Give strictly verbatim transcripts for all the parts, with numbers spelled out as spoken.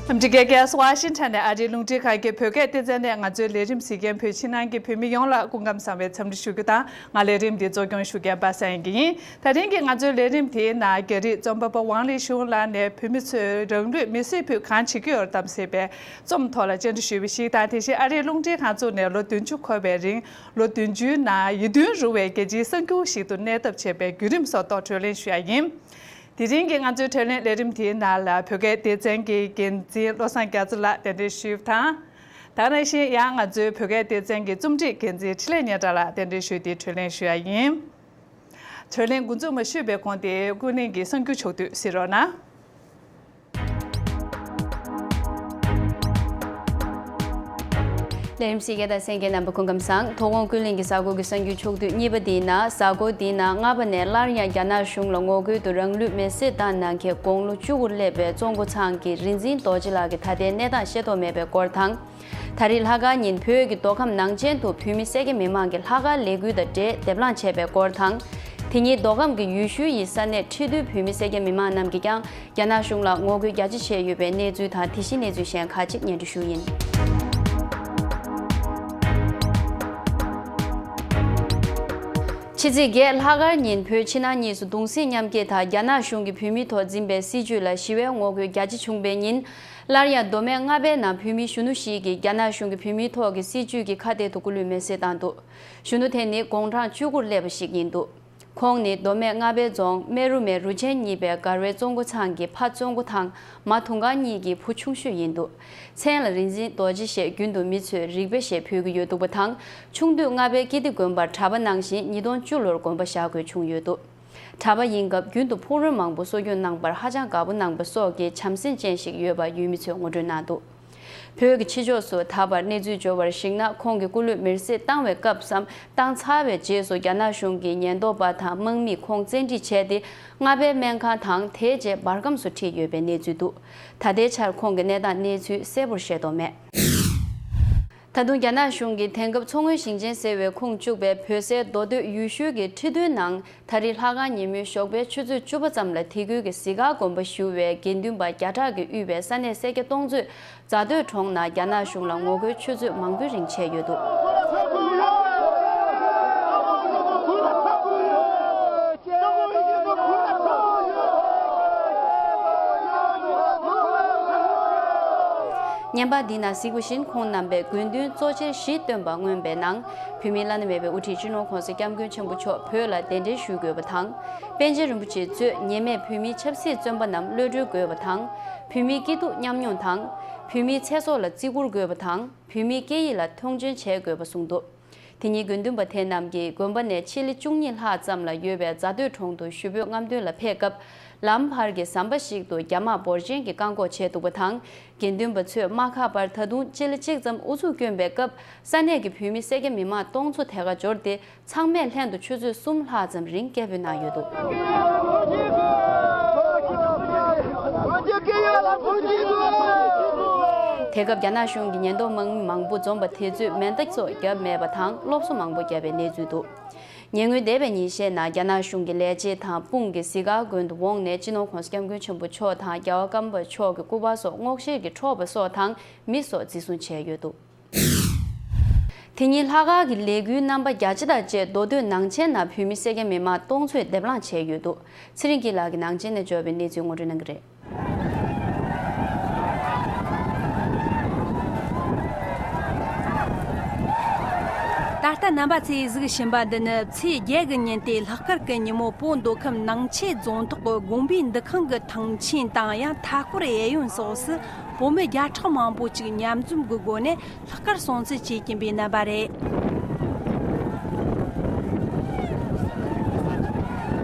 ཨ་མི་རི་ཀའི་རྒྱལ་ས་ཝ་ཤིང་ཊོན་ནས་ཨ་རིའི་རླུང་འཕྲིན་ཁང་གི་བོད་སྐད་སྡེ་ཚན་ནས་ང་ཚོའི་ལས་རིམ་གཟིགས་མཁན་བོད་ཕྱི་ནང་གི་བོད་མི་ཡོངས་ལ་སྐུ་ཁམས་བཟང་བའི་འཚམས་འདྲི་ཞུ་རྒྱུ་དང་། ང་ལས་རིམ་འདི་གཙོ་སྐྱོང་ཞུ་མཁན་པ་སངས་དབྱངས་སྐྱིད་ཡིན། ད་རིང་གི་ང་ཚོའི་ལས་རིམ་དེའི་ནང་རྒྱ་རིགས་རྩོམ་པ་པོ་ཝང་ལི་ཤུང་ལགས་ནས་བོད་མི་ཚོས་རང་ལུས་མེར་སྲེག་ཕུལ་གང་བྱེད་ཀྱི་ཡོད་དམ་ཟེར་བའི་རྩོམ་ཐོག་ལ་བཅར་འདྲི་ཞུས་པ་ཞིག་དང་། དེ་བཞིན་ཨ་རིའི་རླུང་འཕྲིན་ཁང་བཙུགས་ནས་ལོ་བདུན་ཅུ་འཁོར་བའི་རིང་ལོ་བདུན་ཅུའི་ནང་ཡིད་དུ་འོང་བའི་རྒྱལ་སྤྱིའི་གསར་འགྱུར་ཞིག་ཏུ་གནས་ཐབས་བྱས་པའི་བརྒྱུད་རིམ་སོགས་ཐོག་གྲོས་གླེང་ཞུ་ཡ་ཡིན། དེ་རིང་གི་ང་ཚོའི་གྲོས་གླེང་ལས་རིམ་དེའི་ནང་ལ་བོད་སྐད་སྡེ་ཚན་གྱི་འགན་འཛིན་བློ་བཟང་རྒྱ་མཚོ་ལགས་གདན་འདྲེན་ཞུས་པ་དང་། དེ་ནང་བཞིན་ཡང་ང་ཚོའི་བོད་སྐད་སྡེ་ཚན་གྱི་རྩོམ་སྒྲིག་འགན་འཛིན་འཕྲིན་ལས་སྙན་གྲགས་ལགས་གདན་འདྲེན་ཞུས་ཏེ་གྲོས་གླེང་ཞུ་ཡ་ཡིན། གྲོས་གླེང་འགོ་འཛུགས་མ་ཞུས་པའི་གོང་དེ་ཀུན་གླེང་གི་གསར་འགྱུར་ཕྱོགས་བསྡུས་གཟིགས་རོགས་གནང་། ལས་རིམ་གཟིགས་མཁན་དང་གསན་མཁན་རྣམ་པ་སྐུ་ཁམས་བཟང་། དོ་དགོང་ཀུན་གླེང་གི་གཟའ་འཁོར་གྱི་གསར་འགྱུར་ཕྱོགས་བསྡུས་གཉིས་པ་འདིའི་ནང་། གཟའ་འཁོར་འདིའི་ནང་ལྔ་པ་ནས་སླར་ཡང་རྒྱ་ནག་གཞུང་ལ་ངོ་རྒོལ་དུ་རང་ལུས་མེར་སྲེག་བཏང་གནང་མཁན་དགུང་ལོ་བཅུ་དགུར་སླེབས་པའི་ཙོང་ཁ་ཚང་གི་རིག་འཛིན་རྡོ་རྗེ་ལགས་ཀྱི་ད་ལྟའི་གནས་སྟངས་ཤེས་རྟོགས་མེད་པའི་སྐོར་དང་། ད་རེས་ལྷག་དཀར་ཉིན་བོད་ཀྱི་མདོ་ཁམས་ནང་ཆེན་དུ་བོད་མི་སེར་སྐྱ་མི་མང་གིས་ལྷག་དཀར་ལས་འགུལ་དང་འབྲེལ་སྡེབ་ལངས་བྱས་པའི་སྐོར་དང་། དེ་ཉིན་མདོ་ཁམས་ཀྱི་ཡུལ་ཤུལ་ཡི་ས་གནས་ཁྲི་འདུའི་བོད་མི་སེར་སྐྱ་མི་མང་རྣམས་ཀྱིས་ཀྱང་རྒྱ་ནག་གཞུང་ལ་ངོ་རྒོལ་རྒྱ་ཆེ་བྱས་ཡོད་པའི་གནས་ཚུལ་དང་། དེ་བཞིན་གནས་ཚུལ་གཞན་ཁག་ཅིག་སྙན་སྒྲོན་ཞུ་ཡིན། ཕྱི་ཚེས་བརྒྱད་ལྷག་དཀར་ཉིན་བོད་ཕྱི་ནང་གཉིས་སུ་གདུང་སེམས་མཉམ་སྐྱེད་དང་རྒྱ་ནག་གཞུང་གིས་བོད་མིའི་ཐོག་འཛིན་པའི་སྲིད་བྱུས་ལ་ཞི་བའི་ངོ་རྒོལ་རྒྱ་ཆེ་བྱུང་བའི་ཉིན། སླར་ཡང་མདོ་སྨད་རྔ་པའི་ནང་བོད་མིའི་གཞོན་ནུ་ཞིག་གིས་རྒྱ་ནག་གཞུང་གིས་བོད་མིའི་ཐོག་གི་སྲིད་བྱུས་ཀྱི་ཁ་གཏད་དུ་སྐུ་ལུས་མེར་སྲེག་བཏང་འདུག། གཞོན་ནུ་དེ་ནི་དགུང་གྲངས་བཅུ་དགུར་སླེབས་པ་ཞིག་ཡིན་འདུག། ཁོང་ནི་མདོ་སྨད་རྔ་པའི་རྫོང་སྨད་རུ་མའི་རུ་ཆེན་གཉིས་པའི་སྒར་བའི་ཙོང་ཁ་ཚང་གི་ཕ་ཙོང་ཁ་དང་མ་དུང་དཀར་གཉིས་ཀྱི་བུ་ཆུང་ཤོས་ཡིན་འདུག། མཚན་ལ་རིག་འཛིན་རྡོ་རྗེ་ཞེས་རྒྱུན་དུ་མི་ཚོས་རིག་པ་ཞེས་འབོད་ཀྱི་ཡོད་འདུག་པ་དང་། ཆུང་དུས་རྔ་པའི་ཀིརྟི་དགོན་པར་གྲྭ་པ་གནང་ཞིང་། ཉིས་སྟོང་བཅུ་ལོར་དགོན་པ་བཞག་དགོས་བྱུང་ཡོད་འདུག། གྲྭ་པ་ཡིན་སྐབས་རྒྱུན་དུ་ཕུག་རོན་མང་པོ་གསོ་སྐྱོང་གནང་བར་ཧ་ཅང་དགའ་པོ་གནང་པ་སོགས་ཀྱི་བྱམས་སེམས་ཅན་ཞིག་ཡོད་པ་ཡུལ་མི་ཚོས་ངོ་སྤྲོད་གནང་འདུག། བོད་ཀྱི་ཕྱི་ཕྱོགས་སུ་ད་བར་གནས་ཚུལ་འབྱོར་བར་གཞིགས་ན། ཁོང་གི་སྐུ་ལུས་མེར་སྲེག་བཏང་བའི་སྐབས་སམ། བཏང་ཚར་བའི་རྗེས་སུ་རྒྱ་ནག་གཞུང་གི་ཉེན་རྟོག་པ་དང་དམག་མིས་ཁོང་བཙན་ཁྲིད་བྱས་ཏེ། རྔ་པའི་སྨན་ཁང་དང་། དེའི་རྗེས་འབར་ཁམས་སུ་ཁྲིད་ཡོད་པའི་གནས་ཚུལ་འདུག། ད་ལྟའི་ཆར་ཁོང་གི་གནས་སྟངས་གནས་ཚུལ་གསལ་པོར་ཤེས་རྟོགས་མེད། ད་དུང་རྒྱ་ནག་གཞུང་གིས་དེང་སྐབས་མཚོ་སྔོན་ཞིང་ཆེན་ཟེར་བས་ཁུངས་གཅིག་པའི་བོད་སའི་མདོ་སྟོད་ཡུལ་ཤུལ་གྱི་ཁྲི་འདུའི་ནང་། ད་རེས་ལྷག་དཀར་ཉིན་མོའི་ཞོགས་པའི་ཆུ་ཚོད་བཅུ་པ་ཙམ་ལ་དེ་ཁུལ་གྱི་གཟིག་དཀར་དགོན་པར་བཞུགས་པའི་དགེ་འདུན་པ་བརྒྱ་ཕྲག་གིས་དབུས་པའི་ས་གནས་སེར་སྐྱ་སྟོང་ཚོས་རྫ་སྟོད་གྲོང་ནང་རྒྱ་ནག་གཞུང་ལ་ངོ་རྒོལ་ཆུ་ཚོད་མང་པོའི་རིང་བྱས་ཡོད་འདུག། བརྙན་པར་འདི་ན་གཟིགས་པ་བཞིན། ཁོང་རྣམ་པས་དགོས་འདུན་གཙོ་ཆེར་བཞི་བཏོན་པ་མངོན་པའི་ནང་། བོད་མིའི་བླ་ན་མེད་པའི་དབུ་ཁྲིད་སྤྱི་ནོར་༸གོང་ས་༸སྐྱབས་མགོན་ཆེན་པོ་མཆོག་བོད་ལ་གདན་འདྲེན་ཞུ་དགོས་པ་དང་། པཎ་ཆེན་རིན་པོ་ཆེ་གཙོས་ཉེས་མེད་བོད་མིའི་ཆབ་སྲིད་བཙོན་པ་རྣམས་གློད་གྲོལ་དགོས་པ་དང་། བོད་མིའི་སྐྱིད་སྡུག་མཉམ་མྱོང་དང་། བོད་མིའི་ཚེ་སྲོག་ལ་བརྩི་བཀུར་དགོས་པ་དང་། བོད་མིའི་སྐད་ཡིག་ལ་མཐོང་ཆེན་བྱེད་དགོས་པ་གསུངས་འདུག། དེ་ཉིན་དགེ་འདུན་པ་དེ་རྣམས་ཀྱིས་དགོན་པ་ནས་ཆི་ལི་བཅུ་གཉིས་ལྷག་ཙམ་ལ་ཡོད་པའི་རྫ་སྟོད་གྲོང་དུ་ཞུ་འབོད་རྔམ་སྟོན་ལ་ཕེབས་སྐབས། ལམ་བར་གྱི་ཟམ་པ་ཞིག་ཏུ་རྒྱ་དམག་འབོར་ཆེན་གྱིས་བཀག་འགོག་བྱས་འདུག་པ་དང་། དགེ་འདུན་པ་ཚོས་དམག་ཁག་བར་ད་དུང་ཆི་ལི་གཅིག་ཙམ་ཨུ་ཚུགས་བསྐྱོན་པའི་སྐབས། ས་གནས་ཀྱི་བོད་མི་སེར་སྐྱ་མི་མང་སྟོང་ཚོ་དེ་གར་འབྱོར་ཏེ། ཚང་མས་ལྷན་དུ་ཆུ་ཚོད་གསུམ་ལྷག་ཙམ་རིང་སྐད་འབོད་གནང་ཡོད་འདུག། དེ་སྐབས་རྒྱ་ནག་གཞུང་གི་ཉེན་རྟོག་དམག་མི་མང་པོ་འཛོམས་པ་དེ་ཚོས་མེ་མདའ་སོགས་བརྒྱབ་མེད་པ་དང་། སློབ་གསོ་མང་པོ་བརྒྱབ་པའི་གནས་ཚུལ་འདུག། ཉེ་སྔོན་འདས་པའི་ཉིན་ཤས་ནང་རྒྱ་ནག་གཞུང་གི་ལས་བྱེད་དང་དཔུང་གིས་གཟིག་དཀར་དགོན་དུ་འོངས་ནས། སྤྱི་ནོར་༸གོང་ས་༸སྐྱབས་མགོན་ཆེན་པོ་མཆོག་དང་རྒྱལ་བ་ཀརྨ་པ་མཆོག་གི་སྐུ་པར་སོགས་སྔོག་བཤེར་གྱིས་འཕྲོག་པ་སོགས་དང་། མི་སོགས་འཛིན་བཟུང་བྱས་ཡོད་འདུག། དེ་ཉིན་ལྷག་དཀར་གྱི་ལས་འགུལ་རྣམ་པ་བརྒྱ་ཆ་དང་བཅས་མདོ་སྟོད་ནང་ཆེན་ནང་བོད་མི་སེར་སྐྱ་མི་མང་སྟོང་ཚོས་སྡེབ་ལངས་བྱས་ཡོད་འདུག། ཚེ་རིང་སྐྱིད་ལགས་ཀྱིས་ནང་ཆེན་ནས་འབྱོར་བའི་གནས་ཚུལ་ངོ་སྤྲོད་གནང་གི་རེད། ད་ལྟ་རྣམ་པ་ཚོས་གཟིགས་བཞིན་པ་འདི་ནི་ཚེས་བརྒྱད་ཀྱི་ཉིན་ཏེ་ལྷག་དཀར་གྱི་ཉིན་མོ་བོད་མདོ་ཁམས་ནང་ཆེན་རྫོང་ཐོག་གི་དགོན་པའི་འདུ་ཁང་གི་ཐང་ཆེན་དང་ཡང་མཐའ་སྐོར་གཡས་གཡོན་སོགས་སུ་བོད་མི་བརྒྱ་ཕྲག་མང་པོ་ཅིག་མཉམ་འཛོམས་ཀྱི་སྒོ་ནས་ལྷག་དཀར་སྲུང་བརྩི་བྱེད་ཀྱིན་པའི་རྣམ་པ་རེད།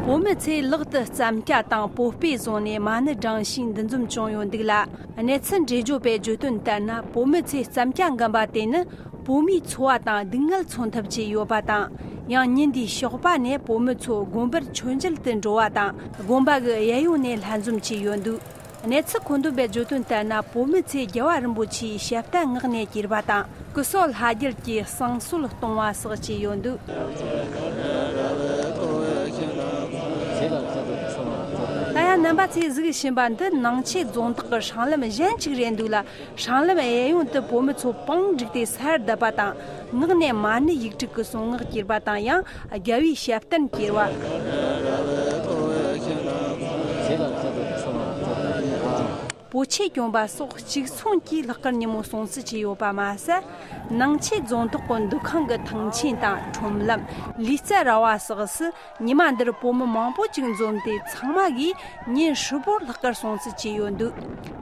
བོད་མི་ཚོས་ལག་ཏུ་རྩམ་སྐྱ་དང་པོ་པེ་བཟུང་ནས་མ་ཎི་བགྲངས་ཤིང་འདུ་འཛོམས་བྱུང་ཡོད་འདུག་ལ། གནས་ཚུལ་འགྲེལ་བརྗོད་པས་བརྗོད་དོན་ལྟར་ན། བོད་མི་ཚོས་རྩམ་སྐྱ་འགུམ་པ་དེ་ནི་བོད་མིའི་འཚོ་བ་དང་སྡུག་བསྔལ་མཚོན་ཐབས་བྱས་ཡོད་པ་དང་། ཡང་ཉིན་འདིའི་ཞོགས་པ་ནས་བོད་མི་ཚོ་དགོན་པར་མཆོད་མཇལ་དུ་འགྲོ་བ་དང་། དགོན་པ་གི་གཡས་གཡོན་ནས་ལྷན་འཛོམས་བྱས་ཡོད་འདུག། གནས་ཚུལ་མཁོ་འདོན་པས་བརྗོད་དོན་ལྟར་ན། བོད་མི་ཚོས་རྒྱལ་བ་རིན་པོ་ཆེའི་ཞབས་རྟ་མངགས་ནས་བསྐྱུར་བ་དང་། སྐུ་སྲོག་ལྷ་རྒྱལ་གྱི་བསང་གསོལ་གཏོང་བ་སོགས་བྱས་ཡོད་འདུག། ད་ ཡང་རྣམ་པ་ཚོས་གཟིགས་བཞིན་པ་འདི་ནང་ཆོས་རྫོང་ཐོག་གི་སྲང་ལམ་གཞན་གཅིག་རེད་འདུག་ལ། སྲང་ལམ་གཡས་གཡོན་དུ་བོད་མི་ཚོ་པང་བསྒྲིགས་ཏེ་ས་ཡར་བརྡབས་པ་དང་། ངག་ནས་མ་ཎི་ཡིག་དྲུག་གི་གསུང་ངག་གྱེར་བ་དང་། ཡང་རྒྱལ་བའི་ཞབས་བརྟན་གྱེར་བ། པོ་ཆེ་གྱོན་པ་སོགས་གཅིག་མཚུངས་ཀྱིས་ལྷག་དཀར་ཉིན་མོ་སྲུང་བརྩི་བྱས་ཡོད་པ་མ་ཟད། ནང་ཆོས་རྫོང་ཐོག་གི་འདུ་ཁང་གི་ཐང་ཆེན་དང་ཁྲོམ་ལམ། ལུས་རྩལ་ར་བ་སོགས་སུ་ཉི་མ་འདིར་བོད་མི་མང་པོ་ཅིག་འཛོམས་ཏེ། ཚང་མ་གིས་ཉིན་ཧྲིལ་པོར་ལྷག་དཀར་སྲུང་བརྩི་བྱས་ཡོད་འདུག་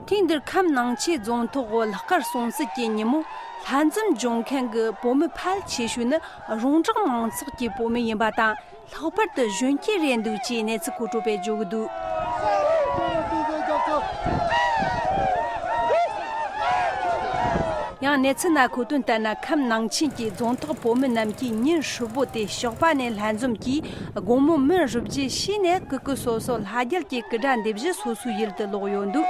ཐེངས་འདིར་ཁམས་ནང་ཆོས་རྫོང་ཐོག་གི་ལྷག་དཀར་སྲུང་བརྩི་གི་ཉིན་མོ་ལྷན་འཛོམས་བྱུང་མཁན་གྱི་བོད་མི་ཕལ་ཆེ་ཤོས་ནི་རོང་འབྲོག་མང་ཚོགས་ཀྱི་བོད་མི་ཡིན་པ་དང་། ལྷག་པར་དུ་གཞོན་སྐྱེས་རེད་འདུག་ཅེས་གནས་ཚུལ་མཁོ་སྤྲོད་པས་བརྗོད་ཀྱི་འདུག་ཡང་གནས་ཚུལ་ནང་འཁོད་དོན་ལྟར་ན། ཁམས་ནང་ཆེན་གྱི་རྫོང་ཐོག་བོད་མི་རྣམས་ཀྱིས་ཉིན་ཧྲིལ་པོ་དེ་ཞོགས་པ་ནས་ལྷན་འཛོམས་ཀྱིས་དགོང་མོ་མུན་རུབ་རྗེས་ཕྱིས་ནས་སྐུ་སྐུ་སོ་སོ་ལྷ་རྒྱལ་གྱི་སྐུ་དགྲ་འདེབས་གཞི་སོ་སོའི་ཡུལ་དུ་ལོག་ཡོད་འདུག་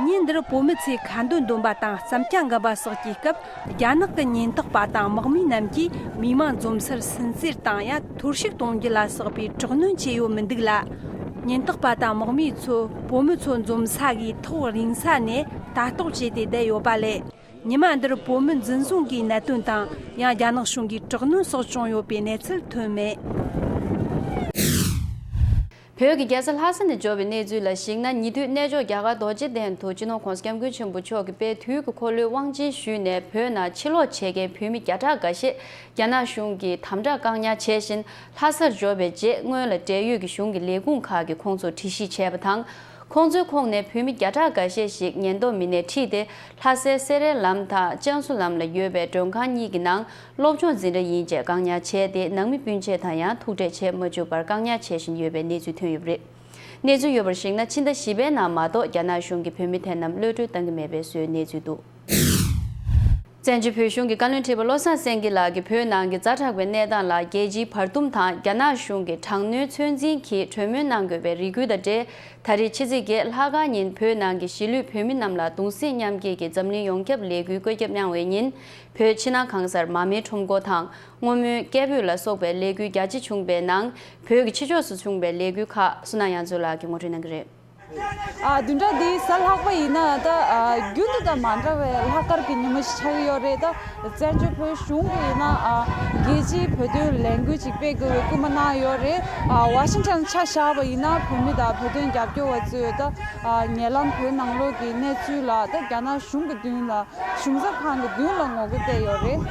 ཉིན་འདིར་བོད་མི་ཚོས་ཁ་འདོན་འདོན་པ་དང་རྩམ་སྐྱ་འགམ་པ་སོགས་ཀྱི་སྐབས། རྒྱ་ནག་གི་ཉེན་རྟོག་པ་དང་དམག་མི་རྣམས་ཀྱིས་མི་མང་འཛོམས་སར་སུན་གཙེར་དང་། ཡང་གཏོར་བཤིག་གཏོང་རྒྱུ་ལ་སོགས་པའི་དྲག་གནོན་བྱས་ཡོད་མི་འདུག་ལ། ཉེན་རྟོག་པ་དང་དམག་མིས་ཚོ་བོད་མི་ཚོ་འཛོམས་ས་གི་ཐོག་རིང་ས་ནས་ལྟ་རྟོག་བྱས་ཏེ་བསྡད་ཡོད་པ་ལས། ཉི་མ་འདིར་བོད་མི་འཛིན་བཟུང་གི་གནད་དོན་དང་། ཡང་རྒྱ་ནག་གཞུང་གིས་དྲག་གནོན་སོགས་བྱུང་ཡོད་པའི་གནས་ཚུལ་ཐོན་མེད། བོད་ཀྱི་རྒྱལ་ས་ལྷ་ས་ནས་འབྱོར་བའི་གནས་ཚུལ་ལ་གཞིགས་ན། ཉེ་དུས་གནས་མཆོག་རྒྱ་གར་རྡོ་རྗེ་གདན་དུ་སྤྱི་ནོར་༸གོང་ས་༸སྐྱབས་མགོན་ཆེན་པོ་མཆོག་གིས་དཔལ་དུས་ཀྱི་འཁོར་ལོའི་དབང་ཆེན་ཞུས་ནས། བོད་ནང་ཕྱིར་ལོག་བྱེད་མཁན་བོད་མི་བརྒྱ་ཕྲག་འགའ་ཤས་རྒྱ་ནག་གཞུང་གིས་དམ་དྲག་བཀག་ཉར་བྱས་བཞིན། ལྷ་སར་འབྱོར་བའི་རྗེས་སྔོན་ལ་འབྲེལ་ཡོད་ཀྱི་གཞུང་གི་ལས་ཁུངས་ཁག་གིས་ཁོང་ཚོར་དྲི་ཞིབ་བྱས་པ་དང་། ཁོང་ཚོའི་ཁོངས་ནས་བོད་མི་བརྒྱ་ཕྲག་འགའ་ཤས་ཤིག་ཉེན་རྟོག་མི་སྣས་ཁྲིད་དེ། ལྷ་སའི་སེ་རའི་ལམ་དང་ཅང་སུ་ལམ་ལ་ཡོད་པའི་མགྲོན་ཁང་གཉིས་ཀྱི་ནང་སློབ་སྦྱོང་འཛིན་གྲྭ་ཡིན་ཅེས་བཀག་ཉར་བྱས་ཏེ། ནང་མི་སྤུན་མཆེད་དང་ཡང་ཐུག་འཕྲད་བྱེད་མ་བཅུག་པར་བཀག་ཉར་བྱེད་བཞིན་ཡོད་པའི་གནས་ཚུལ་ཐོན་ཡོད་པ་རེད། གནས་ཚུལ་ཡོད་པར་གཞིགས་ན། ཕྱི་ཟླ་བཞི་པའི་ནང་མ་གཏོགས་རྒྱ་ནག་གཞུང་གིས་བོད་མི་དེ་རྣམས་གློད་གྲོལ་གཏང་གི་མེད་པའི་བཟོའི་གནས་ཚུལ་འདུག་བཙན་བྱོལ་བོད་གཞུང་གི་བཀའ་བློན་ཁྲི་པ་བློ་བཟང་སེང་གེ་ལགས་ཀྱིས་བོད་ནང་གི་ཛ་དྲག་པའི་གནས་སྟངས་ལ་རྒྱལ་སྤྱིའི་བར་འདུམ་དང་རྒྱ་ནག་གཞུང་གིས་དྲག་གནོན་ཚོད་འཛིན་གྱིས་གྲོས་མོལ་གནང་དགོས་པའི་རེ་སྐུལ་དང་འབྲེལ། ད་རེས་ཕྱི་ཚེས་བརྒྱད་ལྷག་དཀར་ཉིན་བོད་ནང་གི་གཞིས་ལུས་བོད་མི་རྣམས་ལ་གདུང་སེམས་མཉམ་སྐྱེད་ཀྱི་འཛམ་གླིང་ཡོངས་ཁྱབ་ལས་འགུལ་བཀོད་ཁྱབ་གནང་བའི་ཉིན། བོད་ཕྱི་ནང་གང་སར་མར་མེའི་ཁྲོམ་སྐོར་དང་སྔོན་མོའི་སྐད་འབོད་ལ་སོགས་པའི་ལས་འགུལ་རྒྱ་ཆེ་བྱུང་བའི་ནང་། བོད་ཀྱི་ཕྱི་ཕྱོགས་སུ་བྱུང་བའི་ལས་འགུལ་ཁག་བསོད་ནམས་དབྱངས་མཚོ་ལགས་ཀྱིས་ངོ་སྤྲོད་གནང་གི་རེད། ཨ། བདུན་ཕྲག་འདིའི་གཟའ་ལྷག་པ་ཡིན་ན་ད། ཨ། རྒྱུན་དུ་དང་མ་འདྲ་བའི་ལྷག་དཀར་གྱི་ཉིན་མོ་ཞིག་ཆགས་ཀྱི་ཡོད་རེད། ད་བཙན་བྱོལ་བོད་གཞུང་གིས་ཡིན་ན། ཨ། རྒྱལ་སྤྱིའི་བོད་དོན་ལས་འགུལ་ཅིག་སྤེལ་དགོས་པའི་སྐུལ་མ་གནང་ཡོད་རེད། ཨ། ཝ་ཤིང་ཊོན་ཆ་བཞག་པ་ཡིན་ན། བོད་མི་དང་བོད་དོན་རྒྱབ་སྐྱོར་བ་ཚོས་ད། ཨ། ཉེ་ལམ་བོད་ནང་ལོགས་ཀྱི་གནས་ཚུལ་ལ་ད་རྒྱ་ནག་གཞུང་གི་མདུན་ལ། གཞུང་ཚབ་ཁང་གི་མདུན་ལ་ངོ་རྒོལ་སྤེལ་ཡོད་རེད།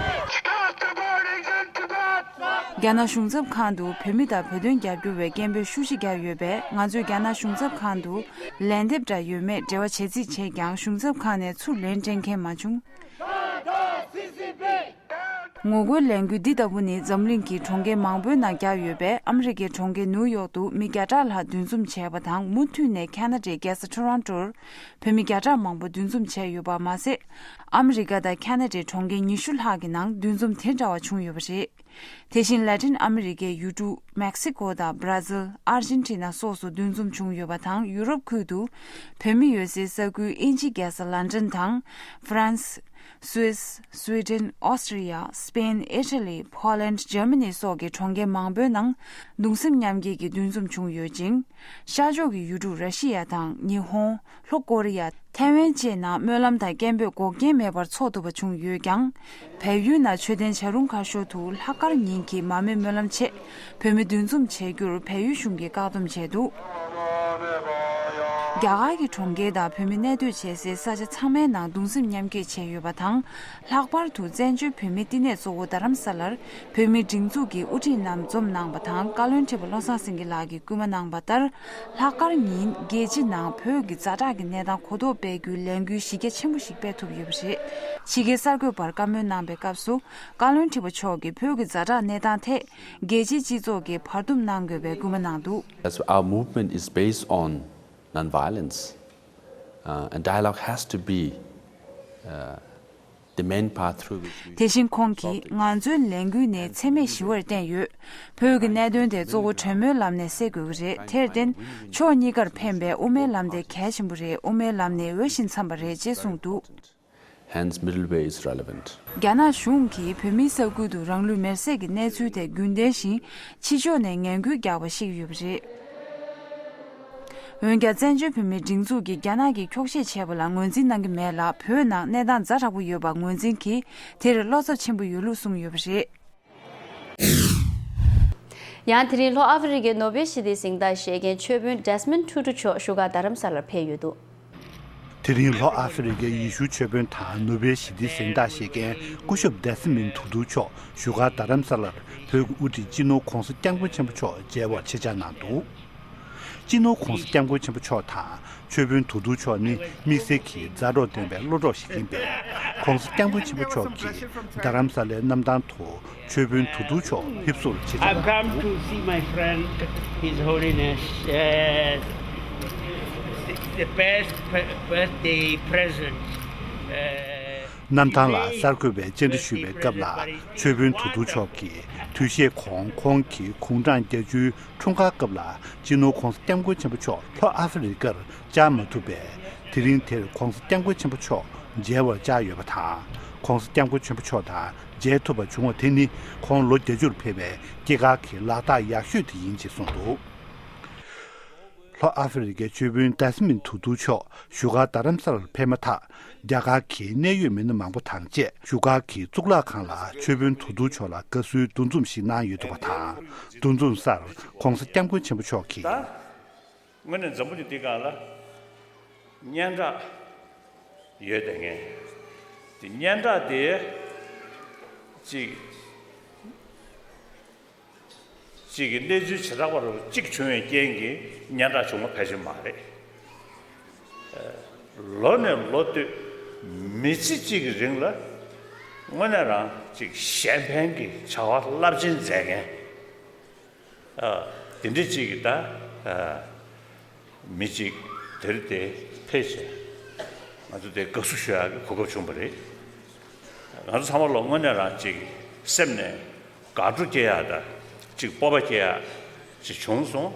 རྒྱ་ནག་གཞུང་ཚབ་ཁང་དུ་བོད་མི་དང་བོད་དོན་རྒྱབ་སྐྱོར་བའི་སྐད་འབོད་ཤུགས་ཆེ་བརྒྱབ་ཡོད་པས། ང་ཚོས་རྒྱ་ནག་གཞུང་ཚབ་ཁང་དུ་ལན་འདེབས་འདྲ་ཡོད་མེད་འབྲེལ་བ་བྱེད་རྩིས་བྱས་ཀྱང་། གཞུང་ཚབ་ཁང་ནས་ཚུར་ལན་སྤྲད་མཁན་མ་བྱུང་། ངོ་རྒོལ་ལས་འགུལ་འདི་ལྟ་བུ་ནི་འཛམ་གླིང་གི་གྲོང་ཁྱེར་མང་པོའི་ནང་བརྒྱབ་ཡོད་པས། ཨ་མི་རི་ཀའི་གྲོང་ཁྱེར་ནིའུ་ཡོག་ཏུ་མི་བརྒྱ་ཕྲག་ལྷག་འདུ་འཛོམས་བྱས་པ་དང་། མུ་མཐུད་ནས་ཁ་ན་ཌའི་རྒྱལ་ས་ཊོ་རོན་ཊོར་བོད་མི་བརྒྱ་ཕྲག་མང་པོ་འདུ་འཛོམས་བྱས་ཡོད་པ་མ་ཟད། ཨ་མི་རི་ཀ་དང་ཁ་ན་ཌའི་གྲོང་ཁྱེར་ཉི་ཤུ་ལྷག་གི་ནང་འདུ་འཛོམས་དེ་འདྲ་བ་བྱུང་ཡོད་པ་རེད། དེ་བཞིན་ལ་ཏིན་ཨ་མི་རི་ཀའི་ཡུལ་གྲུ་མེག་སི་ཀོ་དང་བྷ་ར་ཟིལ། ཨར་ཇེན་ཊི་ན་སོགས་སུ་འདུ་འཛོམས་བྱུང་ཡོད་པ་དང་། ཡུ་རོབ་ཁུལ་དུ་བོད་མི་ཡོད་སའི་ས་ཁུལ་དབྱིན་ཇིའི་རྒྱལ་ས་ལན་ཌན་དང་། ཧྥ་རན་སི། སུད་སི། སུའེ་ཌེན། ཨོ་སི་ཀྲི་ཡ། སི་པེན། ཨི་ཊ་ལི། ཕོ་ལན། འཇར་མ་ནི་སོགས་ཀྱི་གྲོང་ཁྱེར་མང་པོའི་ནང་གདུང་སེམས་མཉམ་སྐྱེད་ཀྱི་འདུ་འཛོམས་བྱུང་ཡོད་ཅིང་། ཤར་ཕྱོགས་ཀྱི་ཡུལ་གྲུ་ར་ཤི་ཡ་དང་། ཉི་ཧོང་། ལྷོ་ཀོ་རི་ཡ། ཐའེ་ཝན་བཅས་ནང་སྨོན་ལམ་དང་སྐད་འབོད་འགོག་རྐྱེན་མེད་པར་འཚོགས་ཐུབ་པ་བྱུང་ཡོད་ཀྱང་། བལ་ཡུལ་ནང་མཆོད་རྟེན་བྱ་རུང་མཁའ་ཤོར་དུ་ལྷག་དཀར་ཉིན་གྱི་མར་མེ་སྨོན་ལམ་ཆེད་བོད་མི་འདུ་འཛོམས་བྱེད་རྒྱུར་བལ་ཡུལ་གཞུང་གིས་བཀག་སྡོམ་བྱས་འདུག་རྒྱ་གར་གྱི་གྲོང་ཁྱེར་དང་བོད་མི་གནས་སྡོད་བྱེད་སའི་ས་ཆ་ཚང་མའི་ནང་གདུང་སེམས་མཉམ་སྐྱེད་བྱས་ཡོད་པ་དང་། ལྷག་པར་དུ་བཙན་བྱོལ་བོད་མིའི་བསྟི་གནས་གཙོ་བོ་རྡ་རམ་ས་ལར་བོད་མིའི་སྒྲིག་འཛུགས་ཀྱི་དབུ་ཁྲིད་རྣམས་འཛོམས་གནང་བ་དང་། བཀའ་བློན་ཁྲི་པ་བློ་བཟང་སེང་གེ་ལགས་ཀྱིས་སྐུལ་མ་གནང་བ་ལྟར། ལྷག་དཀར་ཉིན་རྒྱལ་སྤྱི་ནང་བོད་ཀྱི་ཛ་དྲག་གི་གནས་སྟངས་གོ་རྟོགས་སྤེལ་རྒྱུའི་ལས་འགུལ་གཞི་རྒྱ་ཆེན་པོ་ཞིག་སྤེལ་ཐུབ་ཡོད་པ་རེད། ཕྱི་རྒྱལ་གསར་འགོད་པར་བཀའ་མོལ་གནང་པའི་སྐབས་སུ། བཀའ་བློན་ཁྲི་པ་མཆོག་གིས་བོད་ཀྱི་ཛ་དྲག་གནས་སྟངས་ཐད་རྒྱལ་སྤྱིའི་སྤྱི་ཚོགས་ཀྱིས་བར་འདུམ་གནང་དགོས་པའི་སྐུལ་མ་གནང་འདུག As our movement is based on non-violence, uh, and dialogue has to be, uh, the main path through which we དེ་བཞིན་ཁོང་གིས། ང་ཚོའི་ལས་འགུལ་ནི་འཚེ་མེད་ཞི་བར་བརྟན་ཡོད། བོད་ཀྱི་གནད་དོན་དེ་གཙོ་བོ་གྲོས་མོལ་ལམ་ནས་སེལ་དགོས་ཀྱི་རེད། དེར་བརྟེན། ཕྱོགས་གཉིས་ཀར་ཕན་པའི་དབུ་མའི་ལམ་དེ་གལ་ཆེན་པོ་རེད། དབུ་མའི་ལམ་ནི་འོས་ཤིང་འཚམས་པ་རེད་ཅེས་གསུངས་འདུག Hence, middle way is relevant. རྒྱ་ནག་གཞུང་གིས་བོད་མིའི་ས་ཁུལ་དུ་རང་ལུས་མེར་སྲེག་གི་གནས་ཚུལ་དེ་རྒྱུན་ལྡན་ཞིང་། ཕྱི་ཕྱོགས་ནས་ངན་སྐུལ་རྒྱག་པ་ཤེས་ཀྱི་ཡོད་པ་རེད། འོན་ཀྱང་། བཙན་བྱོལ་བོད་མིའི་སྒྲིག་འཛུགས་ཀྱིས་རྒྱ་ནག་གིས་འཁྱོག་བཤད་བྱས་པ་ལ་ངོས་འཛིན་གནང་གི་མེད་ལ། བོད་ནང་གནས་སྟངས་ཛ་དྲག་པོ་ཡོད་པ་ངོས་འཛིན་གྱིས་དེར་བློ་འཚབ་ཆེན་པོ་ཡོད་ལུགས་གསུངས་ཡོད་པ་རེད། ཡང་། དེ་རིང་ལྷོ་ཨ་ཧྥེ་རི་ཀའི་ནོ་བེལ་ཞི་བདེའི་གཟེངས་རྟགས་བཞེས་མཁན་ཆོས་དཔོན་ཌེ་སི་མོན་ཊུ་ཊུ་མཆོག་བཞུགས་སྒར་རྡ་རམ་ས་ལར་ཕེབས་ཡོད་འདུག། དེ་རིང་ལྷོ་ཨ་ཧྥེ་རི་ཀའི་ཡེ་ཤུའི་ཆོས་དཔོན་དང་ནོ་བེལ་ཞི་བདེའི་གཟེངས་རྟགས་བཞེས་མཁན་སྐུ་ཞབས་ཌེ་སི་མོན་ཊུ་ཊུ་མཆོག་བཞུགས་སྒར་རྡ་རམ་ས་ལར་བོད་ཀྱི་དབུ་ཁྲིད་སྤྱི་ནོར་༧གོང་ས་༧སྐྱབས་མགོན་ཆེན་པོ་མཆོག་མཇལ་བར་ཆེད་བཅར་གནང་འདུག། སྤྱི་ནོར་༧གོང་ས་༧སྐྱབས་མགོན་ཆེན་པོ་མཆོག་དང་ཆོས་དཔོན་ཊུ་ཊུ་མཆོག་ནི་དམིགས་བསལ་གྱི་མཛའ་གྲོགས་ལྡན་པའི་བློ་གྲོགས་ཤིག་ཡིན་པས། ༧གོང་ས་༧སྐྱབས་མགོན་ཆེན་པོ་མཆོག་གིས་རྡ་རམ་ས་ལའི་གནམ་ཐང་དུ་ཆོས་དཔོན་ཊུ་ཊུ་མཆོག་ཕེབས་བསུར་ཆེད་བཅར་གནང་འདུག། I've come to see my friend, His Holiness, uh, the best birthday present. Uh, གནམ་ཐང་ལ་གསར་འགོད་པས་བཅར་འདྲི་ཞུས་པའི་སྐབས་ལ། ཆོས་དཔོན་ཊུ་ཊུ་མཆོག་གིས་དུས་ཤས་གོང་ཁོང་གི་དགུང་གྲངས་བརྒྱད་ཅུའི་འཁྲུངས་སྐར་སྐབས་ལ་སྤྱི་ནོར་༧གོང་ས་༧སྐྱབས་མགོན་ཆེན་པོ་མཆོག་ལྷོ་ཨ་ཧྥེ་རི་ཀར་བཅར་མ་ཐུབ་པས། དེ་རིང་དེར་༧གོང་ས་༧སྐྱབས་མགོན་ཆེན་པོ་མཆོག་མཇལ་བར་བཅར་ཡོད་པ་དང་། ༧གོང་ས་༧སྐྱབས་མགོན་ཆེན་པོ་མཆོག་དང་མཇལ་ཐུབ་པ་བྱུང་བ་དེ་ནི་ཁོང་ལོ་བརྒྱད་ཅུར་ཕེབས་པའི་སྐྱེས་སྐར་གྱི་ལག་རྟགས་ཡག་ཤོས་དེ་ཡིན་ཅེས་གསུངས་འདུག། ལྷོ་ཨ་ཧྥེ་རི་ཀའི་ཆོས་དཔོན་ཌེ་སི་མོན་ཊུ་ཊུ་མཆོག་བཞུགས་སྒར་རྡ་རམ་ས་ལར་ཕེབས་མ་ཐག་རྒྱ་གར་གྱི་གནད་ཡོད་མི་སྣ་མང་པོ་དང་བཅས་བཞུགས་སྒར་གྱི་གཙུག་ལག་ཁང་ལ་ཆོས་དཔོན་ཊུ་ཊུ་མཆོག་ལ་དགའ་བསུའི་འདུ་འཛོམས་ཤིག་གནང་ཡོད་འདུག་པ་དང་། འདུ་འཛོམས་སར་༧གོང་ས་༧སྐྱབས་མགོན་ཆེན་པོ་མཆོག་གིས། ད་དངོས་གནས་འཛམ་བུ་གླིང་འདི་སྒང་ལ་སྙན་གྲགས་ཡོད་དེ་ངས་དེ་སྙན་གྲགས་དེ་ཅིག་གཅིག་གི་གནས་ཚུལ་བྱེ་བྲག་པ་རུ་གཅིག་བྱུང་བའི་རྐྱེན་གྱིས་སྙན་གྲགས་བྱུང་བ་ཕལ་ཆེར་མ་རེད། ལོ་ནས་ལོ་བསྟུད་མི་ཚེ་གཅིག་གི་རིང་ལ་དངོས་གནས་རང་གཅིག་གཞན་ཕན་གྱི་བྱ་བ་རླབས་ཆེན་མཛད་མཁན་དེ་འདྲ་གཅིག་གི་ད། མི་གཅིག་དེར་དེ་ཕེབས་བྱས་ང་ཚོ་དེ་དགའ་བསུ་ཞུ་ཡག་གི་གོ་སྐབས་བྱུང་བ་རེད། ང་ཚོ་ཚང་མ་ལོ་དངོས་གནས་རང་གཅིག་སེམས་ནས་དགའ་སྤྲོ་སྐྱེ་ཡག་དང་གཅིག་སྤོབས་པ་སྐྱེ་ཡག་ཅིག་བྱུང་སོང་།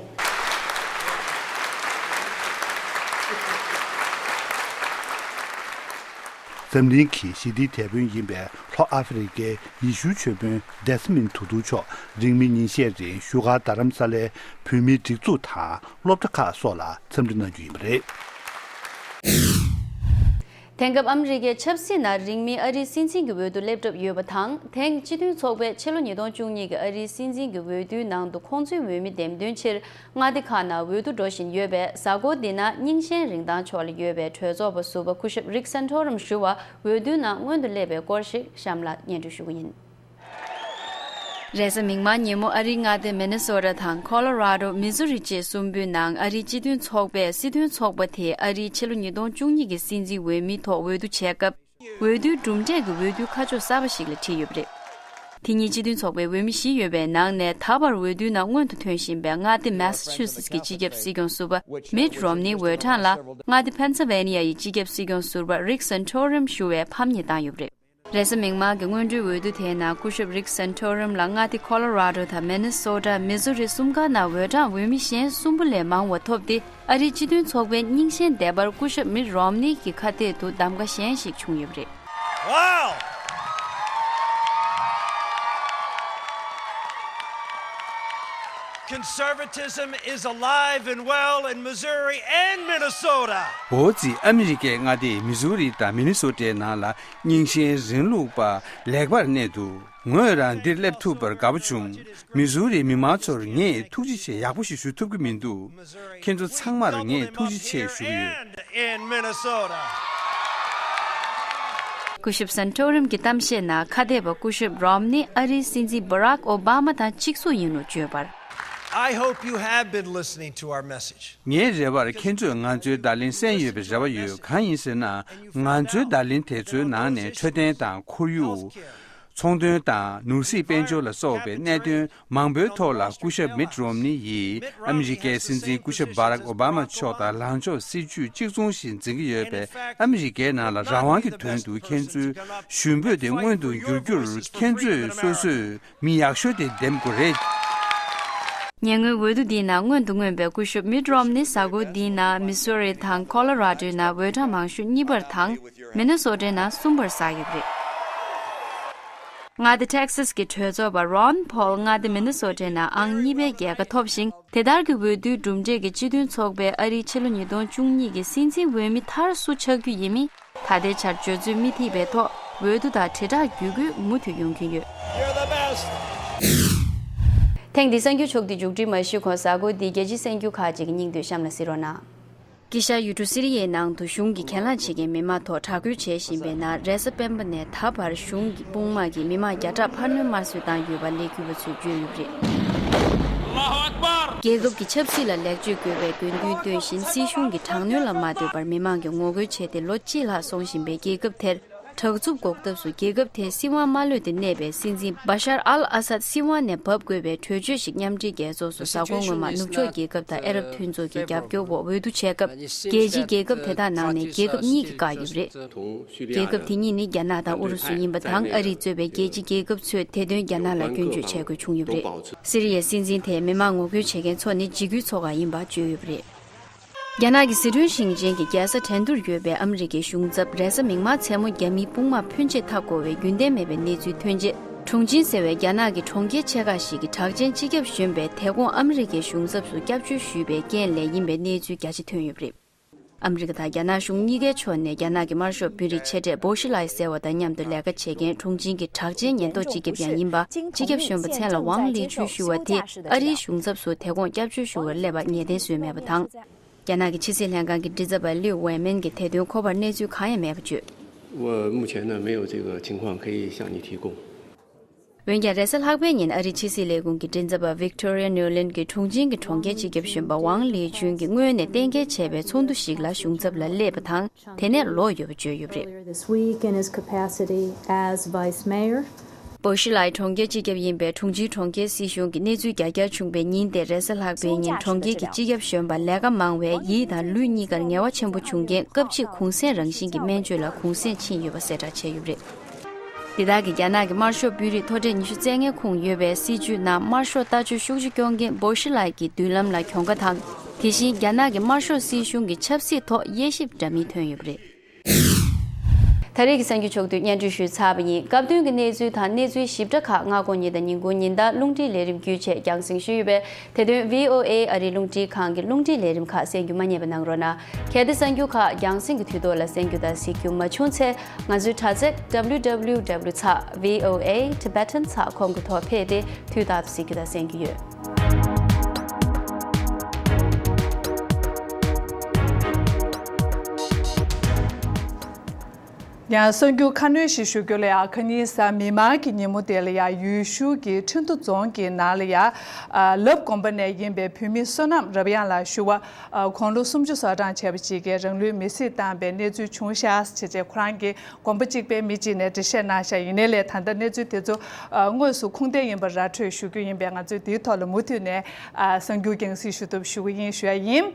འཛམ་གླིང་གི་ཞི་བདེའི་དེད་དཔོན་ཡིན་པའི་ལྷོ་ཨ་ཧྥེ་རི་ཀའི་ཡེ་ཤུའི་ཆོས་དཔོན་ཌེ་སི་མིན་ཊུ་ཊུ་མཆོག་རིང་མིན་ཉིན་ཤས་རིང་བཞུགས་སྒར་རྡ་རམ་ས་ལའི་བོད་མིའི་སྒྲིག་འཛུགས་དང་སློབ་གྲྭ་ཁག་སོགས་ལ་འཚམས་འདྲི་གནང་རྒྱུ་ཡིན་པ་རེད། དེང་སྐབས་ཨ་མི་རི་ཀའི་ཆབ་སྲིད་ནང་རིང་མིན་ཨ་རིའི་སྲིད་འཛིན་གྱི་འོས་བསྡུ་སླེབས་གྲབས་ཡོད་པ་དང་། དེང་སྤྱི་མཐུན་ཚོགས་པས་ཕྱི་ལོ་ཉིས་སྟོང་བཅུ་གཉིས་ཀྱི་ཨ་རིའི་སྲིད་འཛིན་གྱི་འོས་བསྡུའི་ནང་དུ་ཁོང་ཚོའི་འོས་མི་འདེམས་ཐོན་ཕྱིར་མངའ་སྡེ་ཁག་ནང་འོས་བསྡུ་འགྲོ་བཞིན་ཡོད་པས། གཟའ་འཁོར་འདི་ན་རྙིང་ཞེན་རིན་ཐང་ཕྱོགས་ལ་ཡོད་པའི་གྲོས་ཚོགས་པ་ཟུར་པ་སྐུ་ཞབས་རིག་སན་ཐོ་རམ་ཞུ་བ་འོས་བསྡུའི་ནང་སྔོན་དུ་སླེབས་པའི་སྐོར་ཞིག་གཤམ་ལ་སྙན་སྒྲོན་ཞུ་གི་ཡིན། རེས་གཟའ་མིག་དམར་ཉིན་མོ་ཨ་རིའི་མངའ་སྡེ་མི་ནི་སོ་ཊ་དང་ཁོ་ལོ་ར་ཌོ། མི་ཟུ་རི་བཅས་གསུམ་པོའི་ནང་ཨ་རིའི་སྤྱི་མཐུན་ཚོགས་པས་སྲིད་དོན་ཚོགས་པ་དེ་ཨ་རིའི་ཕྱི་ལོ་ཉིས་སྟོང་བཅུ་གཉིས་ཀྱི་སྲིད་འཛིན་འོས་མིའི་ཐོག་འོས་བསྡུ་བྱས་སྐབས། འོས་བསྡུའི་གྲུབ་འབྲས་ཀྱི་འོས་བསྡུའི་ཁ་ཕྱོགས་གསར་པ་ཞིག་ལ་ཁྲིད་ཡོད་པ་རེད། དེ་ཉིད་སྤྱི་མཐུན་ཚོགས་པའི་འོས་མི་བཞི་ཡོད་པའི་ནང་ནས་ད་བར་འོས་བསྡུའི་ནང་སྔོན་དུ་ཐོན་བཞིན་པའི་མངའ་སྡེ་མེ་ས་ཆུ་སེ་ཊི་ཀྱི་སྤྱི་ཁྱབ་སྲིད་སྐྱོང་ཟུར་པ་མིད་རོམ་ནིའི་འོས་གྲངས་ལ་མངའ་སྡེ་ཕེན་སིལ་ཝེ་ནི་ཡ་ཡི་སྤྱི་ཁྱབ་སྲིད་སྐྱོང་ཟུར་པ་རིག་སན་ཐོ་རམ་ཞུ་བས་ཕམ་ཉེས་བཏང་ཡོད་པ་རེད། རེས་གཟའ་མིག་དམར་གྱི་སྔོན་འགྲོའི་འོས་བསྡུ་དེའི་ནང་སྐུ་ཞབས་རིག་སན་ཐོ་རམ་ལ་མངའ་སྡེ་ཁོ་ལོ་ར་ཌོ་དང་མི་ནི་སོ་ཊ། མི་ཟུ་རི་གསུམ་ཀ་ནང་འོས་གྲངས་འོས་མི་གཞན་གསུམ་པོ་ལས་མང་བ་ཐོབ་སྟེ། ཨ་རིའི་སྤྱི་མཐུན་ཚོགས་པའི་རྙིང་ཞེན་འདས་པར་སྐུ་ཞབས་མིད་རོམ་ནི་གི་ཁ་གཏད་དུ་གདམ་ག་གཞན་ཞིག་བྱུང་ཡོད་པ་རེད། Wow! Conservatism is alive and well in Missouri and Minnesota. འོ་ཙི། ཨ་མི་རི་ཀའི་མངའ་སྡེ་མི་ཟུ་རི་དང་མི་ནི་སོ་ཊའི་ནང་ལ་རྙིང་ཞེན་རིང་ལུགས་པ་ལེགས་པར་གནས་འདུག། ངོས་རང་འདིར་སླེབས་ཐུབ་པར་དགའ་པོ་བྱུང་། མི་ཟུ་རིའི་མི་མང་ཚོར་ངས་ཐུགས་རྗེ་ཆེ་ཡག་པོ་ཞིག་ཞུ་ཐུབ་ཀྱི་མི་འདུག། ཁྱེད་ཚོ་ཚང་མར་ངས་ཐུགས་རྗེ་ཆེ་ཞུ་གི་ཡོད། In Minnesota. སྐུ་ཞབས་སན་ཐོ་རམ་གྱི་གཏམ་བཤད་ནང་ཁ་གཏད་པ་སྐུ་ཞབས་རོམ་ནི་ཨ་རིའི་སྲིད་འཛིན་བྷ་རག་ཨོ་བྷ་མ་དང་གཅིག་མཚུངས་ཡིན་ལུགས་བརྗོད་པར། I hope you have been listening to our message. ངའི་རེ་བར་ཁྱེད་ཚོས་ང་ཚོའི་བརྡ་ལན་གསན་ཡོད་པའི་རེ་བ་ཡོད། གང་ཡིན་ཟེར་ན། ང་ཚོའི་བརྡ་ལན་དེ་ཚོའི་ནང་ནས་འཕྲོད་བསྟེན་དང་ཁོར་ཡུག། ཚོང་དོན་དང་ནོར་སྲིད་དཔལ་འབྱོར་ལ་སོགས་པའི་གནད་དོན་མང་པོའི་ཐོག་ལ་སྐུ་ཞབས་མིད་རོམ་ནི་ཡིས་ཨ་མི་རི་ཀའི་སྲིད་འཛིན་སྐུ་ཞབས་བྷ་རག་ཨོ་བྷ་མ་མཆོག་དང་ལངས་ཕྱོགས་སྲིད་ཇུས་གཅིག་མཚུངས་ཤིག་འཛིན་གྱི་ཡོད་པས། ཨ་མི་རི་ཀའི་ནང་ལ་རང་དབང་གི་དོན་དུ་ཁྱེད་ཚོའི་ཞུ་འབོད་དེ་མངོན་དུ་འགྱུར་རྒྱུར་ཁྱེད་ཚོས་སོ་སོས་མི་ཡག་ཤོས་དེ་འདེམས་དགོས་རེད། ཉེ་སྔོན་འོས་བསྡུ་འདིའི་ནང་སྔོན་དུ་མངོན་པའི་སྐུ་ཞབས་མིད་རོམ་ནི་གཟའ་འཁོར་འདིའི་ནང་མི་སོ་རི་དང་ཁོ་ལོ་ར་ཌོའི་ནང་འོས་གྲངས་མང་ཤོས་གཉིས་པར་དང་། མི་ནི་སོ་ཊའི་ནང་གསུམ་པར་བསགས་ཡོད་པ་རེད། མངའ་སྡེ་ཊེག་སཱས་ཀྱི་གྲོས་ཚོགས་པ་རོན་པོལ་མངའ་སྡེ་མི་ནི་སོ་ཊའི་ནང་ཨང་གཉིས་པའི་རྒྱལ་ཁ་ཐོབ་ཤིང་། དེ་ལྟར་གྱི་འོས་བསྡུའི་གྲུབ་འབྲས་ཀྱིས་སྤྱི་མཐུན་ཚོགས་པས་ཨ་རིའི་ཕྱི་ལོ་ཉིས་སྟོང་བཅུ་གཉིས་ཀྱི་སྲིད་འཛིན་འོས་མི་མཐར་སུ་ཆགས་རྒྱུ་ཡིན་མིན་ད་ལྟའི་ཆར་བརྗོད་ཚོད་མི་ཐེབས་པའི་ཐོག་འོས་བསྡུ་དང་དྲིལ་བསྒྲགས་བརྒྱུད་སྐུལ་མུ་མཐུད་ཡོང་གི་ཡོད། ཐེངས་འདིའི་གསར་འགྱུར་ཕྱོགས་བསྡུས་མཇུག་སྒྲིལ་མ་ཞུས་གོང་གཟའ་འཁོར་འདིའི་རྒྱལ་སྤྱིའི་གསར་འགྱུར་ཁག་ཅིག་གི་སྙིང་བསྡུས་གཤམ་ལ་གཟིགས་རོགས་གནང་། དཀྱིལ་ཤར་ཡུལ་གྲུ་སི་རི་ཡའི་ནང་དུ་གཞུང་གིས་གྱེན་ལངས་བྱེད་མཁན་མི་མང་ཐོག་དྲག་རྒོལ་བྱེད་བཞིན་པའི་ནང་རེས་གཟའ་སྤེན་པ་ནས་ད་བར་གཞུང་གི་དཔུང་དམག་གིས་མི་མང་བརྒྱ་ཕྲག་འཕར་སྣོན་དམར་གསོད་བཏང་ཡོད་པ་ལས་འགུལ་བ་ཚོས་བརྗོད་ཡོད་པ་རེད། རྒྱལ་ཁབ་ཀྱི་ཆབ་སྲིད་ལ་ལེགས་བཅོས་དགོས་པའི་དགོས་འདུན་བཏོན་བཞིན་སྲིད་གཞུང་གིས་དྲག་གནོན་ལ་མ་ལྟོས་པར་མི་མང་གིས་ངོ་རྒོལ་བྱས་ཏེ་ལོ་གཅིག་ལྷག་སོང་བཞིན་པའི་རྒྱལ་ཁབ་དེར། དྲག་རྩུབ་འགོག་ཐབས་སུ་རྒྱལ་ཁབ་དེའི་སྲིད་དབང་མ་ལོན་དུ་གནས་པའི་སྲིད་འཛིན་བ་ཤར་ཨལ་ཨ་སད་སྲིད་དབང་ནས་བབས་དགོས་པའི་གྲོས་ཆོད་ཞིག་མཉམ་འབྲེལ་རྒྱལ་ཚོགས་སུ་གཟའ་འཁོར་སྔོན་མ་ནུབ་ཕྱོགས་རྒྱལ་ཁབ་དང་ཨ་རབ་མཐུན་ཚོགས་ཀྱི་རྒྱབ་སྐྱོར་འོག་འོས་བསྡུ་བྱས་སྐབས། རྒྱལ་སྤྱིའི་རྒྱལ་ཁབ་དེ་དག་ནང་ནས་རྒྱལ་ཁབ་གཉིས་ཀྱིས་བཀག་ཡོད་པ་རེད། རྒྱལ་ཁབ་དེ་གཉིས་ནི་རྒྱ་ནག་དང་ཨུ་རུ་སུ་ཡིན་པ་དང་། ཨ་རིས་གཙོས་པའི་རྒྱལ་སྤྱིའི་རྒྱལ་ཁབ་ཚོས་དེ་དོན་རྒྱ་ནག་ལ་སྐྱོན་བརྗོད་བྱེད་དགོས་བྱུང་ཡོད་པ་རེད། སི་རི་ཡའི་སྲིད་འཛིན་དེས་མི་མང་ངོ་རྒོལ་བྱེད་མཁན་ཚོ་ནི་འཇིགས་སྐུལ་ཚོགས་ཁག་ཡིན་པ་བརྗོད་ཡོད་པ་རེད། རྒྱ་ནག་གི་ཟི་ཁྲོན་ཞིང་ཆེན་གྱི་རྒྱལ་ས་ཁྲེན་ཏུར་ཡོད་པའི་ཨ་མི་རི་ཀའི་གཞུང་ཚབ་རེས་གཟའ་མིག་དམར་མཚན་མོ་རྒྱ་མིའི་དཔུང་དམག་ཕོན་ཆེ་མཐའ་བསྐོར་བའི་རྒྱུན་ལྡན་མེད་པའི་གནས་ཚུལ་ཐོན་རྗེས། ཁྲུང་ཆིང་ཟེར་བའི་རྒྱ་ནག་གི་གྲོང་ཁྱེར་ཆེ་ཁག་ཞིག་གི་གྲགས་ཅན་སྤྱི་ཁྱབ་གཞོན་པས་དེ་གོང་ཨ་མི་རི་ཀའི་གཞུང་ཚབ་སུ་སྐྱབས་བཅོལ་ཞུས་པའི་རྐྱེན་ལས་ཡིན་པའི་གནས་ཚུལ་རྒྱ་ཆེ་ཐོན་ཡོད་པ་རེད། ཨ་མི་རི་ཀ་དང་རྒྱ་ནག་གཞུང་གཉིས་ཀའི་ཕྱོགས་ནས་རྒྱ་ནག་གི་དམར་ཤོག་དཔོན་རིགས་ཆེ་གྲས་བོ་ཤི་ལའི་ཟེར་བ་དང་མཉམ་དུ་ལས་ཀ་བྱེད་མཁན་ཁྲུང་ཆིང་གི་གྲགས་ཅན་ཉེན་རྟོག་སྤྱི་ཁྱབ་ཀྱང་ཡིན་པ། སྤྱི་ཁྱབ་གཞོན་པ་མཚན་ལ་ཝང་ལི་ཅུན་ཞུ་བ་དེ་ཨ་རིའི་གཞུང་ཚབ་སུ་དེ་གོང་སྐྱབས་བཅོལ་ཞུ་བར་སླེབས་པ་ངེས་གཏན་བཟོས་མེད་པ་དང་། རྒྱ་ནག་གི་ཕྱི་སྲིད་ལྷན་ཁང་གི་མགྲིན་ཚབ་པ་ལིའུ་ཝེ་མེན་གྱིས་དེ་དོན་ཁོ་པར་གནས་ཚུལ་གང་ཡང་མེད་པ་བརྗོད། 我目前呢没有这个情况可以向你提供。 འོན་ཀྱང་རེས་གཟའ་ལྷག་པའི་ཉིན་ཨ་རིའི་ཕྱི་སྲིད་ལས་ཁུངས་ཀྱི་མགྲིན་ཚབ་པ་Victoria Nuland གྱིས་ཁྲུང་ཆིང་གི་གྲོང་ཁྱེར་སྤྱི་ཁྱབ་གཞོན་པ་ཝང་ལི་ཅུན་གྱིས་སྔོན་ནས་གཏན་འཁེལ་བྱས་པའི་ཚོགས་འདུ་ཞིག་ལ་གཞུང་ཚབ་ལ་སླེབས་པ་དང་། དེ་ནས་ལོག་ཡོད་པ་བརྗོད་ཡོད་པ་རེད། Earlier this week in his capacity as vice mayor. བོ་ཤི་ལའི་གྲོང་ཁྱེར་སྤྱི་ཁྱབ་ཡིན་པའི་ཁྲུང་ཆིང་གྲོང་ཁྱེར་སྲིད་གཞུང་གི་གནས་ཚུལ་རྒྱ་ཆེར་བྱུང་པའི་ཉིན་དེ་རེས་གཟའ་ལྷག་པའི་ཉིན་གྲོང་ཁྱེར་གྱི་སྤྱི་ཁྱབ་གཞོན་པ་ལས་ཀ་མང་བས་ཡིད་དང་ལུས་གཉིས་ཀར་ངལ་བ་ཆེན་པོ་བྱུང་རྐྱེན་སྐབས་གཅིག་གུང་གསེང་རང་བཞིན་གྱི་སྨན་བཅོས་ལ་གུང་གསེང་ཕྱིན་ཡོད་པ་གསལ་བསྒྲགས་བྱས་ཡོད་པ་རེད། འདི་དག་གིས་རྒྱ་ནག་གི་དམར་ཤོག་དཔོན་རིགས་མཐོ་གྲས་ཉི་ཤུ་རྩ་ལྔའི་ཁོངས་ཡོད་པའི་སྲིད་བྱུས་ནང་དམར་ཤོག་ལྟ་སྤྱོད་ཤུགས་ཆེ་སྐྱོན་མཁན་བོ་ཤི་ལའི་གི་མདུན་ལམ་ལ་གྱོང་ཁ་དང་། དེ་བཞིན་རྒྱ་ནག་གི་དམར་ཤོག་སྲིད་གཞུང་གི་ཆབ་སྲིད་ཐོག་དབྱེ་ཞིབ་འདྲ་མིན་ཐོན་ཡོད་པ་རེད། ད་རེས་ཀྱི་གསར་འགྱུར་ཕྱོགས་བསྡུས་སྙན་སྒྲོན་ཞུས་ཚར་བ་ཡིན། སྐབས་བསྟུན་གྱི་གནས་ཚུལ་དང་གནས་ཚུལ་ཞིབ་ཕྲ་ཁག་སྔ་དགོང་ཉིན་དང་ཉིན་གུང་ཉིན་ལྟར་རླུང་འཕྲིན་ལས་རིམ་བརྒྱུད་བཅས་རྒྱང་སྲིང་ཞུས་ཡོད་པས། དེ་དོན་བྷི་ཨོ་ཨེ་ཨ་རིའི་རླུང་འཕྲིན་ཁང་གི་རླུང་འཕྲིན་ལས་རིམ་ཁག་གསན་རྒྱུ་མ་བསྙེལ་བ་གནང་རོགས་གནང་། གལ་ཏེ་གསར་འགྱུར་ཁག་རྒྱང་སྲིང་གི་དུས་ཐོག་ལ་གསན་རྒྱུ་དང་གཟིགས་རྒྱུ་མ་བྱུང་ཚེ། ང་ཚོའི་དྲ་ཚིགས་W W W ཚེག་V O A Tibetan ཚེག་ཁོམ་གྱི་ཐོག་ཕེབས་ཏེ་དུས་རྟག་ཏུ་གཟིགས་རྒྱུ་དང་གསན་རྒྱུ་ཡོད། ཡང་གསར་འགྱུར་ཁ་སྣོན་ཞིག་ཞུ་རྒྱུ་ལ། ཡང་ཁ་ཉིན་གཟའ་མིག་དམར་གྱི་ཉིན་མོ་དེ་ལ་ཡང་ཡུལ་ཤུལ་གྱི་ཁྲིན་ཏུ་རྫོང་གི་ནང་ལ་ཡང་ལབ་དགོན་པ་ནས་ཡིན་པའི་བོད་མི་བསོད་ནམས་རབ་དབྱངས་ལགས་ཞུ་བ། ཁོང་ལོ་སུམ་ཅུ་སོ་གྲངས་བྱས་པ་ཅིག་གིས་རང་ལུས་མེར་སྲེག་བཏང་པའི་གནས་ཚུལ་བྱུང་ཤག་ཅེས་བྱས་ཁོ་རང་གི་དགོན་པ་གཅིག་པའི་མི་གཅིག་ནས་འགྲེལ་བཤད་གནང་ཤག་ཡིན་ནའི་ལས་ད་ལྟ་གནས་ཚུལ་དེ་ཚོ་དངོས་སུ་ཁུངས་ལྡན་ཡིན་པ་ར་འཕྲོད་ཞུ་རྒྱུ་ཡིན་པས། ང་ཚོས་དེའི་ཐོག་ལ་མུ་མཐུད་ནས་གསར་འགྱུར་རྒྱང་སྲིང་ཞུ་ཐབས་ཞུ་གི་ཡིན་ཞུ་ཡ་ཡིན།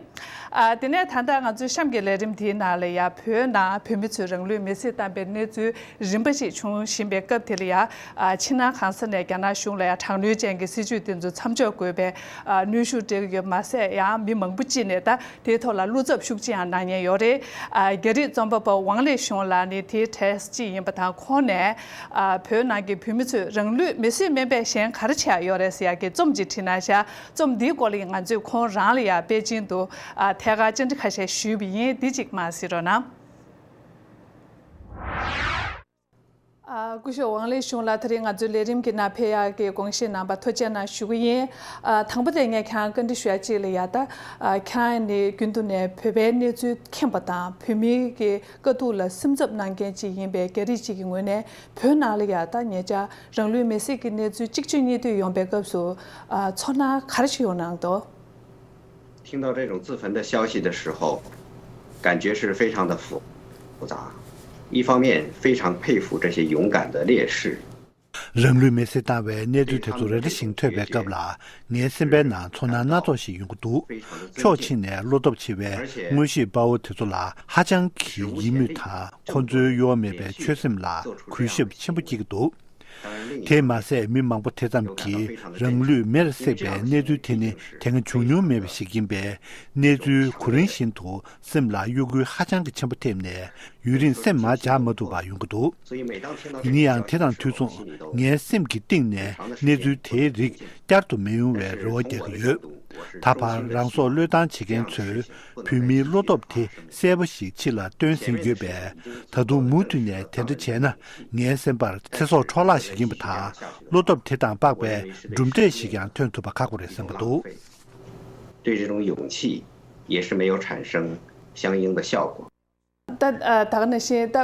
ཨ། དེ་ནས་ད་ལྟ་ང་ཚོའི་གཤམ་གྱི་ལས་རིམ་དེའི་ནང་ལ་ཡང་བོད་ནང་བོད་མི་ཚོས་རང་ལུས་མེར་སྲེག་བཏང་པའི་གནས་ཚུལ་རིམ་པ་ཞིག་བྱུང་བཞིན་པའི་སྐབས་དེ་ལ་ཡང་། ཨ། ཕྱི་ནང་གང་ས་ནས་རྒྱ་ནག་གཞུང་ལ་ཡང་དྲག་གནོན་ཅན་གྱི་སྲིད་བྱུས་དེ་ཚོ་མཚམས་འཇོག་དགོས་པའི། ཨ། གནོན་ཤུགས་སྤྲད་ཀྱི་ཡོད་མ་ཟད། ཡང་མི་མང་པོ་ཅིག་ནས་ད་དེའི་ཐོག་ལ་བློ་འཚབ་ཤུགས་ཆེ་ཡང་གནང་མཁན་ཡོད་རེད། ཨ། རྒྱ་རིགས་རྩོམ་པ་པོ་ཝང་ལེ་ཞུང་ལགས་ནི་དེའི་གྲས་གཅིག་ཡིན་པ་དང་། ཁོང་ནས། ཨ། བོད་ནང་གི་བོད་མི་ཚོས་རང་ལུས་མེར་སྲེག་མིན་པའི་གཞན་ག་རེ་བྱས་ཡོད་རེད་ཟེར་ཡག་གི་རྩོམ་ཅིག་བྲིས་གནང་ཤག་རྩོམ་འདིའི་སྐོར་ལ་ཡིན། ང་ཚོས་ཁོང་རང་ལ་ཡང་པེ་ཅིང་དུ། ཨ། ཐད་ཀར་བཅར་འདྲི་ཁ་ཤས་ཞུས་པ་ཡིན། འདི་གཅིག་མར་གཟིགས་རོགས་གནང་། ཨ། སྐུ་ཞབས་ཝང་ལེ་ཞུང་ལགས། ད་རེས་ང་ཚོའི་ལས་རིམ་གྱི་ནང་ཕེབས་ཡག་གི་དགོངས་བཞེས་གནང་བར་ཐུགས་རྗེ་གནང་ཞུ་གི་ཡིན། ཨ། དང་པོ་དེ་ངས་ཁྱེད་རང་བཀའ་འདྲི་ཞུ་ཡག་གཅིག་ལ་ཡ། ད། ཨ། ཁྱེད་རང་ནི་རྒྱུན་དུ་ནས་བོད་པའི་གནས་ཚུལ་མཁྱེན་པ་དང་། བོད་མིའི་གི་དཀའ་སྡུག་ལ་སེམས་འཚབ་གནང་མཁན་གཅིག་ཡིན་པའི་རྒྱ་རིགས་གཅིག་གི་ངོས་ནས། བོད་ནང་ལ་ཡ་ད་ཉེ་ཆར་རང་ལུས་མེར་སྲེག་གི་གནས་ཚུལ་གཅིག་མཆོད་གཉིས་བསྡུས་ཡོང་པའི་སྐབས་སུ། ཨ། ཚོར་སྣང་ག་རེ་ཞིག་ཡོང་གནང་འདུག 听到这种自焚的消息的时候，感觉是非常的复杂。一方面非常佩服这些勇敢的烈士， རང་ལུས་མེར་སྲེག་བཏང་བའི་གནས་ཚུལ་དེ་ཚོ་རེ་རེ་བཞིན་ཐོས་པའི་སྐབས་ལ། ངའི་སེམས་པའི་ནང་ཚོར་སྣང་སྣ་ཚོགས་ཤིག་ཡོང་གི་འདུག་ཕྱོགས་གཅིག་ནས་བློ་སྟོབས་ཆེ་བའི་དངོས་གཞིའི་དཔའ་བོ་དེ་ཚོ་ལ་ཧ་ཅང་གི་ཡིད་མོས་དང་། ཁོ་ཚོའི་གཡོ་བ་མེད་པའི་ཆོད་སེམས་ལ་གུས་ཞབས་ཆེན་པོ་སྐྱེ་གི་འདུག་དེས་མ་ཟད། མི་མང་པོ་དེ་ཙམ་གྱིས་རང་ལུས་མེར་བསྲེགས་པའི་གནས་ཚུལ་དེ་ནི་དེ་སྔ་བྱུང་མྱོང་མེད་པ་ཞིག་ཡིན་པས། གནས་ཚུལ་གོ་རིམ་བཞིན་དུ་སེམས་ལ་གཡོ་འགུལ་ཧ་ཅང་གི་ཆེན་པོ་ཐེབས་ནས། ཡུན་རིང་སེམས་མ་འཇགས་མ་ཐུབ་པ་ཡོང་གི་འདུག། ཡིན་ན་ཡང་། དེ་དང་དུས་མཚུངས་ངའི་སེམས་ཀྱི་གཏིང་ནས་གནས་ཚུལ་དེའི་རིགས་བསྐྱར་དུ་མི་ཡོང་བའི་རེ་བ་རྒྱག་གི་ཡོད། ད་བར་རང་སྲོག་བློས་བཏང་བྱེད་མཁན་ཚོས་བོད་མིའི་བློ་སྟོབས་དེ་གསལ་པོ་ཞིག་ཕྱི་ལ་སྟོན་ཟིན་ཡོད་པས། ད་དུང་མུ་མཐུད་ནས་དེ་འདྲ་བྱས་ན། ངའི་སེམས་པར་ཚེ་སྲོག་འཕྲོ་བརླག་ཞིག་ཡིན་པ་དང་། བློ་སྟོབས་དེ་དང་དཔག་པའི་གྲུབ་འབྲས་ཤིག་ཀྱང་ཐོན་ཐུབ་པ་ཁག་པོ་རེད་བསམ་གྱི་འདུག། 对这种勇气也是没有产生相应的效果。 ད་ད་ག་ནང་བཞིན་ད་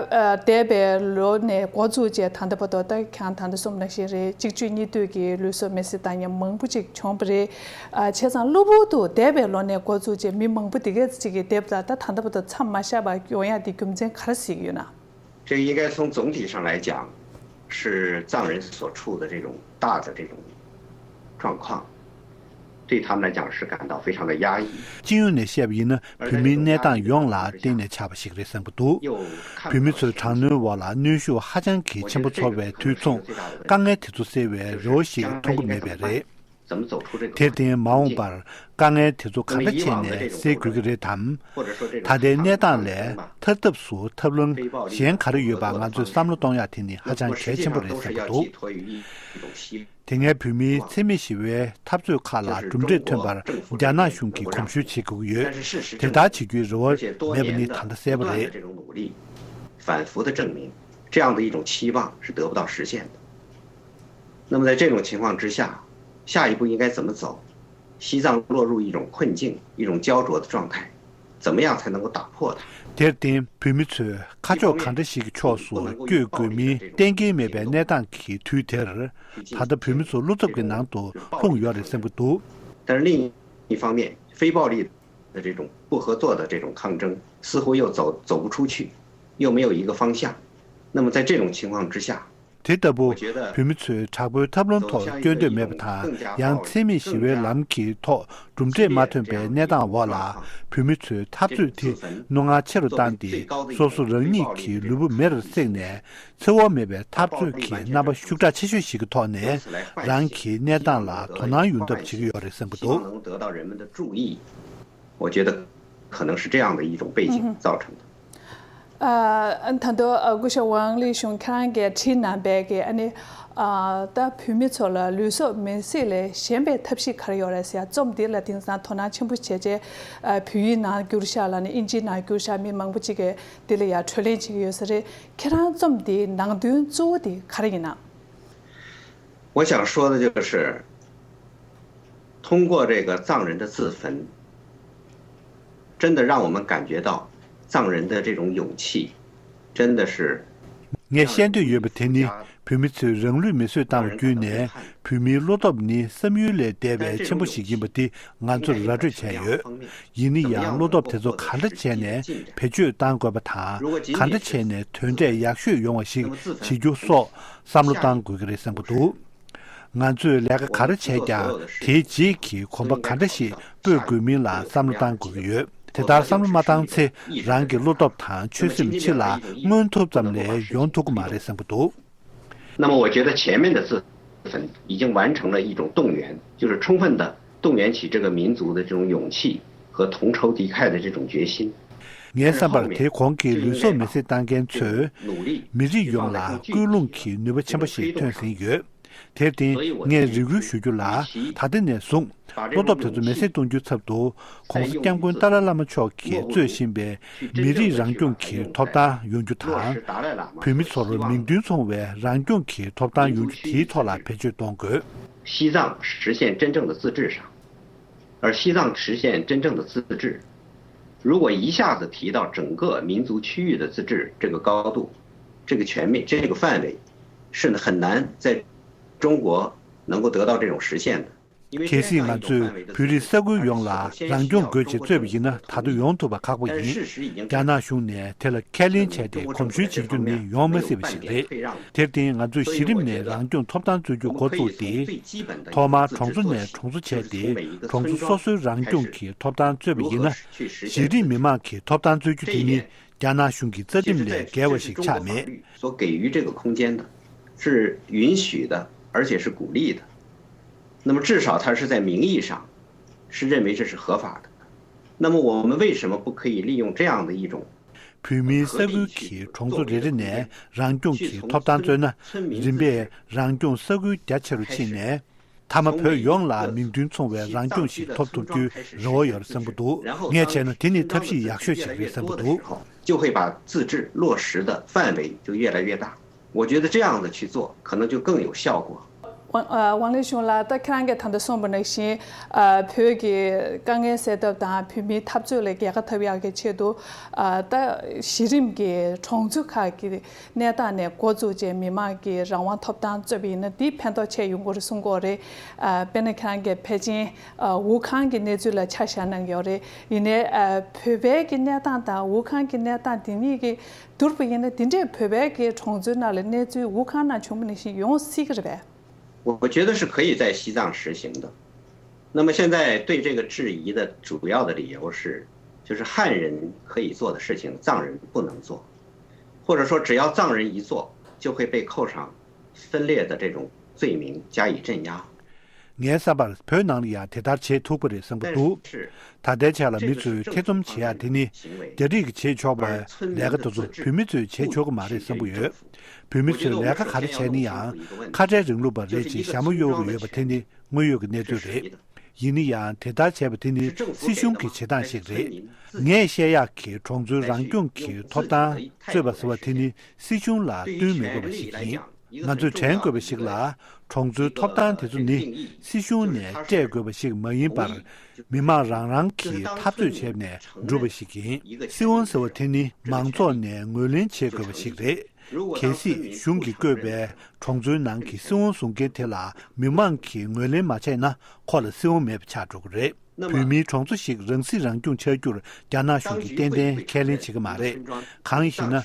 འདས་པའི་ལོ་ནས་འགོ་བཙུགས་བྱས་ད་ལྟ་བར་དུ། ད་ཁྱེད་རང་ད་ལྟ་གསུངས་པ་ནང་བཞིན་རེད། གཅིག་གཅོད་གཉིས་གཏོད་ཀྱི་ལུས་སྲོག་མེར་སྲེག་བཏང་མཁན་མང་པོ་ཅིག་བྱུང་བ་རེད། བྱས་ཙང་གློ་བུར་དུ་འདས་པའི་ལོ་ནས་འགོ་བཙུགས་བྱས་མི་མང་པོ་དེ་གས་ཅིག་གིས་འདས་པ་ད་ད་ལྟ་བར་དུ་མཚམས་མ་བཞག་པ་ཡོང་ཡག་དེ་རྒྱུ་མཚན་ག་རེ་གཟིགས་ཡོད་ན། 这应该从总体上来讲，是藏人所处的这种大的这种状况，对他们来讲是感到非常的压抑。 སྤྱི་ཡོངས་ནས་བཤད་པ་ཡིན་ན། བོད་མིའི་གནས་སྟངས་ཡོངས་ལ་གཏན་ནས་ཆགས་པ་ཞིག་རེད་བསམ་གྱི་འདུག། བོད་མི་ཚོས་དྲག་གནོན་འོག་ལ་གནོན་ཤུགས་ཧ་ཅང་གི་ཆེན་པོ་ཚོར་བའི་དུས་མཚུངས། དཀའ་ངལ་དེ་ཚོ་སེལ་བའི་རེ་བ་ཞིག་མཐོང་གི་མེད་པས་རེད། དེར་བརྟེན། མ་འོངས་པར་དཀའ་ངལ་དེ་ཚོ་ག་འདྲ་བྱས་ནས་སེལ་དགོས་ཀྱི་རེད་དམ། ད་ལྟའི་གནས་སྟངས་ལས་ཐར་ཐབས་སུ་ཐབས་ལམ་གཞན་ག་རེ་ཡོད་པ་ང་ཚོས་བསམ་བློ་གཏོང་ཡག་དེ་ནི་ཧ་ཅང་གལ་ཆེན་པོ་རེད་བསམ་གྱི་འདུག། དེ་སྔའི་བོད་མིའི་འཚེ་མེད་ཞི་བའི་འཐབ་རྩོད་ཁག་ལ་གྲུབ་འབྲས་ཐོན་པར་རྒྱ་ནག་གཞུང་གིས་གོམས་ཞུ་བྱེད་དགོས་ཀྱི་ཡོད། དེ་ལྟར་བྱེད་རྒྱུའི་རེ་བ་མེད་པ་ནི་ད་ལྟ་གསལ་པོ་རེད། 反复的证明，这样的一种期望是得不到实现的。那么在这种情况之下，下一步应该怎么走？西藏落入一种困境、一种焦灼的状态，怎么样才能够打破它？ དེར་བརྟེན། བོད་མི་ཚོས་ཁ་ཕྱོགས་གང་འདྲ་ཞིག་གི་ཕྱོགས་སུ་བསྐྱོད་དགོས་མིན་གཏན་འཁེལ་མེད་པའི་གནས་སྟངས་ཀྱི་དུས་དེར། ད་ལྟ་བོད་མི་ཚོ་བློ་འཚབ་ཀྱི་ནང་དུ་ལྷུང་ཡོད་རེད་བསམ་གྱི་འདུག། 但是另一方面，非暴力的这种不合作的这种抗争，似乎又走走不出去，又没有一个方向。那么在这种情况之下， དེ་ལྟ་བུ། བོད་མི་ཚོས་དྲག་པོའི་ཐབས་ལམ་ཐོག་སྐྱོད་འདོད་མེད་པ་དང་། ཡང་འཚེ་མེད་ཞི་བའི་ལམ་གྱི་ཐོག་གྲུབ་འབྲས་མ་ཐོན་པའི་གནས་སྟངས་འོག་ལ། བོད་མི་ཚོས་འཐབ་རྩོད་དེ་རྣོ་ངར་ཆེ་རུ་བཏང་སྟེ། སོ་སོ་རང་ཉིད་ཀྱི་ལུས་པོ་མེར་བསྲེགས་ནས། འཚེ་བ་མེད་པའི་འཐབ་རྩོད་ཀྱི་རྣམ་པ་ཤུགས་དྲག་ཆེ་ཤོས་ཤིག་གི་ཐོག་ནས། རང་གི་གནས་སྟངས་ལ་དོ་སྣང་ཡོང་ཐབས་བྱེད་ཀྱི་ཡོད་རེད་བསམ་གྱི་འདུག། 我觉得可能是这样的一种背景造成的。 ད་དུང་སྐུ་ཞབས་ཝང་ལི་ཞུང་ཁྱེད་རང་གིས་བྲིས་གནང་པའི་གི་ཨ་ནི། ད་བོད་མི་ཚོ་ལ་ལུས་སྲོག་མེར་སྲེག་ལས་གཞན་པའི་ཐབས་ཤེས་ག་རེ་ཡོད་རེད་ཟེར་ཡ་རྩོམ་འདི་ལ་དེང་སང་དོ་སྣང་ཆེན་པོ་བྱས་རྗེས། བོད་ཡིག་ནང་བསྒྱུར་ཤག་ལ་ནི་ཨིན་ཇིའི་ནང་བསྒྱུར་ཤག་མི་མང་པོ་ཅིག་གིས་འདི་ལ་ཡ་གྲོས་གླེང་བྱེད་ཀྱི་ཡོད་ས་རེད། ཁྱེད་རང་རྩོམ་འདིའི་ནང་དོན་གཙོ་བོ་དེ་ག་རེ་ཡིན་ན། 我想说的就是，通过这个藏人的自焚，真的让我们感觉到藏人的这种勇气，真的是 ངས་བཤད་འདོད་ཡོད་པ་དེ་ནི། བོད་མི་ཚོས་རང་ལུས་མེ་གསོད་བཏང་བ་བརྒྱུད་ནས། བོད་མིའི་བློ་སྟོབས་ནི་བསམ་ཡུལ་ལས་འདས་པའི་ཆེན་པོ་ཞིག་ཡིན་པ་དེ་ང་ཚོར་ར་སྤྲོད་བྱས་ཡོད། ཡིན་ན་ཡང་། བློ་སྟོབས་དེ་ཚོ་ག་འདྲ་བྱས་ནས་བེད་སྤྱོད་གཏང་དགོས་པ་དང་། ག་འདྲ་བྱས་ནས་དོན་འབྲས་ཡག་ཤོས་ཡོང་བ་ཞིག་བྱེད་རྒྱུ་སོགས་བསམ་བློ་གཏང་དགོས་ཀྱི་རེད་བསམ་གྱི་འདུག། ང་ཚོས་ལས་ཀ་ག་རེ་བྱས་ཀྱང་། དེའི་རྗེས་ཀྱི་གོམ་པ་ག་འདྲ་ཞིག་སྤོས་དགོས་མིན་ལ་བསམ་བློ་གཏང་དགོས་ཀྱི་ཡོད། དེ་ལྟར་བསམ་བློ་མ་བཏང་ཚེ། རང་གི་བློ་སྟོབས་དང་ཆོད་སེམས་ཕྱི་ལ་མངོན་ཐུབ་ཙམ་ལས་ཡོང་ཐུབ་ཀྱི་མ་རེད་བསམ་གྱི་འདུག། 那么，我觉得前面的自焚已经完成了一种动员，就是充分的动员起这个民族的这种勇气和同仇敌忾的这种决心。 ངའི་བསམ་པར། དེའི་གོང་གི་ལུས་སྲོག་མེ་བསྲེགས་བཏང་མཁན་ཚོས། མི་རིགས་ཡོངས་ལ་སྐུལ་སློང་གི་ནུས་པ་ཆེན་པོ་ཞིག་ཐོན་ཟིན་ཡོད། དེར་བརྟེན། ངས་རེ་སྐུལ་ཞུ་རྒྱུ་ལ། ད་ལྟ་ནས་བཟུང་། བློ་སྟོབས་དེ་ཚོ་མེ་བསྲེགས་གཏོང་རྒྱུའི་ཚབ་ཏུ། ༸གོང་ས་༸སྐྱབས་མགོན་ཏཱ་ལའི་བླ་མ་མཆོག་གིས་གཙོས་བཞིན་པའི་མི་རིགས་རང་སྐྱོང་གི་ཐོབ་ཐང་ཡོང་རྒྱུ་དང་། བོད་མི་ཚོར་མིང་དོན་མཚུངས་པའི་རང་སྐྱོང་གི་ཐོབ་ཐང་ཡོང་རྒྱུ་དེའི་ཐོག་ལ་བེད་སྤྱོད་གཏོང་དགོས། 西藏实现真正的自治上，而西藏实现真正的自治，如果一下子提到整个民族区域的自治这个高度、这个权利、这个范围，是很难在中国能够得到这种实现的。 གལ་སྲིད་ང་ཚོས་བོད་རིགས་ས་ཁུལ་ཡོངས་ལ་རང་སྐྱོང་དགོས་ཅེས་རྩོད་པ་ཡིན་ན། ད་དུང་ཡོང་ཐུབ་པ་ཁག་པོ་ཡིན། རྒྱ་ནག་གཞུང་ནས་དེ་ལ་ཁས་ལེན་བྱས་ཏེ་གོམས་བཤུས་བྱེད་རྒྱུ་ནི་ཡོང་མ་སྲིད་པ་ཞིག་རེད། དེར་བརྟེན། ང་ཚོས་གཞི་རིམ་ནས་རང་སྐྱོང་ཐོབ་ཐང་རྩོད་རྒྱུ་འགོ་བཙུགས་ཏེ། ཐོག་མར་གྲོང་ཚོ་ནས་གྲོང་ཚོ་བྱས་ཏེ། གྲོང་ཚོ་སོ་སོའི་རང་སྐྱོང་གི་ཐོབ་ཐང་རྩོད་པ་ཡིན་ན། གཞི་རིམ་མི་མང་གི་ཐོབ་ཐང་རྩོད་རྒྱུ་དེ་ནི། རྒྱ་ནག་གཞུང་གི་རྩ་ཁྲིམས་ལས་འགལ་བ་ཞིག་ཆགས་མེད། 所给予这个空间的，是允许的，而且是鼓励的。那么至少他是在名义上是认为这是合法的。那么我们为什么不可以利用这样的一种 བོད་མིའི་ས་ཁུལ་གྱི་གྲོང་ཚོ་རེ་རེ་ནས་རང་སྐྱོང་གི་ཐོབ་ཐང་རྩོད་ན། རིམ་པས་རང་སྐྱོང་ས་ཁུལ་རྒྱ་ཆེ་རུ་ཕྱིན་ནས། མཐའ་མ་བོད་ཡོངས་ལ་མིང་དོན་མཚུངས་པའི་རང་སྐྱོང་ཞིག་ཐོབ་ཐུབ་རྒྱུའི་རེ་བ་ཡོད་རེད་བསམ་གྱི་འདུག་ངས་བྱས་ན་དེ་ནི་ཐབས་ཤེས་ཡག་ཤོས་ཤིག་རེད་བསམ་གྱི་འདུག 就会把自治落实的范围就越来越大。我觉得这样子去做，可能就更有效果。 ཝང་ཨ་ཝང་ལི་ཞུང་ལགས། ད་ཁྱེད་རང་གིས་ད་ལྟ་གསུངས་པ་ནང་བཞིན། ཨ་བོད་ཀྱི་དཀའ་ངལ་སེལ་ཐབས་དང་བོད་མིའི་འཐབ་རྩོད་ལ་རྒྱལ་ཁ་ཐོབ་ཡག་གི་ཆེད་དུ། ཨ་ད་གཞི་རིམ་གྱི་གྲོང་ཚོ་ཁག་གི་གནས་སྟངས་ནས་འགོ་བཙུགས་བྱས་མི་མང་གི་རང་དབང་ཐོབ་ཐང་རྩོད་པ་ཡིན་ན། འདི་ཕན་ཐོགས་ཆེ་ཡོང་གི་རེད་གསུང་གི་ཡོད་རེད། ཨ་དཔེར་ན་ཁྱེད་རང་གིས་ཕལ་ཆེར་ཨ་ཝུ་ཁང་གི་གནས་ཚུལ་ལ་ཆ་བཞག་གནང་ཡོད་རེད། ཡིན་ནའི་ཨ་བོད་པའི་གི་གནས་སྟངས་དང་ཝུ་ཁང་གི་གནས་སྟངས་དེ་གཉིས་ཀྱི་བསྡུར་བ་ཡིན་ན། དེ་འདྲའི་བོད་པའི་གི་གྲོང་ཚོའི་ནང་ལ་གནས་ཚུལ་ཝུ་ཁང་ནང་བྱུང་བ་ནང་བཞིན་ཡོང་སྲིད་ཀྱི་རེད་པས། 我觉得是可以在西藏实行的。那么现在对这个质疑的主要的理由是，就是汉人可以做的事情，藏人不能做，或者说只要藏人一做，就会被扣上分裂的这种罪名加以镇压。 ངའི་བསམ་པར་བོད་ནང་ལ་ཡང་དེ་ལྟར་བྱེད་ཐུབ་པ་རེད་བསམ་གྱི་འདུག་ད་ལྟའི་ཆ་ལ་མི་ཚོས་ཐེ་ཚོམ་བྱེད་ཡ་དེ་ནི། རྒྱ་རིགས་ཀྱིས་བྱེད་ཆོག་པའི་ལས་ཀ་དེ་ཚོ་བོད་མི་ཚོས་བྱེད་ཆོག་གི་མ་རེད་བསམ་གྱི་ཡོད། བོད་མི་ཚོས་ལས་ཀ་ག་རེ་བྱས་ན་ཡང་། ཁ་བྲལ་རིང་ལུགས་པ་རེད་ཅེས་ཞྭ་མོ་གཡོག་གི་ཡོད་པ་དེ་ནི་དངོས་ཡོད་ཀྱི་གནས་ཚུལ་རེད། ཡིན་ན་ཡང་དེ་ལྟར་བྱས་པ་དེ་ནི་སྲིད་གཞུང་གི་བྱེད་སྟངས་ཤིག་རེད། ངས་བཤད་ཡག་གི་གྲོང་ཚོའི་རང་སྐྱོང་གི་ཐོབ་ཐང་རྩོད་པ་ཟེར་བ་དེ་ནི་སྲིད་གཞུང་ལ་བསྟུན་མི་དགོས་པ་ཞིག་ཡིན། ང་ཚོས་དྲན་དགོས་པ་ཞིག་ལ། གྲོང་ཚོའི་ཐོབ་ཐང་དེ་ཚོ་ནི་སྲིད་གཞུང་ནས་སྤྲད་དགོས་པ་ཞིག་མ་ཡིན་པར། མི་མང་རང་རང་གིས་འཐབ་རྩོད་བྱས་ནས་བསྒྲུབས་པ་ཞིག་ཡིན། སྲིད་དབང་ཟེར་བ་དེ་ནི་མང་ཚོགས་ནས་ངོས་ལེན་བྱེད་དགོས་པ་ཞིག་རེད། གལ་སྲིད་གཞུང་གིས་བསྐོས་པའི་གྲོང་ཚོའི་ནང་གི་སྲིད་དབང་བཟུང་མཁན་དེ་ལ་མི་མང་གིས་ངོས་ལེན་མ་བྱས་ན། ཁོ་ལ་སྲིད་དབང་མེད་པ་ཆགས་འགྲོ་གི་རེད། བོད་མིའི་གྲོང་ཚོ་ཞིག་རང་སྲིད་རང་སྐྱོང་ཆགས་རྒྱུར་རྒྱ་ནག་གཞུང་གིས་ཏན་ཏན་ཁས་ལེན་བྱེད་ཀྱི་མ་རེད། གང་ཡིན་ཞེ་ན།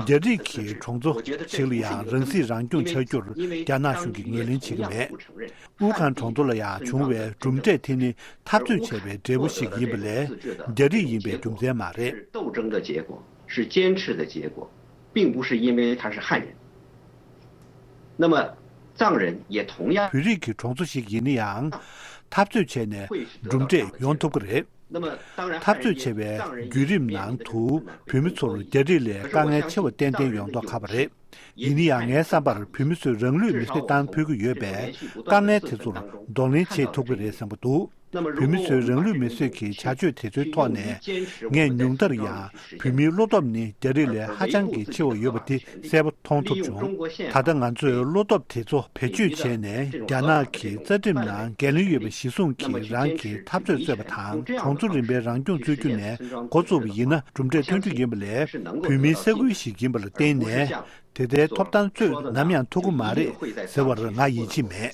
རྒྱ་རིགས་ཀྱི་གྲོང་ཚོ་ཞིག་ལ་ཡང་རང་སྲིད་རང་སྐྱོང་ཆགས་རྒྱུར་རྒྱ་ནག་གཞུང་གིས་ངོས་ལེན་བྱེད་ཀྱི་མེད། ཝུ་ཁང་གྲོང་ཚོ་ལ་ཡང་བྱུང་བའི་གྲུབ་འབྲས་དེ་ནི་འཐབ་རྩོད་བྱས་པའི་འབྲས་བུ་ཞིག་ཡིན་པ་ལས། རྒྱ་རིགས་ཡིན་པའི་རྒྱུ་མཚན་མ་རེད། 斗争的结果，是坚持的结果，并不是因为他是汉人。那么藏人也同样 བོད་རིགས་ཀྱི་གྲོང་ཚོ་ཞིག་ཡིན་ན་ཡང་། འཐབ་རྩོད་བྱས་ནས་གྲུབ་འབྲས་ཡོང་ཐུབ་ཀྱི་རེད། འཐབ་རྩོད་བྱས་པའི་བརྒྱུད་རིམ་ནང་དུ་བོད་མི་ཚོར་རྒྱ་རིགས་ལས་དཀའ་ངལ་ཆེ་བ་ཏན་ཏན་ཡོང་མདོག་ཁ་པོ་རེད། ཡིན་ན་ཡང་ངའི་བསམ་པར་བོད་མི་ཚོས་རང་ལུས་མེར་སྲེག་བཏང་ཕོད་ཀྱི་ཡོད་པས། དཀའ་ངལ་དེ་ཚོར་གདོང་ལེན་བྱེད་ཐུབ་ཀྱི་རེད་བསམ་གྱི་འདུག་བོད་མི་ཚོའི་རང་ལུས་མེར་སྲེག་གི་བྱ་སྤྱོད་དེ་ཚོའི་ཐོག་ནས། ངས་ཉུང་མཐར་ཡང་བོད་མིའི་བློ་སྟོབས་ནི་རྒྱ་རིགས་ལས་ཧ་ཅང་གི་ཆེ་བ་ཡོད་པ་དེ་གསལ་པོ་མཐོང་ཐུབ་བྱུང་། ད་ལྟ་ང་ཚོས་བློ་སྟོབས་དེ་ཚོ་བེད་སྤྱོད་བྱས་ནས། རྒྱ་ནག་གི་རྩ་ཁྲིམས་ནང་འགན་ལེན་ཡོད་པ་གཞི་བཟུང་གིས་རང་གི་འཐབ་རྩོད་རྩོད་པ་དང་། གྲོང་ཚོ་རིམ་པའི་རང་སྐྱོང་རྩོད་རྒྱུ་ནས་འགོ་བཙུགས་པ་ཡིན་ན། གྲུབ་འབྲས་ཐོན་རྒྱུ་ཡིན་པ་ལས། བོད་མིའི་ས་ཁུལ་ཞིག་ཡིན་པ་ལ་བརྟེན་ནས། དེ་ལྟའི་ཐོབ་ཐང་རྩོད་ནམ་ཡང་ཐུབ་ཀྱི་མ་རེད་ཟེར་བར་ང་ཡིད་ཆེས་མེད།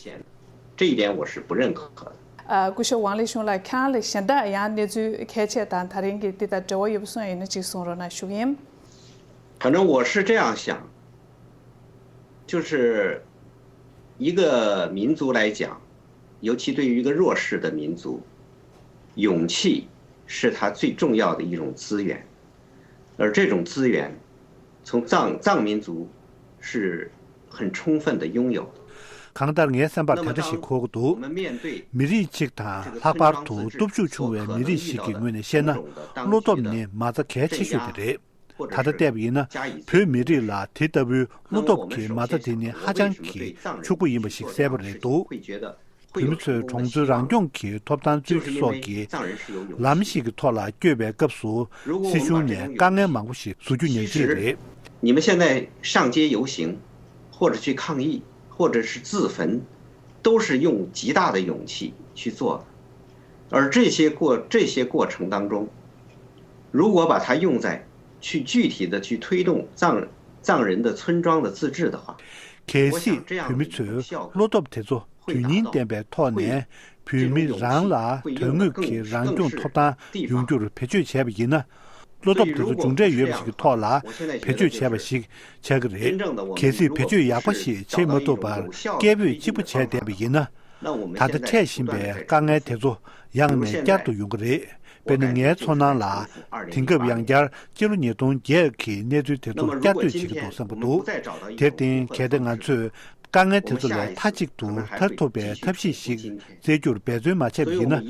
这一点我是不认可的。 ཨ་སྐུ་ཞབས་ཝང་ལི་ཞུང་ལགས། ཁྱེད་རང་ལ་གཞན་དག་ཡང་གནས་ཚུལ་གལ་ཆེ་དང་ད་རིང་གི་འདི་དང་འབྲེལ་བ་ཡོད་པ་གསུངས་ཡ་ཡིན་ན་ཅིག་གསུང་རོགས་གནང་ཞུ་གི་ཡིན། 反正我是这样想，就是一个民族来讲，尤其对于一个弱势的民族，勇气是他最重要的一种资源，而这种资源从藏藏民族是很充分的拥有的。 གང་ལྟར་ངའི་བསམ་པར་དེ་འདྲ་ཞིག་གོ་གི་འདུག་མི་རིགས་གཅིག་དང་ལྷག་པར་དུ་སྟོབས་ཤུགས་ཆུང་བའི་མི་རིགས་ཤིག་གི་ངོས་ནས་བཤད་ན། བློ་སྟོབས་ནི་མ་རྩ་གལ་ཆེ་ཤོས་དེ་རེད། ད་ལྟ་བལྟས་པ་ཡིན་ན། བོད་མི་རིགས་ལ་དེ་ལྟ་བུའི་བློ་སྟོབས་ཀྱི་མ་རྩ་དེ་ནི་ཧ་ཅང་གི་ཕྱུག་པོ་ཡིན་པ་ཞིག་གསལ་པོ་རེད་འདུག་བོད་མི་ཚོས་གྲོང་ཚོའི་རང་སྐྱོང་གི་ཐོབ་ཐང་རྩོད་རྒྱུ་སོགས་ཀྱི་ལམ་ཞིག་གི་ཐོག་ལ་བསྐྱོད་པའི་སྐབས་སུ། སྲིད་གཞུང་ནས་དཀའ་ངལ་མང་པོ་ཞིག་བཟོ་རྒྱུ་ཉག་གཅིག་རེད། 你们现在上街游行，或者去抗议，或者是自焚，都是用极大的勇气去做的。而这些过这些过程当中，如果把它用在去具体的去推动藏藏人的村庄的自治的话， གལ་སྲིད་བོད་མི་ཚོས་བློ་སྟོབས་དེ་ཚོ་དོན་སྙིང་ལྡན་པའི་ཐོག་ནས་བོད་མི་རང་ལ་དོན་དངོས་ཀྱི་རང་སྐྱོང་ཐོབ་ཐང་ཡོང་རྒྱུར་བེད་སྤྱོད་བྱས་པ་ཡིན་ན། བློ་སྟོབས་དེ་ཚོ་མཇུག་འབྲས་ཡོད་པ་ཞིག་གི་ཐོག་ལ་བེད་སྤྱོད་བྱས་པ་ཞིག་ཆགས་ཀྱི་རེད། གལ་སྲིད་བེད་སྤྱོད་ཡག་པོ་ཞིག་བྱེད་མ་ཐུབ་པར་སྐད་འབོད་གཅིག་པུ་བྱས་བསྡད་པ་ཡིན་ན། ད་ལྟ་འཕྲད་བཞིན་པའི་དཀའ་ངལ་དེ་ཚོ་ཡང་ནས་བསྐྱར་དུ་ཡོང་གི་རེད། དཔེར་ན་ངའི་ཚོར་སྣང་ལ། དེང་སྐབས་ཡང་བསྐྱར་སྤྱི་ལོ་ཉིས་སྟོང་བརྒྱད་གི་གནས་ཚུལ་དེ་ཚོར་བསྐྱར་ཟློས་བྱེད་ཀྱི་འདུག་བསམ་པ་འདུག་དེར་བརྟེན་གལ་ཏེ་ང་ཚོས་དཀའ་ངལ་དེ་ཚོ་ལས་མཐའ་གཅིག་ཏུ་ཐར་ཐུབ་པའི་ཐབས་ཤེས་ཤིག་བཙལ་རྒྱུར་འབད་བརྩོན་མ་བྱས་པ་ཡིན་ན།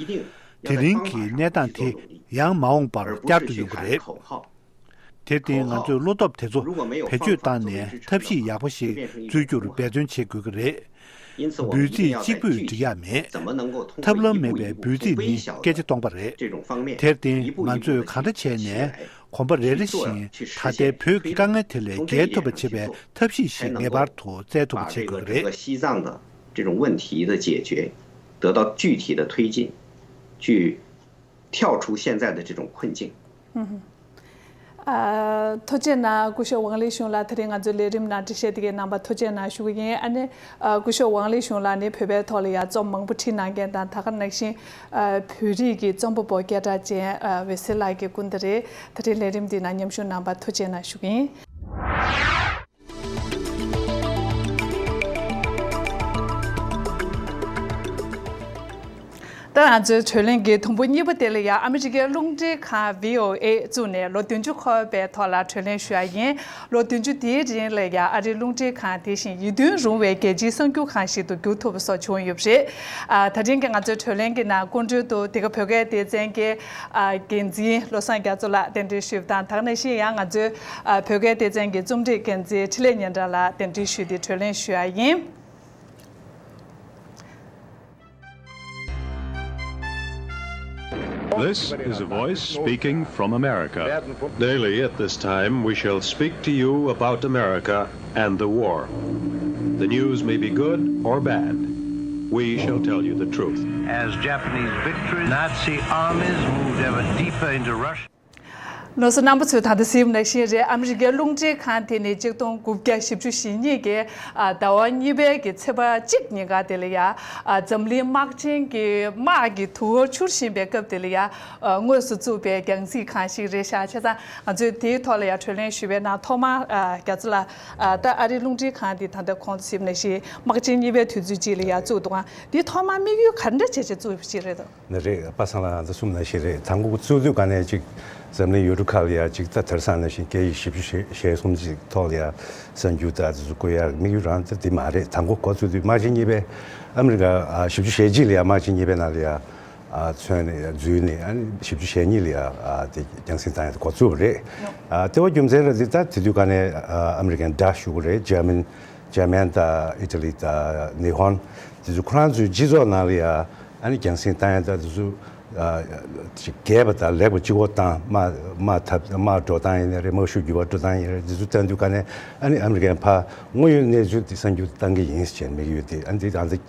དེ་རིང་གི་གནས་སྟངས་དེ་ཡང་མ་འོངས་པར་བསྐྱར་དུ་ཡོང་གི་རེད། དེར་བརྟེན་ང་ཚོས་བློ་སྟོབས་དེ་ཚོ་བེད་སྤྱོད་བཏང་ནས་ཐབས་ཤེས་ཡག་པོ་ཞིག་འཚོལ་རྒྱུར་འབད་བརྩོན་བྱེད་དགོས་ཀྱི་རེད། འབོད་ཚིག་གཅིག་པུས་འགྲིག་ཡ་མེད། ཐབས་ལམ་མེད་པའི་འབོད་ཚིག་ནི་སྐད་ཆ་སྟོང་པ་རེད། དེར་བརྟེན་ང་ཚོས་གང་འདྲ་བྱས་ནས་གོམ་པ་རེ་རེ་བཞིན་ད་ལྟའི་བོད་ཀྱི་དཀའ་ངལ་དེ་ལས་རྒྱལ་ཐུབ་པ་བྱེད་པའི་ཐབས་ཤེས་ཤིག་ངེས་པར་དུ་བཙལ་ཐུབ་པ་བྱེད་དགོས་ཀྱི་རེད། 西藏的这种问题的解决得到具体的推进，去跳出现在的这种困境。 ཐུགས་རྗེ་གནང་སྐུ་ཞབས་ཝང་ལི་ཞུང་ལགས། དེ་རིང་ང་ཚོའི་ལས་རིམ་ནང་འགྲེལ་བཤད་དེ་གའི་གནང་བར་ཐུགས་རྗེ་གནང་ཞུ་གི་ཡིན། ཨ་ནི་སྐུ་ཞབས་ཝང་ལི་ཞུང་ལགས་ནི་བོད་པའི་ཐོག་ལ་ཡང་རྩོམ་མང་པོ་བྲིས་གནང་མཁན་དང་། ད་ག་ནང་བཞིན་བོད་རིགས་ཀྱི་རྩོམ་པ་པོ་སྐད་གྲགས་ཅན་འོད་ཟེར་ལགས་ཀྱི་སྐུ་ཟླ་རེད། དེ་རིང་ལས་རིམ་འདི་ནང་མཉམ་ཞུགས་གནང་བར་ཐུགས་རྗེ་གནང་ཞུ་གི་ཡིན། ད་ང་ཚོའི་གྲོས་གླེང་གི་དུམ་བུ་གཉིས་པ་དེ་ལ་ཡང་ཨ་མི་རི་ཀའི་རླུང་འཕྲིན་ཁང་V O A བཙུགས་ནས་ལོ་བདུན་ཅུ་འཁོར་བའི་ཐོག་ལ་གྲོས་གླེང་ཞུ་ཡ་ཡིན། ལོ་བདུན་ཅུ་དེའི་རིང་ལ་ཡང་ཨ་རིའི་རླུང་འཕྲིན་ཁང་དེ་བཞིན་ཡིད་དུ་རུང་བའི་རྒྱལ་སྤྱིའི་གསར་འགྱུར་ཁང་ཞིག་ཏུ་འགྱུར་ཐུབ་པ་སོགས་བྱུང་ཡོད་པ་རེད། ཨ། ད་ཐེངས་ཀྱི་ང་ཚོའི་གྲོས་གླེང་གི་ནང་སྐུ་མགྲོན་དུ་འདི་ག་བོད་སྐད་སྡེ་ཚན་གྱི་ཨ། འགན་འཛིན་བློ་བཟང་རྒྱ་མཚོ་ལགས་གདན་འདྲེན་ཞུས་པ་དང་། ད་ག་ནང་བཞིན་ཡང་ང་ཚོའི་ཨ། བོད་སྐད་སྡེ་ཚན་གྱི་རྩོམ་སྒྲིག་འགན་འཛིན་འཕྲིན་ལས་སྙན་གྲགས་ལགས་གདན་འདྲེན་ཞུས་ཏེ་གྲོས་གླེང་ཞུ་ཡ་ཡིན། This is a voice speaking from America. Daily at this time, we shall speak to you about America and the war. The news may be good or bad. We shall tell you the truth. As Japanese victories, Nazi armies moved ever deeper into Russia. ལགས་སོ། རྣམ་པ་ཚོས་ད་ལྟ་གཟིགས་པ་ནང་བཞིན་རེད། ཨ་མི་རི་ཀའི་རླུང་འཕྲིན་ཁང་དེ་ནི་ཆིག་སྟོང་དགུ་བརྒྱ་བཞི་བཅུ་ཞེ་གཉིས་ཀྱི་ཟླ་བ་གཉིས་པའི་གི་ཚེས་པ་གཅིག་ཉིན་ཀ་དེ་ལ་ཡ། འཛམ་གླིང་དམག་ཆེན་གྱི་དམག་གི་དུ་བ་འཕྱུར་བཞིན་པའི་སྐབས་དེ་ལ་ཡ། དངོས་སུ་བཙུགས་པའི་རྒྱང་སྲིང་ཁང་ཞིག་རེད་ཤག་བྱས་ཙང་ང་ཚོས་དེའི་ཐོག་ལ་ཡ་གྲོས་གླེང་ཞུས་པའི་ནང་ཐོག་མར་རྒྱ་མཚོ་ལགས། ད་ཨ་རིའི་རླུང་འཕྲིན་ཁང་འདི་ད་ལྟ་གོང་དུ་གཟིགས་པ་ནང་བཞིན་དམག་ཆེན་གཉིས་པའི་དུས་ཚོད་ཅིག་ལ་ཡ་བཙུགས་འདུག་ག་འདིའི་ཐོག་མར་དམིགས་ཡུལ་ག་འདྲ་བྱས་བྱས་བཙུགས་པ་ཞིག་རེད་འདུག་ནི་རེད། པ་སངས་ལགས་ང་ཚོ་གསུངས་ནང་བཞིན་རེད། དང་པོ་འགོ་བཙུགས་དུས་ག་ནས་ཅིག་འཛམ་གླིང་ཡུལ་གྲུ་ཁག་ལ་ཡ་ཅིག་ད་དེང་སང་ནང་བཞིན་སྐད་ཡིག་བཞི་བཅུ་ཞེ་གསུམ་ཅིག་ཐོག་ལ་ཡ་གསར་འགྱུར་ད་དེ་ཚོ་བཀོད་ཡག་དམིགས་ཡུལ་རང་ད་དེ་མ་རེད། དང་པོ་འགོ་བཙུགས་དུས་དམག་ཆེན་གཉིས་པའི་ཨ་མི་རི་ཀ་བཞི་བཅུ་ཞེ་གཅིག་ལ་ཡ་དམག་ཆེན་གཉིས་པའི་ནང་ལ་ཡ་མཚོན་ནས་འཛུལ་ནས་བཞི་བཅུ་ཞེ་གཉིས་ལ་ཡ་དེ་རྒྱང་སྲིང་བཏང་ཡ་དེ་འགོ་བཙུགས་པ་རེད། དེ་བ་རྒྱུ་མཚན་རེད་དེ་ད་དེ་དུས་ག་ནས་ཨ་མི་རི་ཀན་དགྲ་ཞུ་གི་རེད། འཇར་མན། འཇར་མན་དང་ཨི་ཊ་ལི་དང་ནི་ཧོན་དེ་ཚོ་ཁོ་རང་ཚོའི་སྤྱི་ཚོགས་ནང་ལ་ཡ་ཨ་ནི་རྒྱང་སྲིང་བཏང་ཡ་ད་དེ་ཚོ་ཅིག་རྒྱས་པ་དང་ལེགས་པ་གཅིག་པོ་བཏང་། དམག་དམག་འཐབ་དམག་འགྲོ་སྟངས་ཡིན་ན་རེད། དམག་ཤུགས་འགྱུར་བ་འགྲོ་སྟངས་ཡིན་ན་རེད། དེ་ཚོ་བསྟན་དུས་ག་ནས་ཨ་ནི་ཨ་མི་རི་ཀན་ཕར་དངོས་ཡོད་གནས་ཚུལ་དེ་གསར་འགྱུར་བཏང་གི་ཡིན་ཟེར་དམིགས་ཡུལ་དེ་ཨ་ནི་དེ་ང་ཚོ་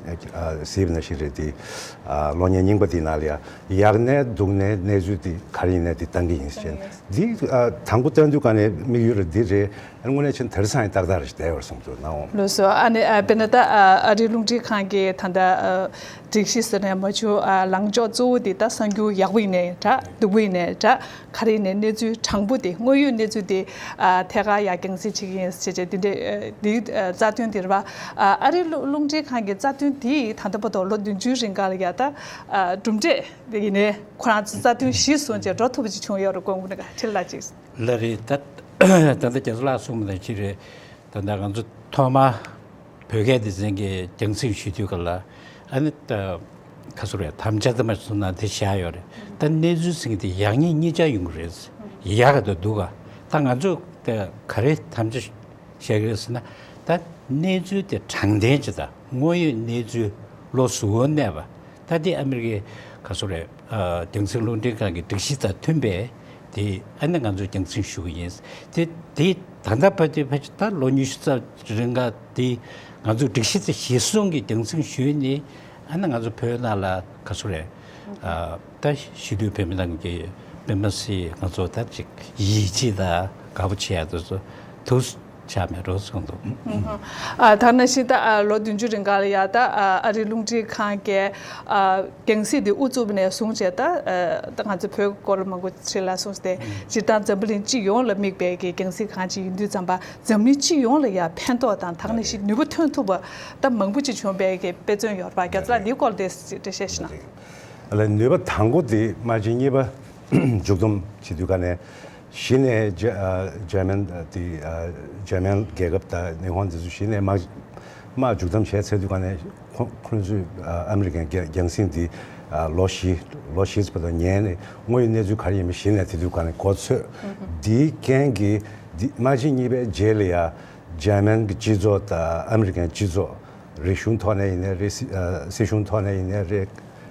གཟིགས་པ་ནང་བཞིན་རེད། དེ་གློག་བརྙན་རྙིང་པ་དེ་ནང་ལ་ཡ་ཡག་ནས་སྡུག་ནས་གནས་ཚུལ་དེ་ག་རེ་ཡིན་ནས་དེ་བཏང་གི་ཡིན་ཟེར་དེ་དང་པོ་བསྟན་དུས་ག་ནས་དམིགས་ཡུལ་རེད་དེ་རེད། ཨ་ནི་དངོས་གནས་ཕྱིན་དེང་སང་ཡང་ཏག་ཏག་རེད་བསྡད་ཡོད་སོང་དུ་ནའོ། ལགས་སོ། ཨ་ནི་ཨ་དཔེར་ན་ད་ཨ་ཨ་རིའི་རླུང་འཕྲིན་ཁང་གི་ད་ལྟ་ཨ་སྒྲིག་གཞི་ཟེར་ནས་མ་བྱུང་། ཨ་ལངས་ཕྱོགས་གཙོ་བོ་དེ་ད་གསར་འགྱུར་ཡག་པོ་ཡིན་ནའི་འདྲ། སྡུག་པོ་ཡིན་ནའི་འདྲ། ག་རེ་ཡིན་ནའི་གནས་ཚུལ་དྲང་པོ་དེ་དངོས་ཡོད་གནས་ཚུལ་དེ་ཨ་ཐད་ཀར་ཡར་རྒྱང་སྲིང་བྱེད་ཀྱི་ཡིན་ཟེར་བྱས་དེ་འདྲའི་ཨ་དེའི་ཨ་རྩ་དོན་དེ་རེད་པ། ཨ་ཨ་རིའི་རླུང་རླུང་འཕྲིན་ཁང་གི་རྩ་དོན་དེ་ད་ལྟ་བར་དུ་ལོ་བདུན་ཅུའི་རིང་ག་ལ་ཡ་ད་ཨ་གྲུབ་འབྲས་དེ་ཡིན་ནའི་ཁོ་རང་ཚོ་རྩ་དོན་གཞིར་བཟུང་བྱས་འགྲོ་ཐུབ་པ་ཅིག་བྱུང་ཡོད་རེད། དགོངས་པ་ནི་ག་ཁྲིད་ལ་ཅིག་ལ་རེད། ད་ད་ལྟ་རྒྱ་མཚོ་ལགས་གསུངས་པ་ནང་བཞིན་རེད། ད་ལྟ་ང་ཚོ་ཐོག་མ་བོད་སྐད་སྡེ་ཚན་གྱི་རྒྱང་སྲིང་ཞུ་དུས་སྐབས་ལ་ཨ་ནི་ད་ག་ཚོད་རེད། དམ་བཅའ་དེ་མ་སོང་ན་དེ་བཞག་ཡོད་རེད། ད་གནས་ཚུལ་ཟིན་གྱི་དེ་ཡག་ཉེས་གཉིས་ཆ་ཡོང་གི་རེད། ཡག་ག་དང་སྡུག་ག་ད་ང་ཚོ་ད་ག་རེ་དམ་བཅའ་བཞག་གི་རེད་ཟེར་ན། ད་གནས་ཚུལ་དེ་དྲང་བདེན་ཅིག་དང་དངོས་ཡོད་གནས་ཚུལ་བློ་གཟུ་བོར་གནས་པ། ད་དེ་ཨ་མི་རི་ཀའི་ག་ཚོད་རེད། ཨ་རྒྱང་སྲིང་རླུང་འཕྲིན་ཁང་གི་སྒྲིག་གཞི་དང་མཐུན་པའི་དེ་ཨ་ནི་ང་ཚོས་རྒྱང་སྲིང་ཞུ་གི་ཡིན། དེ་དེ་ད་ལྟ་བར་དུ་ཕལ་ཆེར་ད་ལོ་ཉི་ཤུ་རྩ་རིང་ག་དེ་ང་ཚོས་སྒྲིག་གཞི་དེ་གཞིར་བཟུང་གི་རྒྱང་སྲིང་ཞུས་ནས་ཨ་ནི་ང་ཚོ་བོད་ནང་ལ་ག་ཚོད་རེད། ཨ་ད་གཞིས་ལུས་བོད་མི་རྣམས་ཀྱི་དཔེ་མ་སྲིད་ང་ཚོ་ད་ཅིག་ཡིད་ཆེས་དང་དགའ་པོ་བྱེད་ཡ་དེ་ཚོ་ཐུགས་ཆགས་མེད་འགྲོ་སོང་འདུག་ཨ་ད་ནང་བཞིན་ད་ཨ་ལོ་བདུན་ཅུ་རིང་ག་ལ་ཡ་ད་ཨ་ཨ་རིའི་རླུང་འཕྲིན་ཁང་གི་ཨ་རྒྱང་སྲིང་དེ་དབུ་བཙུགས་ནས་བཟུང་བྱས་ད་ཨ་ད་ང་ཚོ་བོད་སྐོར་ལ་མང་པོ་ཁྲིད་ལ་སོང་སྟེ་སྤྱིར་བཏང་འཛམ་བུ་གླིང་སྤྱི་ཡོངས་ལ་དམིགས་པའི་གི་རྒྱང་སྲིང་ཁང་ཅིག་ཡིན་དུས་ཙམ་པ་འཛམ་གླིང་སྤྱི་ཡོངས་ལ་ཡ་ཕན་ཐོགས་དང་ད་ག་ནང་བཞིན་ནུས་པ་ཐོན་ཐུབ་པ་ད་མང་པོ་ཅིག་བྱུང་བའི་གི་དཔེ་མཚོན་ཡོད་རེད་པ། རྒྱ་ཚ་ལགས་འདིའི་སྐོར་དེ་འགྲེལ་བཤད་ཞིག་གནང་། ལ་ནུས་པ་དང་པོ་དེ་དམག་ཆེན་གཉིས་པ་ མཇུག་སྡོམ་བྱེད་དུས་ག་ནས་གཞི་ནས་ཇ- ཨ་འཇར་མན་དེ་ཨ་འཇར་མན་རྒྱལ་ཁབ་དང་ཉི་ཧོང་དེ་ཚོ་གཞི་ནས་དམག་དམག་མཇུག་སྡོམ་བྱས་ཚར་དུས་ག་ནས་ཁོ་ཁོ་ཚོས་ཨ་ཨ་མི་རི་ཀའི་རྒྱ- རྒྱང་སྲིང་འདི་ཨ་ལོ་བཞི་ལོ་བཞི་ཙམ་དང་ཉན་ནས་དངོས་ཡོད་གནས་ཚུལ་ག་རེ་ཡིན་མིན་གཞི་ནས་དེ་དུས་ག་ནས་མགོ་ཚོས། འདིའི་རྐྱེན་གྱིས་འདི་དམག་ཆེན་གཉིས་པའི་རྗེས་ལ་ཡ་འཇར་མན་གྱི་སྤྱི་ཚོགས་དང་ཨ་མི་རི་ཀའི་སྤྱི་ཚོགས་རིག་གཞུང་ཐོག་ནས་ཡིན་ནའི་རེད། སྲིད་ཨ་སྲིད་གཞུང་ཐོག་ནས་ཡིན་ནའི་རེད།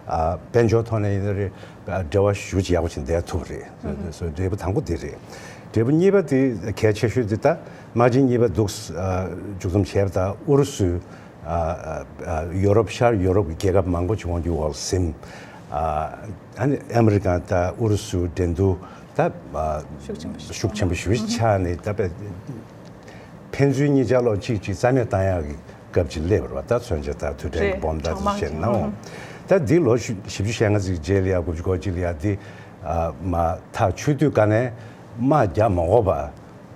ཨ་དཔལ་འབྱོར་ཐོག་ནས་ཡིན་ནའི་རེད། ཨ་འབྲེལ་བ་ཞེ་པོ་ཅིག་ཡག་པོ་ཅིག་འདས་ཐུབ་པ་རེད། སོ་འབྲས་བུ་དང་པོ་དེ་རེད། འབྲས་བུ་གཉིས་པ་དེ་གལ་ཆེ་ཤོས་དེ་ད་དམག་ཆེན་གཉིས་པ་འདུག་ཨ་མཇུག་སྡོམ་བྱས་པ་དང་ཨུ་རུ་སུས་ཨ་ཨ་ཨ་ཡོ་རོབ་ཤར་ཡོ་རོབ་ཀྱི་རྒྱལ་ཁབ་མང་པོ་ཅིག་དབང་སྒྱུར་འོག་ལ་ཟིན། ཨ་ཨ་ནི་ཨ་མི་རི་ཀ་དང་ཨུ་རུ་སུ་འགྲན་བསྡུར་ད་ཨ་ཤུགས་ཆེན་པོ་ཞེ་པོ་ཆགས་ནས་ད་དཔེ་ཕན་ཚུན་གཉིས་ཆ་ལོ་གཅིག་གཅིག་རྩ་མེད་བཏང་ཡག་གི་སྐབས་ཅིག་སླེབས་པ་རེད་བ། ད་མཚོན་ཆ་དང་དུས་དྲན་གྱི་རེད། སྦོམ་དང་གྲངས་དེ་མང་བྱས་ཆེ་ནའོ། ཨང་། ད་འདི་ལོ་བཞི- བཞི་བཅུ་ཞེ་ལྔ་ཙམ་རྗེས་ལ་ཡ་དགུ་བཅུ་གོ་གཅིག་ལ་ཡ་འདི་ཨ་མ་ཐག་ཆོད་དུས་ག་ནས་དམག་རྒྱག་མ་དགོས་པ་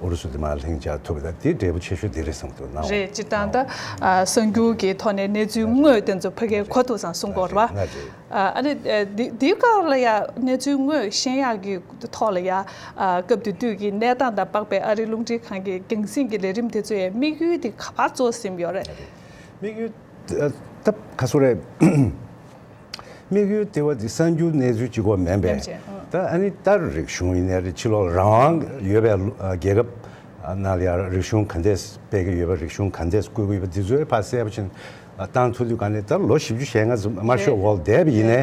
ཨུ་རུ་སུ་དེ་མར་ལྷིང་འཇགས་ཐུབ་པ་ད་འདི་འབྲས་བུ་ཆེ་ཤོས་འདི་རེད་བསམ་གྱི་འདུག་ནའོ། རེད། སྤྱིར་བཏང་ད་ཨ་གསར་འགྱུར་གྱི་ཐོག་ནས་གནས་ཚུལ་དངོས་དེ་ཚོ་ཕ་གིར་གོ་ཐུབ་ཙང་གསུང་གི་ཡོད་རེད་བ། ང་རེད། ཨ་ཨ་ནི་ཨ་འདི་འདིའི་སྐོར་ལ་ཡ་གནས་ཚུལ་དངོས་ཤེས་ཡག་གི་ཐོག་ལ་ཡ་ཨ་སྐབས་དེ་དུས་ཀྱི་གནས་སྟངས་དང་སྦགས་པའི་ཨ་རིའི་རླུང་འཕྲིན་ཁང་གི་རྒྱང་སྲིང་གི་ལས་རིམ་དེ་ཚོ་ཡི་དམིགས་ཡུལ་དེ་ག་པར་རྫོགས་ཟིན་ཡོད་རེད། དམིགས་ཡུལ་ཨ་ད་ག་ཚོད་རེད། དམིགས་ཡུལ་དེ་བ་དེ་གསར་འགྱུར་གནས་ཚུལ་གཅིག་པོ་མིན་པས། མིན་པས། ཨང་། ད་ཨ་ནི་ད་རིག་གཞུང་ཡིན་ནའི་རེད། ཕྱི་ལོགས་རང་དབང་ཡོད་པའི་ཨ་རྒྱལ་ཁབ་ནང་ལ་ཡང་རིག་གཞུང་ག་འདྲས་སྤེལ་གྱི་ཡོད་པ། རིག་གཞུང་ག་འདྲས་བཀོལ་གྱི་ཡོད་པ་འདི་ཚོའི་ཕར་གསལ་པོ་ཕྱིན་བཏང་ཐུབ་དུས་ག་ནས་ད་ལོ་བཞི་བཅུ་ཞེ་ལྔ་ཙམ་དམར་ཤོག་འོག་བསྡད་པ་ཡིན་ནའི་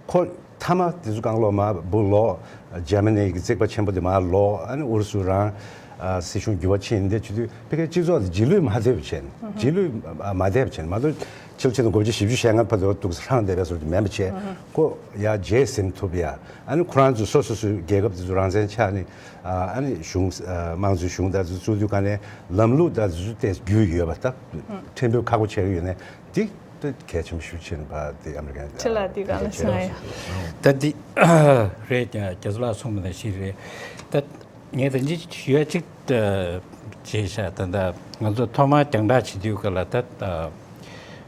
ཁོ་མཐའ་མ་དེ་ཚོ་གང་ལོག་མར་འབུ་ལོག་འཇར་མ་ནི་གི་རྩིག་པ་ཆེན་པོ་དེ་མར་ལོག་ཨ་ནི་ཨུ་རུ་སུ་རང་ཨ་སྲིད་གཞུང་འགྱུར་བ་ཕྱིན་འདི་བྱེད་དུས་ཕ་གིའི་སྤྱི་ཚོགས་དེ་རྗེས་ལུས་མ་ཐེབས་པ་བྱས་ནས། རྗེས་ལུས་མ་ཐེབས་པ་བྱས་ནས་མ་གཏོགས་ཕྱི་ལོ་ཆིག་སྟོང་དགུ་བརྒྱ་བཞི་བཅུ་ཞེ་ལྔ་བར་དུ་འདུག་སེ་ཧྲང་བསྡད་པའི་བཟོ་འདྲ་མིན་པ་བྱས། ཁོ་ཡར་རྗེས་ཟིན་ཐུབ་ཡ། ཨ་ནི་ཁོ་རང་ཚོ་སོ་སོ་སོའི་རྒྱལ་ཁབ་དེ་ཚོ་རང་བཙན་ཆགས་ནས་ཨ་ནི་གཞུང་དམངས་གཙོའི་གཞུང་དང་དེ་ཚོ་བཙུགས་དུས་ག་ནས་ལམ་ལུགས་དང་དེ་ཚོ་དེ་རྒྱུས་ཡོད་པ་ད་ཕྲན་བུ་ཁག་པོ་ཆགས་ཀྱི་ཡོད་ནས་འདི་ད་གལ་ཆེན་པོ་ཞེ་པོ་ཅིག་རེད་པ། དེ་ཨ་མི་རི་ཀའི་ཁྲི་ལ་འདི་ག་ལ་སོང་ཡ། ད་འདི་རེད། རྒྱ་རྒྱ་ཚོ་ལགས་གསུངས་པ་ནང་བཞིན་རེད། ད་ངས་ད་ཅི་ཞུ་ཡ་གཅིག་བྱས་ཤག་ད་ལྟ་ང་ཚོ་ཐོག་མར་རྒྱང་བསྒྲགས་བྱེད་དུས་ག་ལ་ད་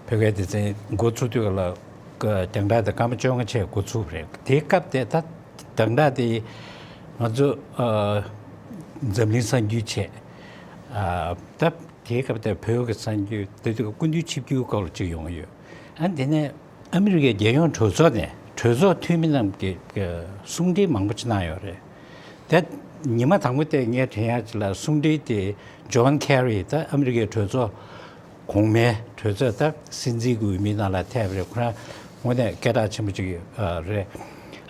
བོད་སྐད་སྡེ་ཚན་འགོ་ཚུགས་དུས་ག་ལ་རྒྱང་བསྒྲགས་དེ་སྐར་མ་བཅོ་ལྔ་བྱས་འགོ་ཚུགས་པ་རེད། དེའི་སྐབས་དེ་ད་རྒྱང་བསྒྲགས་དེ་ང་ཚོ་འཛམ་གླིང་གསར་འགྱུར་བྱས། ད་དེའི་སྐབས་དེ་བོད་ཀྱི་གསར་འགྱུར་དེ་དུས་སྐུ་མདུན་ཆིབས་བསྒྱུར་སྐོར་ལ་གཅིག་ཡོང་གི་ཡོད། ཨ་དེ་ནས་ཨ་མི་རི་ཀའི་རྒྱལ་ཡོངས་གྲོས་ཚོགས་ནས་གྲོས་ཚོགས་འཐུས་མི་རྣམས་ཀྱིས་གསུང་འཕྲིན་མང་པོ་ཅིག་གནང་ཡོད་རེད། དེ་ཉི་མ་དང་པོ་དེ་ངས་དྲན་ཡག་ཅིག་ལ་གསུང་འཕྲིན་དེ་ཇོན་ཁེ་རི་ད་ཨ་མི་རི་ཀའི་གྲོས་ཚོགས་གོང་མའི་གྲོས་ཚོགས་ད་སྲིད་འཛིན་གྱི་འོས་མིའི་ནང་ལ་ཐེབས་རེད། ཁོ་རང་དངོས་གནས་སྐད་གྲགས་ཆེན་པོ་ཅིག་རེད།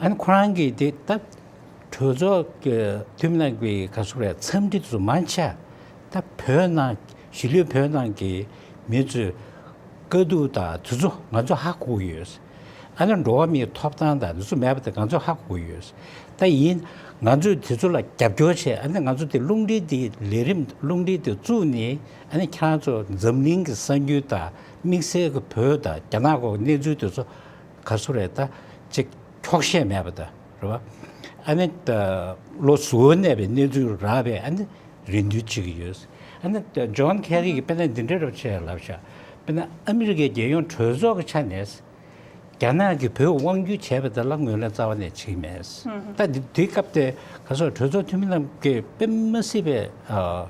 ཨ་ནི་ཁོ་རང་གིས་དེ་ད་གྲོས་ཚོགས་ཀྱི་འཐུས་མི་རྣམས་ཀྱི་ག་ཚོད་རེད། འཚམས་འདྲི་དེ་ཚོ་མང་ཆེ་ད་བོད་ནང་གཞིས་ལུས་བོད་ནང་གི་མི་ཚོས་དཀའ་སྡུག་དང་དེ་ཚོ་ང་ཚོ་ཧ་གོ་གི་ཡོད། ཨ་ནི་འགྲོ་བ་མིའི་ཐོབ་ཐང་དང་དེ་ཚོ་མེད་པ་དེ་ང་ཚོ་ཧ་གོ་གི་ཡོད། ད་ཡིན་ང་ཚོས་དེ་ཚོ་ལ་རྒྱབ་སྐྱོར་བྱས། ཨ་ནི་ང་ཚོ་དེ་རླུང་འཕྲིན་དེ་ལས་རིམ་རླུང་འཕྲིན་དེ་བཙུགས་ནས་ཨ་ནི་ཁྱེད་རང་ཚོ་འཛམ་གླིང་གི་གསར་འགྱུར་དང་དམིགས་བསལ་གྱི་བོད་དང་རྒྱ་ནག་གི་གནས་ཚུལ་དེ་ཚོ་ག་ཚོད་རེད། ད་ཅིག་འཁྱོག་བཤད་མེད་པ་དང་། རེད་བ། ཨ་ནི་ད་ལོ་གཟུ་བོར་གནས་པའི་གནས་ཚུལ་རག་པས་ཨ་ནི་རེ་འདུན་བྱེད་ཀྱི་ཡོད། ཨ་ནི་ད་ཇོན་ཁེ་རི་གིས་དཔེར་ན་འདི་འདྲ་རབ་བྱས་ལབ་ཤག་དཔེར་ན་ཨ་མི་རི་ཀའི་རྒྱལ་ཡོངས་གྲོས་ཚོགས་ཀྱི་ཆ་ནས་རྒྱ་ནག་གིས་བོད་དབང་བསྒྱུར་བྱས་པ་དེ་ལ་ངོས་ལེན་རྩ་བ་ནས་བྱེད་ཀྱི་མེད། ད་འདི་དེའི་སྐབས་དེ་ག་སོགས་གྲོས་ཚོགས་འཐུས་མི་རྣམས་ཀྱིས་དཔེ་མི་སྲིད་པའི་ཨ་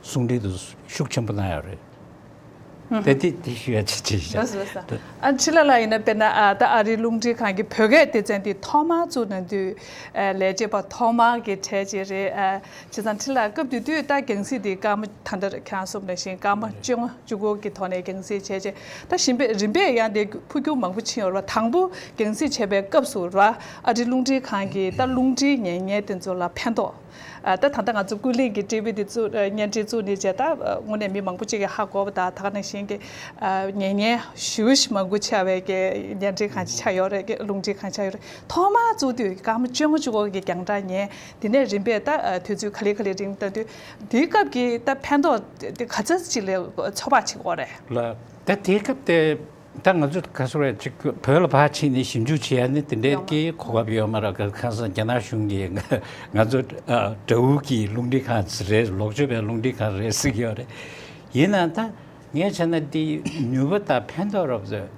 གསུང་འཕྲིན་དེ་ཤུགས་ཆེན་པོ་གནང་ཡོད་རེད། ད་དེ་དེ་ཞུ་ཡ་ཆེ་ཆེ་ཞིག་ལགས་སོ་ལགས་སོ། ཨ་ཕྱི་ལ་ལ་ཡིན་ན་དཔེར་ན་ཨ་ད་ཨ་རིའི་རླུང་འཕྲིན་ཁང་གི་བོད་སྐད་སྡེ་ཚན་དེ་ཐོག་མར་བཙུགས་གནང་དུས་ཨ་ལས་བྱེད་པ་ཐོག་མ་གི་གྲས་ཅིག་རེད། ཨ་བྱས་ཙང་ཕྱི་ལ་སྐབས་དེ་དུས་ད་རྒྱང་སྲིང་དེ་སྐར་མ་ད་ལྟ་ཁྱེད་རང་གསུངས་ནང་བཞིན་སྐར་མ་བཅོ་ལྔ་བཅུ་དགུ་གི་ཐོག་ནས་རྒྱང་སྲིང་བྱས་རྗེས་ད་གཞན་པའི་རིམ་པས་ཡང་དེ་འཕོ་འགྱུར་མང་པོ་ཕྱིན་ཡོད་རེད་བ། དང་པོ་རྒྱང་སྲིང་བྱས་པའི་སྐབས་སུ་ར་ཨ་རིའི་རླུང་འཕྲིན་ཁང་གི་ད་རླུང་འཕྲིན་ཉན་མཁན་དེ་ཚོ་ལ་ཕན་ཐོགས། ཨ་ད་ད་ལྟ་ང་ཚོ་ཀུན་གླེང་གི་ཊི་ཝི་དེ་བཙུགས་ཨ་བརྙན་འཕྲིན་བཙུགས་ནས་བྱས། ད་ཨ་དངོས་གནས་མི་མང་པོ་ཅིག་གིས་ཧ་གོ་བ་དང་། ད་ག་ནང་བཞིན་གྱི་ཨ་ཉན་མཁན་ཞེ་པོ་ཞིག་མང་པོ་ཆགས་པའི་གི་བརྙན་འཕྲིན་ཁང་ཅིག་ཆགས་ཡོད་རེད། གི་རླུང་འཕྲིན་ཁང་ཆགས་ཡོད་རེད། ཐོག་མར་བཙུགས་དུས་སྐར་མ་བཅོ་ལྔ་བཅུ་དགུ་གི་རྒྱང་བསྒྲགས་ཉན། དེ་ནས་རིམ་པས་ད་ཨ་དུས་ཚོད་ག་ལེ་ག་ལེ་རིང་བཏང་དུས་དེའི་སྐབས་ཀྱི་ད་ཕན་ཐོགས་དེ་ག་ཚོད་ཅིག་ལ་ཚོད་དཔག་བྱེད་དགོས་རེད། ལ་ད་དེའི་སྐབས་དེ། ད་ང་ཚོ་ག་སོ་རེད་ཅིག་བོད་ལ་ཕར་ཕྱིན་ནས་ཞིབ་འཇུག་བྱེད་ཡ་ནི་དེ་འདྲའི་ཡོད་མ་གི་གོ་སྐབས་ཡོད་མ་རེད། ག་ཁ་སང་རྒྱ་ནག་གཞུང་གིས་ང་ཚོ་ཨ་དགྲ་བོ་གི་རླུང་འཕྲིན་ཁང་རེད། ལོག་སྤྱོད་པའི་རླུང་འཕྲིན་ཁང་རེད་ཟེར་གྱི་ཡོད་རེད། ཡིན་ནའང་ད་ངས་བྱས་ན་དེ་ནུས་པ་དང་ཕན་ཐོགས་རབ་ཟེར་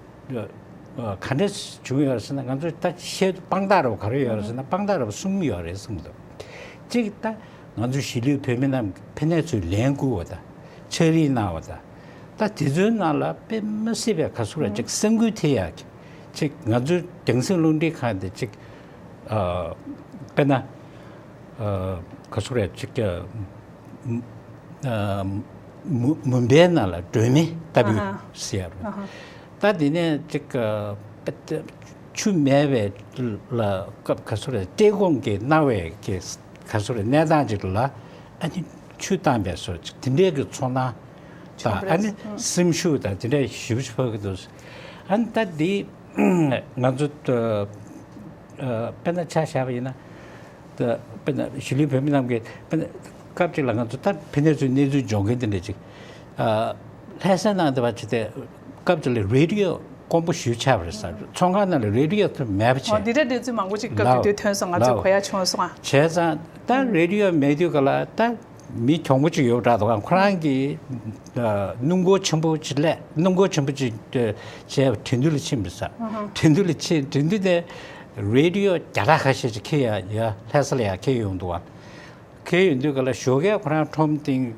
ག་འདྲ་བྱུང་ཡོད་རེད་ཟེར་ན། ང་ཚོ་ད་བཤད་དཔང་རྟགས་རོ་ག་རེ་ཡོད་རེད་ཟེར་ན། དཔང་རྟགས་རོ་གསུམ་ཡོད་རེད་གསུངས་འདུག་གཅིག་ད་ང་ཚོ་གཞིས་ལུས་བོད་མི་རྣམས་ཕན་ནས་ཚུར་ལན་བསྐུར་བ་དང་ཕྱག་བྲིས་གནང་བ་དང་། ད་དེ་ཚོའི་ནང་ལ་དཔེ་མ་སྲིད་པའི་ག་ཚོད་རེད་ཅིག་ས་འགུལ་ཐེབས་ཡག་གི་ཅིག་ང་ཚོའི་རྒྱང་སྲིང་རླུང་འཕྲིན་ཁང་དེ་ཅིག་དཔེར་ན་ག་ཚོད་རེད་ཅིག་མུ་མུམ་བྷེའི་ནང་ལ་སྒྲོན་མེ་ལྟ་བུ་ཟེར་ཡ་རེད། ད་དེ་ནས་ཅིག་ཆུ་མེད་པའི་ལ་སྐབས་ག་ཚོད་རེད་བཀྲེས་སྐོམ་གྱི་མནར་བའི་གི་ག་ཚོད་རེད་གནས་སྟངས་ཅིག་ལ་ཨ་ནི་ཆུ་བཏང་པའི་བཟོ་ཅིག་དེ་འདྲའི་གི་ཚོར་སྣང་དང་ཨ་ནི་སེམས་ཤུགས་དང་དེ་འདྲ་ཞེ་པོ་ཅིག་འཕར་གྱི་འདུག་ཨ་ནི་ད་འདི་ང་ཚོ་དཔེར་ན་ཆ་བཞག་པ་ཡིན་ན། དཔེར་ན་གཞིས་ལུས་བོད་མི་རྣམས་ཀྱིས་དཔེར་ན་སྐབས་གཅིག་ལ་ང་ཚོ་ད་ཕན་ཚུན་གནས་ཚུལ་འབྱོར་མཁན་དེ་འདྲ་ཅིག་ལྷ་ས་ནང་དུ་བ་ཅི་སྟེ་སྐབས་གཅིག་ལ་རེ་ཌི་ཡོ་དཀོན་པོ་ཞེ་པོ་ཆགས་པ་རེད་ཟེར། ཚོང་ཁང་ནང་ལ་རེ་ཌི་ཡོ་ཐུབ་མེད་པ་བྱས། འོ་འདི་འདྲ་གནས་ཚུལ་མང་པོ་ཅིག་སྐབས་དེ་དུས་ཐོན་སོང་། ང་ཚོས་གོ་ཡ་བྱུང་སོང་ཨ། བྱས་ཙང་ད་རེ་ཌི་ཡོ་མེད་དུས་ག་ལ་ད་མི་གྱོང་པོ་ཅིག་ཡོད་པ་འདྲ་འདུག་ཁོ་རང་གིས་སྣུམ་འཁོར་ཆེན་པོ་ཅིག་སླེབས། སྣུམ་འཁོར་ཆེན་པོ་ཅིག་བྱས་ཁྲིན་ཏུའུ་ལ་ཕྱིན་པ་རེད་ཟེར། ཁྲིན་ཏུའུ་ལ་ཕྱིན། ཁྲིན་ཏུའུ་ནས་རེ་ཌི་ཡོ་བརྒྱ་ཕྲག་ཁ་ཤས་ཅིག་ཁྱེར་ཡ་ཡ་ལྷ་ས་ལ་ཡ་ཁྱེར་ཡོང་འདུག་བ། ཁྱེར་ཡོང་དུས་ག་ལ་ཞོགས་ཀས་ཁོ་རང་ཁྲོམ་སྟེང་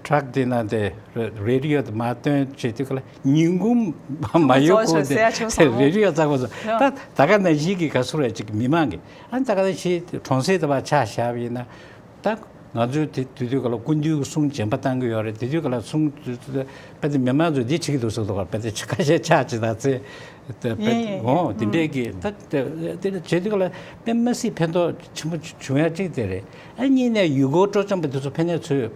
ཊ་རག་དེ་ནང་དེ་རེ་ཌི་ཡོ་དེ་མར་བཏོན་བྱེད་དུས་ག་ལ་ཉིན་གུང་མ་ཡོལ་གོང་དེ་རེ་ཌི་ཡོ་བཙགས་པ་སོང་། ད་ད་ག་ནང་བཞིན་གྱི་ག་ཚོད་རེད་ཅིག་མི་མང་གི་ཨ་ད་ག་ནང་བཞིན་གྲོང་གསེབ་དེ་བ་ཆ་བཞག་པ་ཡིན་ན། ད་ང་ཚོས་དེ་དུས་དུས་ག་ལ་སྐུ་མདུན་གྱི་གསུང་རྗེས་མ་བཏང་གི་ཡོད་རེད། དེ་དུས་ག་ལ་གསུང་དཔེ་དེ་མི་མང་ཚོས་འདི་བྱེད་ཀྱི་འདུག་ཟེར་འདུག་དཔེ་དེ་ཁ་ཤས་ཆགས་ཅིག་ད་ཚེ་དཔེ་འོང་དེ་འདྲས་ཀྱི་ད་དེ་བྱེད་དུས་ག་ལ་དཔེ་མ་སྲིད་ཕན་ཐོགས་ཆེན་པོ་བྱུང་ཡ་གཅིག་དེ་རེད། ཨ་གཉིས་ནས་ཡུལ་སྐོར་སྤྲོ་འཆམ་པ་དེ་ཚོ་ཕན་ནས་ཚོས་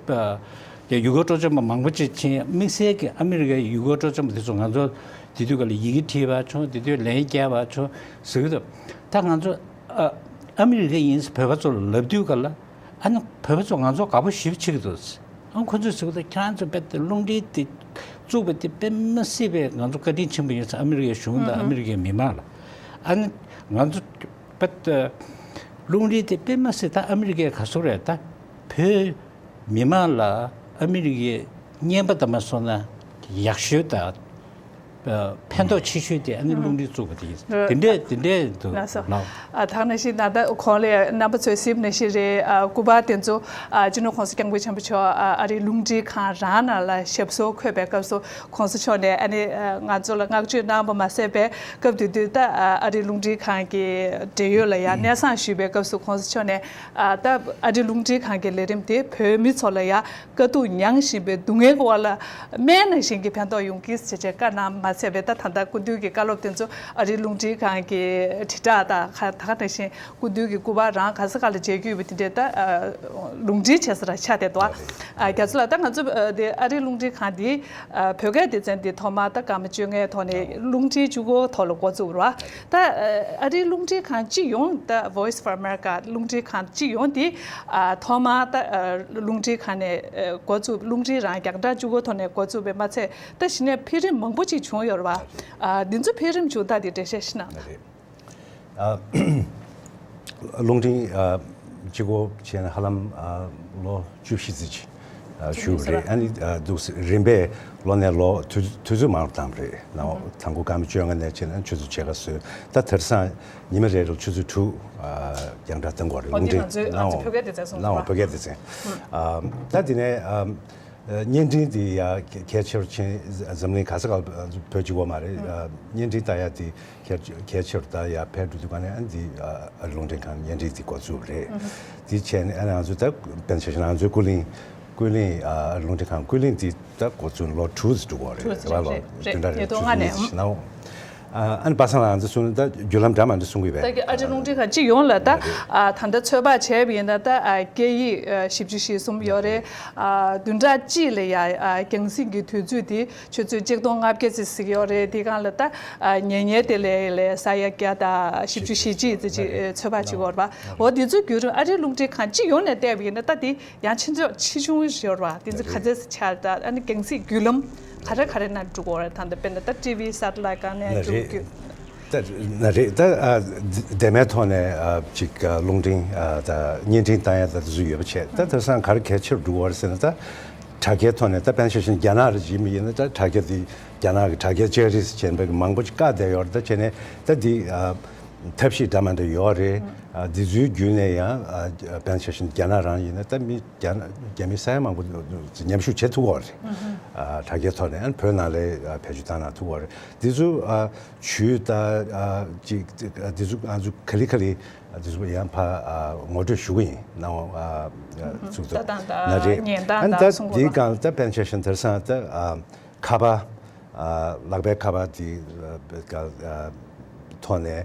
ཡུལ་སྐོར་སྤྲོ་འཆམ་པ་མང་པོ་ཅིག་ཕྱིན། དམིགས་བསལ་གྱི་ཨ་མི་རི་ཀའི་ཡུལ་སྐོར་སྤྲོ་འཆམ་པ་དེ་ཚོ་ང་ཚོ་དེ་དུས་ག་ལ་ཡི་གེ་བྲིས་པ་བྱུང་། དེ་དུས་ལན་བརྒྱབ་པ་བྱུང་ཟེར་གྱི་འདུག་ད་ང་ཚོ་ཨ་ཨ་མི་རི་ཀ་ཡིན་བོད་པ་ཚོ་ལ་ལབ་དུས་ག་ལ། ཨ་ནི་བོད་པ་ཚོ་ང་ཚོ་དགའ་པོ་ཞེ་པོ་བྱེད་ཀྱི་འདུག་ཨ་ཁོ་ཚོས་ཟེར་གི་འདུག་ཁྱེད་རང་ཚོ་དཔེ་དེ་རླུང་འཕྲིན་དེ་བཙུགས་པ་དེ་དཔེ་མ་སྲིད་པའི་ང་ཚོ་བཀའ་དྲིན་ཆེན་པོ་ཡིན་ཟེར། ཨ་མི་རི་ཀའི་གཞུང་དང་ཨ་མི་རི་ཀའི་མི་མང་ལ། ཨ་ནི་ང་ཚོ་དཔེ་དེ་རླུང་འཕྲིན་དེ་དཔེ་མ་སྲིད་ད་ཨ་མི་རི་ཀའི་ག་ཚོད་རེད། ད་བོད་མི་མང་ལ་ཨ་མི་རི་ཀའི་རྔན་པ་དང་མ་སོང་ན་ཡག་ཤོས་དང་། ཕན་ཐོགས་ཆེ་ཤོས་དེ་ཨ་ནི་རླུང་འཕྲིན་བཙུགས་པ་དེ་ཡིན། དེ་འདྲས་དེ་འདྲས་འདུག་ལགས་སོ། ལགས། ཨ་ད་ག་ནང་བཞིན་ད་ལྟ་གོང་ལ་རྣམ་པ་ཚོས་གཟིགས་ནང་བཞིན་རེད། ཨ་སྐུ་པར་དེ་ཚོ་ཨ་སྤྱི་ནོར་༸གོང་ས་༸སྐྱབས་མགོན་ཆེན་པོ་མཆོག་ཨ་ཨ་རིའི་རླུང་འཕྲིན་ཁང་རང་ནང་ལ་ཞབས་སོར་འཁོད་པའི་སྐབས་སུ་༸གོང་ས་མཆོག་ནས་ཨ་ནི་ཨ་ང་ཚོ་ལ་བསྔགས་བརྗོད་གནང་བ་མ་ཟད་པའི་སྐབས་དེ་དུས་ད་ཨ་ཨ་རིའི་རླུང་འཕྲིན་ཁང་གི་འབྲེལ་ཡོད་ལ་ཡང་སྙན་སེང་ཞུས་པའི་སྐབས་སུ་༸གོང་ས་མཆོག་ནས་ཨ་ད་ཨ་རིའི་རླུང་འཕྲིན་ཁང་གི་ལས་རིམ་དེ་བོད་མི་ཚོ་ལ་ཡང་དཀའ་སྡུག་མྱངས་བཞིན་པའི་སྡུག་བསྔལ་གྱི་འོག་ལ་སྨན་ནང་བཞིན་གྱི་ཕན་ཐོགས་ཡོང་གི་ཞེས་བྱས་བཀའ་གནང་མ་ཚད་པའི་ད་ད་ལྟ་སྐུ་མདུན་གྱི་བཀའ་སློབ་དེ་ཚོ་ཨ་རིའི་རླུང་འཕྲིན་ཁང་གི་དྲིལ་བསྒྲགས་དང་ད་ག་ནང་བཞིན་སྐུ་མདུན་གྱི་སྐུ་པར་རང་ག་ས་ག་ལ་མཇལ་རྒྱུ་ཡོད་པ་དེ་འདྲའི་ད་ལུང་འདྲེན་བྱེད་ས་ར་ཆགས་བསྡད་འདུག་ཨ་རྒྱ་མཚོ་ལགས། ད་ང་ཚོ་དེ་ཨ་རིའི་རླུང་འཕྲིན་ཁང་འདི་བོད་སྐད་སྡེ་ཚན་འདི་ཐོག་མར་ད་སྐར་མ་བཅོ་ལྔའི་ཐོག་ནས་རླུང་འཕྲིན་བཅུ་དགུ་ཐོག་ལ་འགོ་བཙུགས་ར། ད་ཨ་རིའི་རླུང་འཕྲིན་ཁང་སྤྱི་ཡོངས་ད་Voice of America རླུང་འཕྲིན་ཁང་སྤྱི་ཡོངས་དེ་ཨ་ཐོག་མར་ད་ཨ་རླུང་འཕྲིན་ཁང་ནས་ཨ་འགོ་བཙུགས། རླུང་འཕྲིན་རང་རྒྱང་བསྒྲགས་བཅུ་དགུ་ཐོག་ནས་འགོ་བཙུགས་པས་མ་ཚད་ད་གཞི་ནས་འཕེལ་རིམ་མང་པོ་ཅིག་བྱུང་ཡོད་རེད་བ། ཨ་འདི་ཚོ་འཕེལ་རིམ་བྱུང་སྟངས་དེ་འགྲེལ་བཤད་ཞུ་ན། ཨ་རླུང་འཕྲིན་ཨ་གཅིག་པོ་བྱས་ན་ཧ་ལམ་ཨ་ལོ་བཅུ་བཞི་ཙམ་ཅིག་ཨ་བཞུགས་པ་རེད། ཨ་ནི་ཨ་འདུག་སེ་རིམ་པས་ལོ་ནས་ལོ་དུས་དུས་ཚོད་མང་རུ་བཏང་བ་རེད། ནའོ་དང་པོ་སྐར་མ་བཅོ་ལྔ་ནས་བྱས་ན་ཆུ་ཚོད་ཕྱེད་ཀ་བཟོས། ད་དེང་སང་ཉི་མ་རེ་རེར་ཆུ་ཚོད་དྲུག་ཨ་རྒྱང་བསྒྲགས་གཏང་གི་ཡོད་རེད། ཨོ་རླུང་འཕྲིན་ང་ཚོའི་ང་ཚོ་ནའོ་བོད་སྐད་སྡེ་ཚན་སོང་ནའོ་བ། བོད་སྐད་སྡེ་ཚན། ཨ་ད་དེ་ནས་ཨ་བརྙན་འཕྲིན་དེ་ཡ་གལ་ཆེར་ཕྱིན། འཛམ་གླིང་ག་ས་ག་བོད་གཅིག་པོ་མ་རེད། བརྙན་འཕྲིན་ལྟ་ཡ་དེ་གལ་གལ་ཆེར་ད་ཡ་འཕེལ་འགྲོ་དུས་ག་ནས་ཨ་འདི་ཨ་རླུང་འཕྲིན་ཁང་བརྙན་འཕྲིན་དེ་འགོ་བཙུགས་རེད། དེ་བྱས་ནས་ཨ་ང་ཚོ་ད་དཔེར་ན་ཆ་བཞག་ན་ང་ཚོའི་ཀུན་གླེང་ཀུན་གླེང་ཨ་རླུང་འཕྲིན་ཁང་ཀུན་གླེང་དེ་ད་འགོ་བཙུགས་ལོ་དྲུག་ཙམ་འགྲོ་གི་རེད། དྲུག་ཙམ་རེད་བ། ལོ་རེད་བདུན་ཕྲག་རེད། ཉིས་སྟོང་ལྔ་ནས། ཨ་ཨ་ནི་པ་སངས་ལགས་ང་ཚོ་གསུང་ད་བརྒྱུད་ལམ་འདྲ་མ་འདྲ་གསུང་གི་ཡོད་པས། ད་གི་ཨ་རི་རླུང་འཕྲིན་ཁང་སྤྱི་ཡོངས་ལ་ད་ཨ་ད་ལྟ་ཚོད་དཔག་བྱས་པ་ཡིན་ན་ད་ཨ་སྐད་ཡིག་ཨ་བཞི་བཅུ་ཞེ་གསུམ་ཡོད་རེད། ཨ་བདུན་ཕྲག་གཅིག་ལ་ཡ་ཨ་རྒྱང་སྲིང་གི་དུས་ཚོད་དེ་ཆུ་ཚོད་གཅིག་སྟོང་ལྔ་བརྒྱ་ཙམ་ཞིག་ཡོད་རེད། དེ་སྒང་ལ་ད་ཨ་ཉན་ཉན་དེ་ལས་ལས་ས་ཡ་བརྒྱ་དང་བཞི་བཅུ་ཞེ་གཅིག་ཙམ་ཅིག་ཨ་ཚོད་དཔག་བྱེད་ཀྱི་ཡོད་རེད་པ། འོ་དེ་ཚོའི་བརྒྱུད་རིམ་ཨ་རིའི་རླུང་འཕྲིན་ཁང་སྤྱི་ཡོངས་ནས་བལྟས་པ་ཡིན་ན་ད་དེ་ཡང་ཆེ་ཚོད་ཆེ་ཆུང་ཡོད་རེད་པ། དེ་ཚོ་ག་ཚོད་ཆགས་ད་ཨ་ནི་རྒྱང་སྲིང་བརྒྱུད་ལམ་ག་རེ་ག་རེ་ནང་འགྲོ་གི་ཡོད་རེད། ད་ལྟ་དཔེར་ན་ད་ཊི་ཝི་སེ་ཊི་ལའེ་ཊི་སྒང་ནས་ན་འགྲོ་རེད། རྒྱུ། ད་ན་རེད། ད་ཨ་འདི་འདས་མའི་ཐོག་ནས་ཨ་ཅིག་ཨ་རླུང་འཕྲིན་ཨ་ད་བརྙན་འཕྲིན་བཏང་ཡ་ད་དེ་ཚོ་ཡོད་པ་བྱས། ད་དེང་སང་ག་རེ་གལ་ཆེར་འགྲོ་གི་ཡོད་རེད་ཟེར་ན། ད་ དྲ་རྒྱའི་ཐོག་ནས་ད་དཔེར་ན་ཆ་བཞག་ན་རྒྱ་ནག་རེ་ཡིན་པ་ཡིན་ན། ད་དྲ་རྒྱ་དེ་རྒྱ་ནག་གི་དྲ་རྒྱ་ལྕགས་རི་ཟེར་བྱས་པའི་མང་པོ་ཅིག་བཀག་བསྡད་ཡོད་རེད། ད་བྱས་ནས་ད་འདི་ཨ་ཐབས་ཤེས་འདྲ་མ་འདྲ་ཡོད་རེད། ཨ་འདི་ཚོའི་བརྒྱུད་ནས་ཡང་ཨ་དཔེར་ན་ཆ་བཞག་ན་རྒྱ་ནག་རང་ཡིན་ན་ད་མི་རྒྱ་ནག་རྒྱ་མི་ས་ཡ་མང་པོ་མཉམ་ཞུགས་བྱེད་ཐུབ་ཀྱི་ཡོད་རེད། ཨ་དྲ་རྒྱའི་ཐོག་ནས་ཨ་བོད་ནང་ལ་ཨ་བེད་སྤྱོད་བཏང་ན་ཐུབ་ཀྱི་ཡོད་རེད། འདི་ཚོ་ཨ་ཇུས་ད་ཨ་ཅིག་འདི་ཚོ་ང་ཚོ་ག་ལེ་ག་ལེ་འདི་ཚོ་ཡང་ཕར་ཨ་ངོ་སྤྲོད་ཞུ་གི་ཡིན། གནང་བ་ཨ་ཚུགས་ཐུབ་ལྟ་སྟངས་ན་རེད། དང་ཉན་སྟངས་ཨ་ནི་ད་གསུང་འདིའི་གོ་སྒང་ལ་ད་དཔེར་ན་ཆ་བཞག་ན་དེང་སང་ད་ཨ་ཁ་པར་ཨ་ལག་པའི་ཁ་པར་དེ་ཨ་ཐོག་ནས་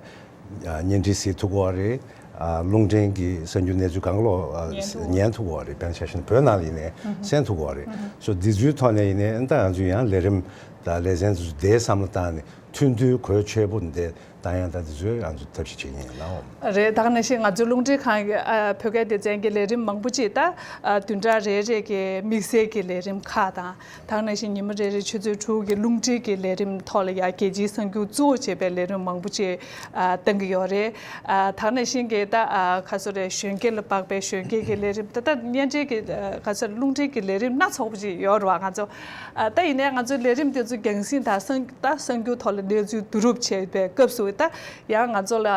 ཨ་བརྙན་འཕྲིན་གཟིགས་ཐུབ་ཀྱི་ཡོད་རེད། ཨ་རླུང་འཕྲིན་གྱི་གསར་འགྱུར་གནས་ཚུལ་གང་ལོག་ཨ་ཉན་ཐུབ་ཉན་ཐུབ་ཀྱི་ཡོད་རེད། དཔེར་ན་ཆ་བཞག་ན་བོད་ནང་ལ་ཡིན་ནའི་གསན་ཐུབ་ཀྱི་ཡོད་རེད། སོ་འདི་ཚོའི་ཐོག་ནས་ཡིན་ནའི་ཨ་ནི་ད་ང་ཚོས་ཡང་ལས་རིམ་དང་ལེ་ཚན་དེ་ཚོ་དེའི་བསམ་བློ་བཏང་ནས་ཐུང་ཐུང་གོ་ཆོད་པོ་འདི་བཏང་ཡག་ད་དེ་ཚོའི་ང་ཚོ་ཐབས་ཤེས་བྱེད་ཀྱི་ཡིན་ལགས། རེད། ད་ག་ནང་བཞིན་ང་ཚོའི་རླུང་འཕྲིན་ཁང་གི་ཨ་བོད་སྐད་སྡེ་ཚན་གྱི་ལས་རིམ་མང་པོ་ཅིག་ད་ཨ་བདུན་ཕྲག་རེ་རེ་གི་དམིགས་བསལ་གྱི་ལས་རིམ་ཁག་དང་། ད་ག་ནང་བཞིན་ཉི་མ་རེ་རེ་ཆུ་ཚོད་དྲུག་གི་རླུང་འཕྲིན་གྱི་ལས་རིམ་ཐོག་ལ་ཡ་རྒྱལ་སྤྱིའི་གསར་འགྱུར་གཙོ་བོ་བྱས་པའི་ལས་རིམ་མང་པོ་ཅིག་ཨ་བཏང་གི་ཡོད་རེད། ཨ་ད་ག་ནང་བཞིན་གྱི་ད་ཨ་ག་ཚོད་རེད། གཞོན་སྐྱེས་ལ་དཔག་པའི་གཞོན་སྐྱེས་ཀྱི་ལས་རིམ། ད་ལྟ་བརྙན་འཕྲིན་གྱི་ཨ་ག་ཚོད་རླུང་འཕྲིན་གྱི་ལས་རིམ་སྣ་ཚོགས་པ་ཅིག་ཡོད་རེད་བ། ང་ཚོ་ཨ་ད་ཡིན་ནའི་ང་ཚོའི་ལས་རིམ་དེ་ཚོ་རྒྱང་སྲིང་དང་གསར་ད་གསར་འགྱུར་ཐོག་ལ་གནས་ཚུལ་བསྡུ་རུབ་བྱེད་པའི་སྐབས་སུ་ད་ཡང་ང་ཚོ་ལ་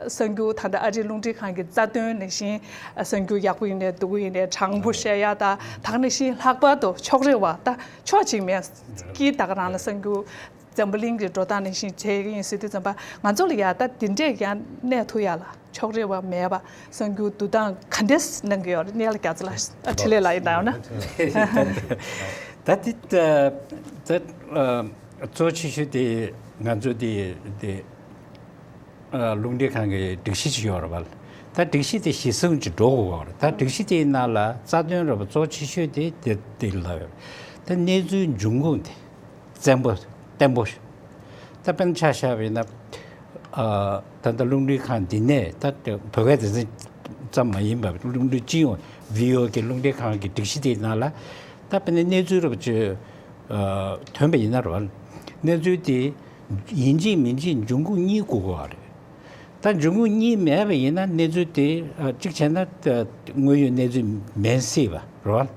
གསར་འགྱུར་ད་ལྟ་ཨ་རིའི་རླུང་འཕྲིན་ཁང་གི་རྩ་དོན་ནང་བཞིན་གསར་འགྱུར་ཡག་པོ་ཡིན་ནའི་སྡུག་པོ་ཡིན་ནའི་དྲང་པོ་བཤད་ཡག་དང་། ད་ག་ནང་བཞིན་ལྷག་པར་དུ་ཕྱོགས་རིས་པ་ད་ཕྱོགས་གཅིག་མེད་ཀྱི་ད་ག་རང་ལ་གསར་འགྱུར་འཛམ་བུ་གླིང་གི་འགྲོ་སྟངས་ནང་བཞིན་བྱེད་ཀྱི་ཡིན་ཟེར་དུས་ཙམ་པ་ང་ཚོ་ལ་ཡ་ད་འདི་འདྲས་ཡང་གནས་ཐུབ་ཡག་ལ་ཕྱོགས་རིས་པ་མེད་པ་གསར་འགྱུར་བསྡུ་སྟངས་ག་འདྲས་གནང་གི་ཡོད་རེད། གནས་ལ་རྒྱ་མཚོ་ལགས་འཕྲིན་ལས་ལགས་ཡིན་ད་ཡོང་ན། ད་འདི་ད་ད་གཙོ་ཆེ་ཤོས་དེ་ང་ཚོ་དེ་དེ་རླུང་འཕྲིན་ཁང་གི་སྒྲིག་གཞི་ཅིག་ཡོད་རེད་བ། ད་སྒྲིག་གཞི་དེ་གཞིར་བཟུང་ཅིག་འགྲོ་དགོས་པ་རེད། ད་སྒྲིག་གཞི་དེའི་ནང་ལ་རྩ་དོན་རེད་བ། གཙོ་ཆེ་ཤོས་དེ་དེ་དེ་ལ་ཡོད། ད་གནས་ཚུལ་འབྱུང་ཁུངས་དེ་བཙན་པོ་བརྟན་པོ། ད་དཔེར་ན་ཆ་བཞག་པ་ཡིན་ན། ཨ་ད་ལྟ་རླུང་འཕྲིན་ཁང་འདི་ནས་ད་བོད་སྐད་སྡེ་ཚན་ཙམ་མ་ཡིན་པར་རླུང་འཕྲིན་སྤྱི་ཡོངས་ཝི་ཨོ་གི་རླུང་འཕྲིན་ཁང་གི་སྒྲིག་གཞི་དེའི་ནང་ལ་ད་དཔེར་ན་གནས་ཚུལ་རབ་ཅིག་ཐོན་པ་ཡིན་ན་རེད་བ། གནས་ཚུལ་དེ་ཡིན་གཅིག་མིན་གཅིག་འབྱུང་ཁུངས་གཉིས་དགོས་ཀྱི་ཡོད་རེད། ད་འབྱུང་ཁུངས་གཉིས་མེད་པ་ཡིན་ན་གནས་ཚུལ་དེ་ཨ་གཅིག་བྱས་ན་ད་དངོས་ཡོད་གནས་ཚུལ་མིན་སྲིད་པ་རེད་བ།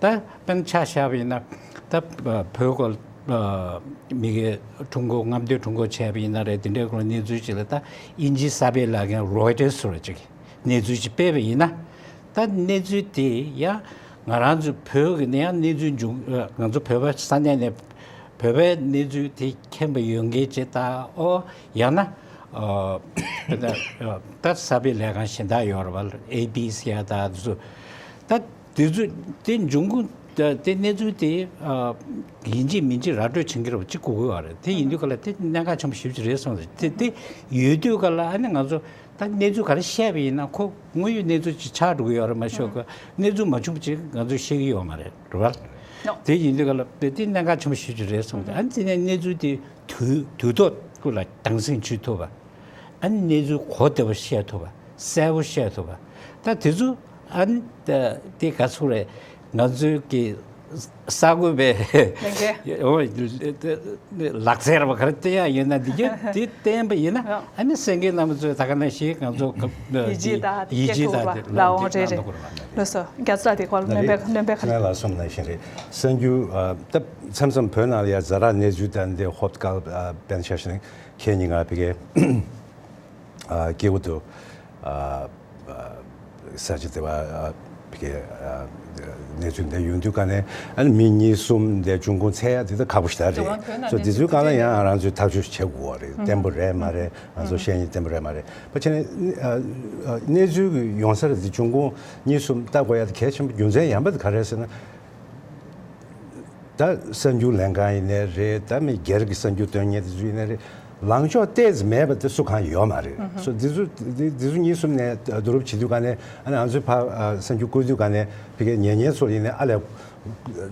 ད་དཔེར་ན་ཆ་བཞག་པ་ཡིན་ན་ད་བོད་སྐོར་མི་སྒེར་ཁྲོམ་སྐོར་རྔམ་སྟོན་ཁྲོམ་སྐོར་བྱས་པ་ཡིན་ན་རེད། དེ་འདྲའི་སྐོར་གནས་ཚུལ་ཅིག་ལ་ད་དབྱིན་ཇིའི་གསར་སྤེལ་ལབ་མཁན་རོའི་ཊར་སི་རེད་ཅིག་གནས་ཚུལ་ཅིག་སྤེལ་བ་ཡིན་ན། ད་གནས་ཚུལ་དེ་ཡང་ང་རང་ཚོ་བོད་ཀྱི་ནས་ཡང་གནས་ཚུལ་འབྱུང་ང་ཚོ་བོད་པ་ས་གནས་ནས་བོད་པའི་གནས་ཚུལ་དེ་མཁྱེན་པ་ཡོད་མཁན་ཅིག་དང་། ཨོ་ཡང་ན་ཨ་ད་གསར་སྤེལ་ལས་ཁང་གཞན་དག་ཡོད་རེད་བ། ཨེ་བི་སི་ཡ་ད་དེ་ཚོ། ད་དེ་ཚོ་དེ་འབྱུང་ཁུངས་ད་དེ་གནས་ཚུལ་དེ་ཨ་ཡིན་གཅིག་མིན་གཅིག་ར་སྤྲོད་བྱེད་ཀྱི་རེད་བ། གཅིག་དགོས་ཀྱི་ཡོད་རེད། དེ་ཡིན་དུས་ག་ལ་དེ་གནད་འགག་ཆེན་པོ་ཞེ་པོ་ཅིག་རེད་བསམ་སོང་། དེ་དེ་ཡོད་དུས་ག་ལ་ཨ་ནི་ང་ཚོ་ད་གནས་ཚུལ་ག་རེ་བཤད་པ་ཡིན་ན་ཁོ་དངོས་ཡོད་གནས་ཚུལ་ཅིག་ཆགས་འགྲོ་གི་ཡོད་རེད་མ་ཤོད་གི། གནས་ཚུལ་མ་བྱུང་བ་ཅིག་ང་ཚོས་ཤེས་ཀྱི་ཡོད་མ་རེད་རེད་བ། དེ་ཡིན་དུས་ག་ལ་དེ་དེ་གནད་འགག་ཆེན་པོ་ཞེ་པོ་ཅིག་རེད་བསམ་སོང་། ཨ་ནི་དེ་ནས་གནས་ཚུལ་དེ་དུས་དུས་ཐོག་ཁོ་ལ་དྭངས་སིང་བྱེད་ཐུབ་པ། ཨ་ནི་གནས་ཚུལ་གོ་བདེ་བོ་བཤད་ཐུབ་པ། གསལ་པོ་བཤད་ཐུབ་པ། ད་དེ་ཚོ་ཨ་ནི་ད་དེ་ག་ཚོད་རེད། ང་ཚོའི་གི་གསར་འགོད་པའི་ལག་རྩལ་ར་བ་ག་རེ་བསྟན་ཡག་ཡོད་ན་འདི་ག་དེ་བསྟན་པ་ཡིན་ན་ཨ་ནི་གསན་མཁན་རྣམ་པ་ཚོས་ད་ག་ནང་བཞིན་ང་ཚོ་ཡིད་ཆེས་དང་ཡིད་ཆེས་དང་ལ་འོང་རེད་རེད། ལགས་སོ། རྒྱ་ཚ་དེ་སྐོར་སྨན་པའི་སྨན་པའི་ཁ་ལ་ལ་སོང་ནང་བཞིན་རེད། གསར་འགྱུར་ད་མཚམས་མཚམས་བོད་ནང་ལ་ཡ་ཛ་དྲག་གནས་ཚུལ་དང་འདི་ཧོབ་སྐལ་དཔེར་ན་ཆ་བཞག་ན་ཁྱེད་ཉིད་ང་བི་གའི་ཨ་སྐྱེ་བོ་དུ་ཨ་ས་ཆ་དེ་བ་ཨ་བི་གའི་ཨ་གནས་ཚུལ་འདི་ཡོང་དུས་ག་ནས་ཨ་ནི་མི་གཉིས་གསུམ་འདི་འབྱུང་ཁུངས་འཚོལ་ཡ་དེ་ད་ཁག་པོ་ཞིག་ད་རེད། རེད་བ། བོད་ནང་སོ་དེ་ཚོའི་སྒང་ལ་ཡང་ང་རང་ཚོས་ཐག་གཅོད་བྱེད་དགོས་པ་རེད། བརྟན་པོ་རེད་མ་རེད། ང་ཚོ་བཤད་ཉན་བརྟན་པོ་རེད་མ་རེད། བ་བྱས་ནས་ཨ་ཨ་གནས་ཚུལ་གྱི་ཡོང་ས་རེད། འདི་འབྱུང་ཁུངས་གཉིས་གསུམ་ལྟ་དགོས་ཡ་དེ་གལ་ཆེན་པོ། རྒྱུ་མཚན་ཡང་པ་དེ་ག་རེ་རེད་ཟེར་ན། ད་གསར་འགྱུར་ལེན་མཁན་ཡིན་ནའི་རེད། ད་མི་སྒེར་གྱི་གསར་འགྱུར་སྟོན་མཁན་དེ་ཚོ་ཡིན་ནའི་རེད། ལངས་ཕྱོགས་ཏོག་ཙམ་མེད་པ་དེ་སུ་གང་ཡོད་མ་རེད། སོ་འདི་ཚོ་འདི་འདི་ཚོ་གཉིས་གསུམ་ནས་བསྡུ་རུབ་བྱེད་དུས་ག་ནས་ཨ་ནི་ང་ཚོའི་ཕ་ཨ་གསར་འགྱུར་བཀོད་དུས་ག་ནས་ཕ་གིའི་ཉན་མཁན་ཚོ་ཡིན་ནའི་ཨ་ལས་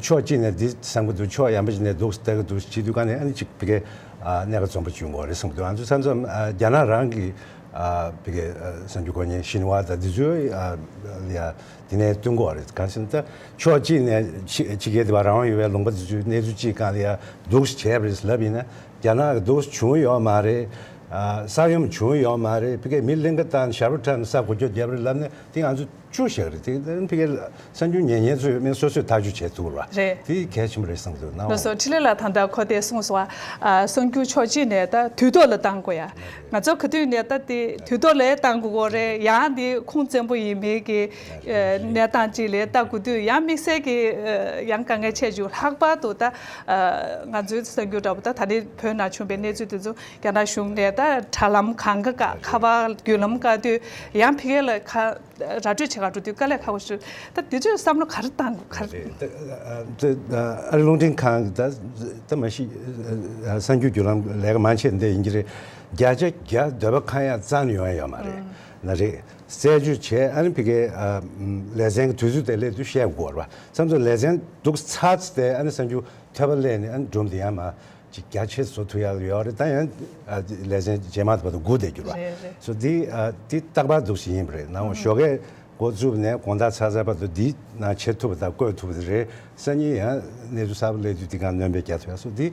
ཕྱོགས་གཅིག་ནས་འདི་བསམ་གྱི་འདུག་ཕྱོགས་ཡང་པ་ཅིག་ནས་འདུག་ལྟ་གི་འདུག་བྱེད་དུས་ག་ནས་ཨ་ནི་ཅིག་ཕ་གིའི་ཨ་གནད་འགག་འཛོམས་པོ་བྱུང་དགོས་རེད་བསམ་གྱི་འདུག་ང་ཚོ་མཚམས་མཚམས་ཨ་རྒྱ་ནག་རང་གི་ཨ་ཕ་གིའི་ཨ་གསར་འགྱུར་བཀོད་མཁན་ཤིན་ཧྭ་དང་འདི་ཚོའི་ཨ་ལ་ཡ། དེ་ནས་བསྟུན་དགོས་རེད། གང་ཟེར་ན་ད་ཕྱོགས་གཅིག་ནས་ཕྱི་ཕྱི་རྒྱལ་དེ་བ་རང་དབང་ཡོད་པའི་ལུང་པ་དེ་ཚོའི་གནས་ཚུལ་གཅིག་སྒང་ལ་ཡ་འདུག་སེ་བྱས་པ་རེད་ལབ་ཡིན་ན། རྒྱ་ནག་གི་འདུག་སེ་བྱུང་ཡོད་མ་རེད། ཨ་ས་ཡོམ་བྱུང་ཡོད་མ་རེད། ཕ་གིའི་མི་གླིང་ག་བཏང་ནས་ཞབས་བྲོ་འཁྲབ་ནས་ས་གོ་ཆོད་བརྒྱབ་རེད་ལབ་ན་དེ་ང་ཚོ་ བཅུ་ཞིག་རེད། དེ་ཕ་གིའི་གསར་འགྱུར་ཉན་མཁན་ཚོས་མི་སོ་སོས་ཐག་གཅོད་བྱེད་ཐུབ་ར། རེད། དེ་གལ་ཆེན་པོ་རེད་བསམ་འདུག་ན། ལགས་སོ། འཕྲིན་ལས་ལགས། ད་ལྟ་ཁོ་དེ་གསུངས་སོང་བ། ཨ། གསར་འགྱུར་ཕྱོགས་གཅིག་ནས་ད་དུས་ཐོག་ལ་བཏང་དགོས་ཡ། ང་ཚོ་ག་དུས་ནས་ད་དེ་དུས་ཐོག་ལ་བཏང་དགོས་གོ་རེད། ཡང་དེ་ཁུངས་བཙན་པོ་ཡིན་མིན་གྱི་ཨ་གནས་སྟངས་གཅིག་ལ་ལྟ་དགོས་དུས་ཡང་དམིགས་བསལ་གྱི་ཨ་ཡང་དཀའ་ངལ་ཆེ་བཅུག་ལྷག་པར་དུ་ད་ཨ་ང་ཚོའི་གསར་འགྱུར་འདྲ་པོ་ད་ད་ནི་བོད་ནང་བྱུང་བའི་གནས་ཚུལ་དེ་ཚོ་རྒྱ་ནག་གཞུང་ནས་ད་དྲ་ལམ་གང་ག་ཀ་ཁ་པར་བརྒྱུད་ལམ་བཀག་དུས་ཡང་ཕ་གི་ལ་ཁ་ར་སྤྲོད་བྱེད་ག་འགྲོ་དུས་དཀའ་ལས་ཁག་པོ་ཞིག་ད་དེ་ཚོས་བསམ་བློ་ག་རེ་བཏང་དགོས་ག་རེ། རེད། ད་ཨ་རི་རླུང་འཕྲིན་ཁང་གི་ད་ད་མ་གཞི་གསར་འགྱུར་བརྒྱུད་ལམ་ལས་ཀ་མང་ཆེ་འདི་ཡིན་གྱི་རེད། བརྒྱ་ཆ་བརྒྱ་འདོད་པ་ཁེངས་ཡག་རྩ་ནས་ཡོང་ཡ་ཡོད་མ་རེད། ན་རེད། རྩད་གཅོད་བྱས་ཨ་ནི་ཕ་གིའི་ཨ་ལེ་ཚན་གྱི་དུས་ཚོད་དེ་སླེབས་དུས་བཤད་དགོས་རེད་པ། མཚམས་མཚམས་ལེ་ཚན་སྡུག་ཚ་ཚ་དེ་ཨ་ནི་གསར་འགྱུར་ཐོལ་པ་སླེབས་ནས་ཨ་ནི་སྒྲུང་དེ་ཡང་མ། ཅིག་རྒྱ་ཆེ་བཟོ་ཐུབ་ཡག་ཡོད་རེད། ད་ཡང་ཨ་ལེ་ཚན་རྗེས་མ་དེ་བར་དུ་སྒུག་བསྡད་རྒྱུ་རེད། རེད་རེད། སོ་འདི་ཨ་འདི་རྟག་པར་འདུག་ཞིག་ཡིན་པ་རེད། ནང་ཞོགས་ཀས་འགོ་བཙུགས་ནས་དགོང་དག་ཚར་ཚར་བར་དུ་འདི་ནང་བྱེད་ཐུབ་པ་དང་བཀོད་ཐུབ་པ་དེ་རེད། སང་ཉིན་ཡང་གནས་ཚུལ་གསར་པ་སླེབས་དུས་འདི་གང་སྣོན་པ་རྒྱག་ཐུབ་ཡག་སོ་འདི་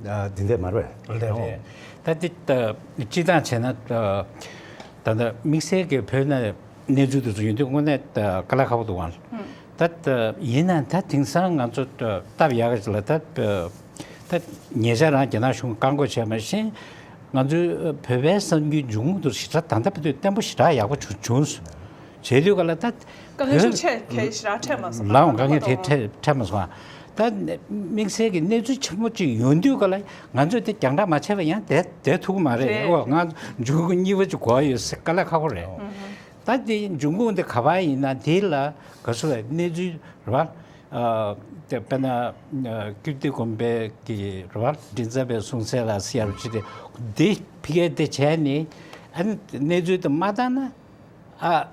ཨ་འདི་འདྲས་མ་རེད་པས། རེད་རེད། ད་འདི་ད་སྤྱིར་བཏང་བྱས་ན་ད་ད་ལྟ་དམིགས་བསལ་གྱི་བོད་ནང་གནས་ཚུལ་དེ་ཚོ་ཡིན་དུས་དངོས་གནས་དཀའ་ལས་ཁག་པོ་འདུག་ཨང་། ད་ཡིན་ན་ད་དེང་སང་ང་ཚོ་སྟབས་ཡག་གི་ལ་ད་ད་ཉེ་ཆར་རང་རྒྱ་ནག་གཞུང་བཀག་འགོག་བྱས་མ་ཤེས། ང་ཚོའི་བོད་པའི་གསར་འགྱུར་འབྱུང་ཁུངས་དེ་ཞེ་དྲག་ད་ལྟ་བར་དུ་བརྟན་པོ་ཞེ་དྲག་ཡག་པོ་བྱུང་བྱུང་སོང་། བྱས་དུས་ག་ལ་ད་དཀའ་ངལ་ཤུགས་ཆེ་གལ་ཞེ་དྲག་འཕྲད་མ་སོང་། ལའང་དཀའ་ངལ་དེ་འཕྲད་འཕྲད་མ་སོང་། ད་དམིགས་བསལ་གྱི་གནས་ཚུལ་ཆེན་པོ་གཅིག་ཡོང་དུས་ག་ལ་ང་ཚོས་དེ་རྒྱང་བསྒྲགས་མ་བྱས་པ་ཡང་བསྡད་བསྡད་ཐུབ་ཀྱི་མ་རེད། རེད། འོ་ང་འབྱུང་ཁུངས་གཉིས་པ་ཅིག་དགོས་ཡོད་ཟེར་དཀའ་ལས་ཁག་པོ་རེད། ད་དེ་འབྱུང་ཁུངས་དེ་ག་པར་ཡིན་ན་དེ་ལ་ག་ཚོད་གནས་ཚུལ་རེད་པ། ཨ་དེ་དཔེར་ན་ཨ་ཀིརྟི་དགོན་པའི་གི་རེད་པ། མགྲིན་ཚབ་པའི་གསུང་གསལ་ལ་ཟེར་ཡག་ཅིག་དེ་འདི་ཕ་གིར་དེ་བྱས་ནས་ཨ་ནི་གནས་ཚུལ་དེ་མ་བཏང་ན་ཨ་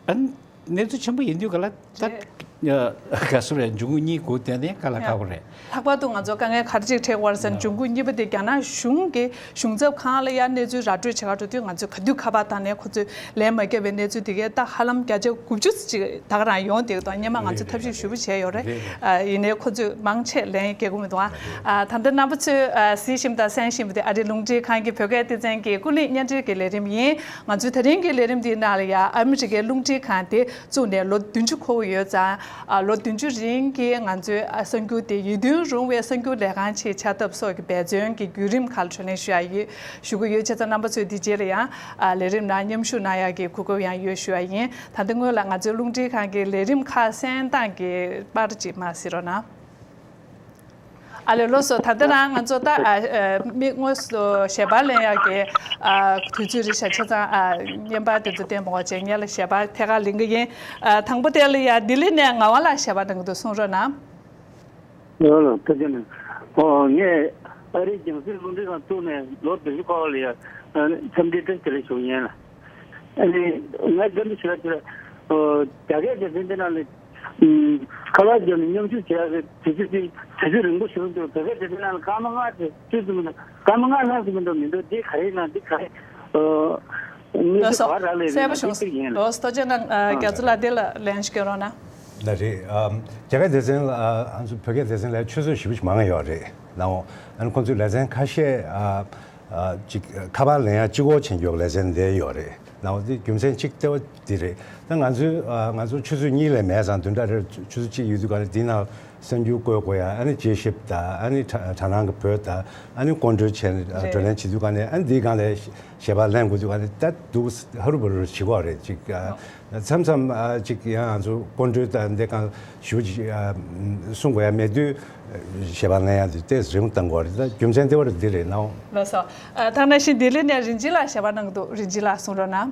ཨ་ནི་གནས་ཚུལ་ཆེན་པོ་ཡིན་དུས་ག་ལ་ད་རེད། ཨ་ག་ཚོད་རེད། འབྱུང་ཁུངས་གཉིས་སྒུག་བསྡད་ནས་དཀའ་ལས་ཁག་པོ་རེད། ལྷག་པར་དུ་ང་ཚོ་དཀའ་ངལ་ག་རེ་ཅིག་འཕྲད་ཀྱི་ཡོད་རེད་ཟེར་ན། ཡ། འབྱུང་ཁུངས་གཉིས་པ་དེ་རྒྱ་ནག་གཞུང་གི་གཞུང་ཚབ་ཁང་ལ་ཡང་གནས་ཚུལ་ར་སྤྲོད་བྱེད་ག་འགྲོ་དུས་ང་ཚོས་ག་དུས་ཁ་པར་བཏང་ནས་ཁོ་ཚོས་ལན་མ་བརྒྱབ་པའི་གནས་ཚུལ་དེ་གའི་ད་ཧ་ལམ་བརྒྱ་ཆ་དགུ་བཅུ་ཙམ་ཅིག་ད་ག་རང་ཡོང་བསྡད་ཀྱི་འདུག་སྔོན་མ་ང་ཚོས་ཐབས་ཤེས་ཞེ་པོ་བྱས་ཡོད་རེད། རེད་རེད། ཨ་ཡིན་ནའི་ཁོ་ཚོས་མང་ཆེ་ལན་རྒྱག་གི་མི་འདུག་ཨ། ཨ་ད་ལྟ་རྣམ་པ་ཚོས་ཨ་གཟིགས་བཞིན་དང་གསན་བཞིན་པ་དེ་ཨ་རིའི་རླུང་འཕྲིན་ཁང་གི་བོད་སྐད་སྡེ་ཚན་གྱི་ཀུན་གླེང་བརྙན་འཕྲིན་གྱི་ལས་རིམ་ཡིན། ང་ཚོའི་ད་རིང་གི་ལས་རིམ་འདིའི་ནང་ལ་ཡང་ཨ་མི་རི་ཀའི་རླུང་འཕྲིན་ཁང་དེ་བཙུགས་ནས་ལོ་བདུན་ཅུ་འཁོར་གྱི་ཡོད་ཙང་། ཨ་ལོ་བདུན་ཅུ་རིང་གི་ང་ཚོའི་ཨ་གསར་འགྱུར་དེ་ཡིད་དུ་རུང་བའི་གསར་འགྱུར་ལས་ཁང་ཆེད་ཆགས་ཐབས་སོགས་ཀྱི་འབད་བརྩོན་གྱི་བརྒྱུད་རིམ་ཁག་ལ་དྲིས་ལན་ཞུ་ཡ་ཡོད་ཞུ་གི་ཡོད། བྱས་ཙང་རྣམ་པ་ཚོས་འདི་རྗེས་ལ་ཡང་ཨ་ལས་རིམ་ནང་མཉམ་ཞུགས་གནང་ཡ་གི་གོ་སྐབས་ཡང་ཡོད་ཞུ་ཡ་ཡིན། ད་ལྟ་སྔོན་ལ་ང་ཚོའི་རླུང་འཕྲིན་ཁང་གི་ལས་རིམ་ཁག་གསན་སྟངས་ཀྱི་པར་ཅིག་མར་གཟིགས་རོགས་གནང་། ཨ་ལེ་ལགས་སོ། ད་ལྟ་རང་ང་ཚོ་ད་ཨ་ཨ་མི་དངོས་སུ་ཞལ་པར་ལེན་ཡག་གི་ཨ་དུས་ཚོད་རེད་ཤག་བྱས་ཙང་ཨ་བརྙན་པར་དེ་ཚོ་བསྟན་པ་བྱས་ངེད་ལ་ཞལ་པར་ཐད་ཀར་ལེན་གི་ཡིན། ཨ་དང་པོ་དེ་ལ་ཡ་ལྡི་ལི་ནས་ངག་དབང་ལགས་ཞལ་པར་གནང་གི་འདུག་གསུང་རོགས་གནང་། ལགས་ལགས། ཐུགས་རྗེ་གནང་། ཨོ་ངས་ཨ་རིའི་རྒྱང་སྲིང་རླུང་འཕྲིན་ཁང་བཙུགས་ནས་ལོ་བདུན་ཅུ་འཁོར་བ་ལ་ཡ་འཚམས་འདྲི་བཀྲ་ཤིས་བདེ་ལེགས་ཞུ་གི་ཡིན་ལ། ཨ་ནི་ང་བཀའ་འདྲི་ཞུ་ཡ་དེ་ལ་ཨོ་རྒྱ་སྐད་སྡེ་ཚན་འདི་ནང་ལ་ཁ་པར་བརྒྱབ་ནས་མཉམ་ཞུགས་བྱེད་ཡག་གི་དུས་ཚོད་ཅིག་དུས་ཚོད་རིང་པོ་བྱུང་འདུག་བོད་སྐད་སྡེ་ཚན་ནང་ལ་སྐར་མ་ལྔ་དེ་བཅུ་ཙམ་མིན་འདུག་སྐར་མ་ལྔ་ལྷག་ཙམ་མིན་འདུག་མི་འདུག་འདི་ག་རེ་ཡིན་ན་འདི་ག་རེ་ཨ་དངོས་ལགས་སུ་སོ། ག་པར་རག་ལས་གསལ་པོ་ཡིན་ན་འདི་བྱུང་སོང་། གཅིག་ཡིན། ལགས་སོ། ཐུགས་རྗེ་གནང་། ཨ་རྒྱ་མཚོ་ལགས་འདི་ལ་ལན་ཞིག་སྐྱོན་རོགས་གནང་། ལགས་རེད། ཨ་རྒྱ་སྐད་སྡེ་ཚན་ལ་ཨ་ང་ཚོ་བོད་སྐད་སྡེ་ཚན་ལ་ཆུ་ཚོད་ཞེ་པོ་ཞིག་མང་ཡོད་རེད་ནའོ། ཨ་ནི་ཁོང་ཚོའི་ལེ་ཚན་ཁ་ཤས་ཨ། ཨ་ཅིག་ཁ་པར་ལེན་ཡག་གཅིག་པོ་བྱེད་མཁན་ལེ་ཚན་འདི་ཡོད་རེད། ནའོ་འདི་རྒྱུ་མཚན་གཅིག་ལྟེ་བ་འདི་རེད། ད་ང་ཚོའི་ཨ་ང་ཚོ་ཆུ་ཚོད་གཉིས་ལས་མེད་ཙང་བདུན་ཕྲག་རེར་ཆུ་ཚོད་གཅིག་ཡོད་དུས་ག་ནས་འདི་ནང་གསར་འགྱུར་བཀོད་དགོས་ཡ། ཨ་ནི་དཔྱད་ཞིབ་དང་ཨ་ནི་དྲ་དྲ་སྣང་གི་བོད་དང་ཨ་ནི་སྐོར་འགྲོལ་བྱས་ནས་ཨ་རེད། བགྲོ་གླེང་བྱེད་དུས་ག་ནས་ཨ་ནི་འདིའི་སྒང་ལ་ཞལ་པར་ལེན་དགོས་དུས་ག་ནས་ད་འདུག་ཧ་རུ་བ་རུ་བྱེད་དགོས་རེད། ཅིག་ཨ་མཚམས་མཚམས་ཨ་ཅིག་ཡང་ང་ཚོ་སྐོར་འགྲོལ་དང་འདི་སྒང་ཞུ་ཅིག་ཨ་གསུང་དགོས་ཡ་མེད་དུས། ཞལ་པར་ལེན་ཡག་དེ་ཏོག་ཙམ་རིང་པོ་བཏང་དགོས་རེད། ད་རྒྱུ་མཚན་དེ་བར་འདི་རེད་ནའོ། ལགས་སོ། ཨ་ཐ་ན་ཤི་ལྡི་ལི་ནས་རིན་ཆེན་ལགས་ཞལ་པར་གནང་གི་འདུག་རིན་ཆེན་ལགས་གསུང་རོགས་གནང་།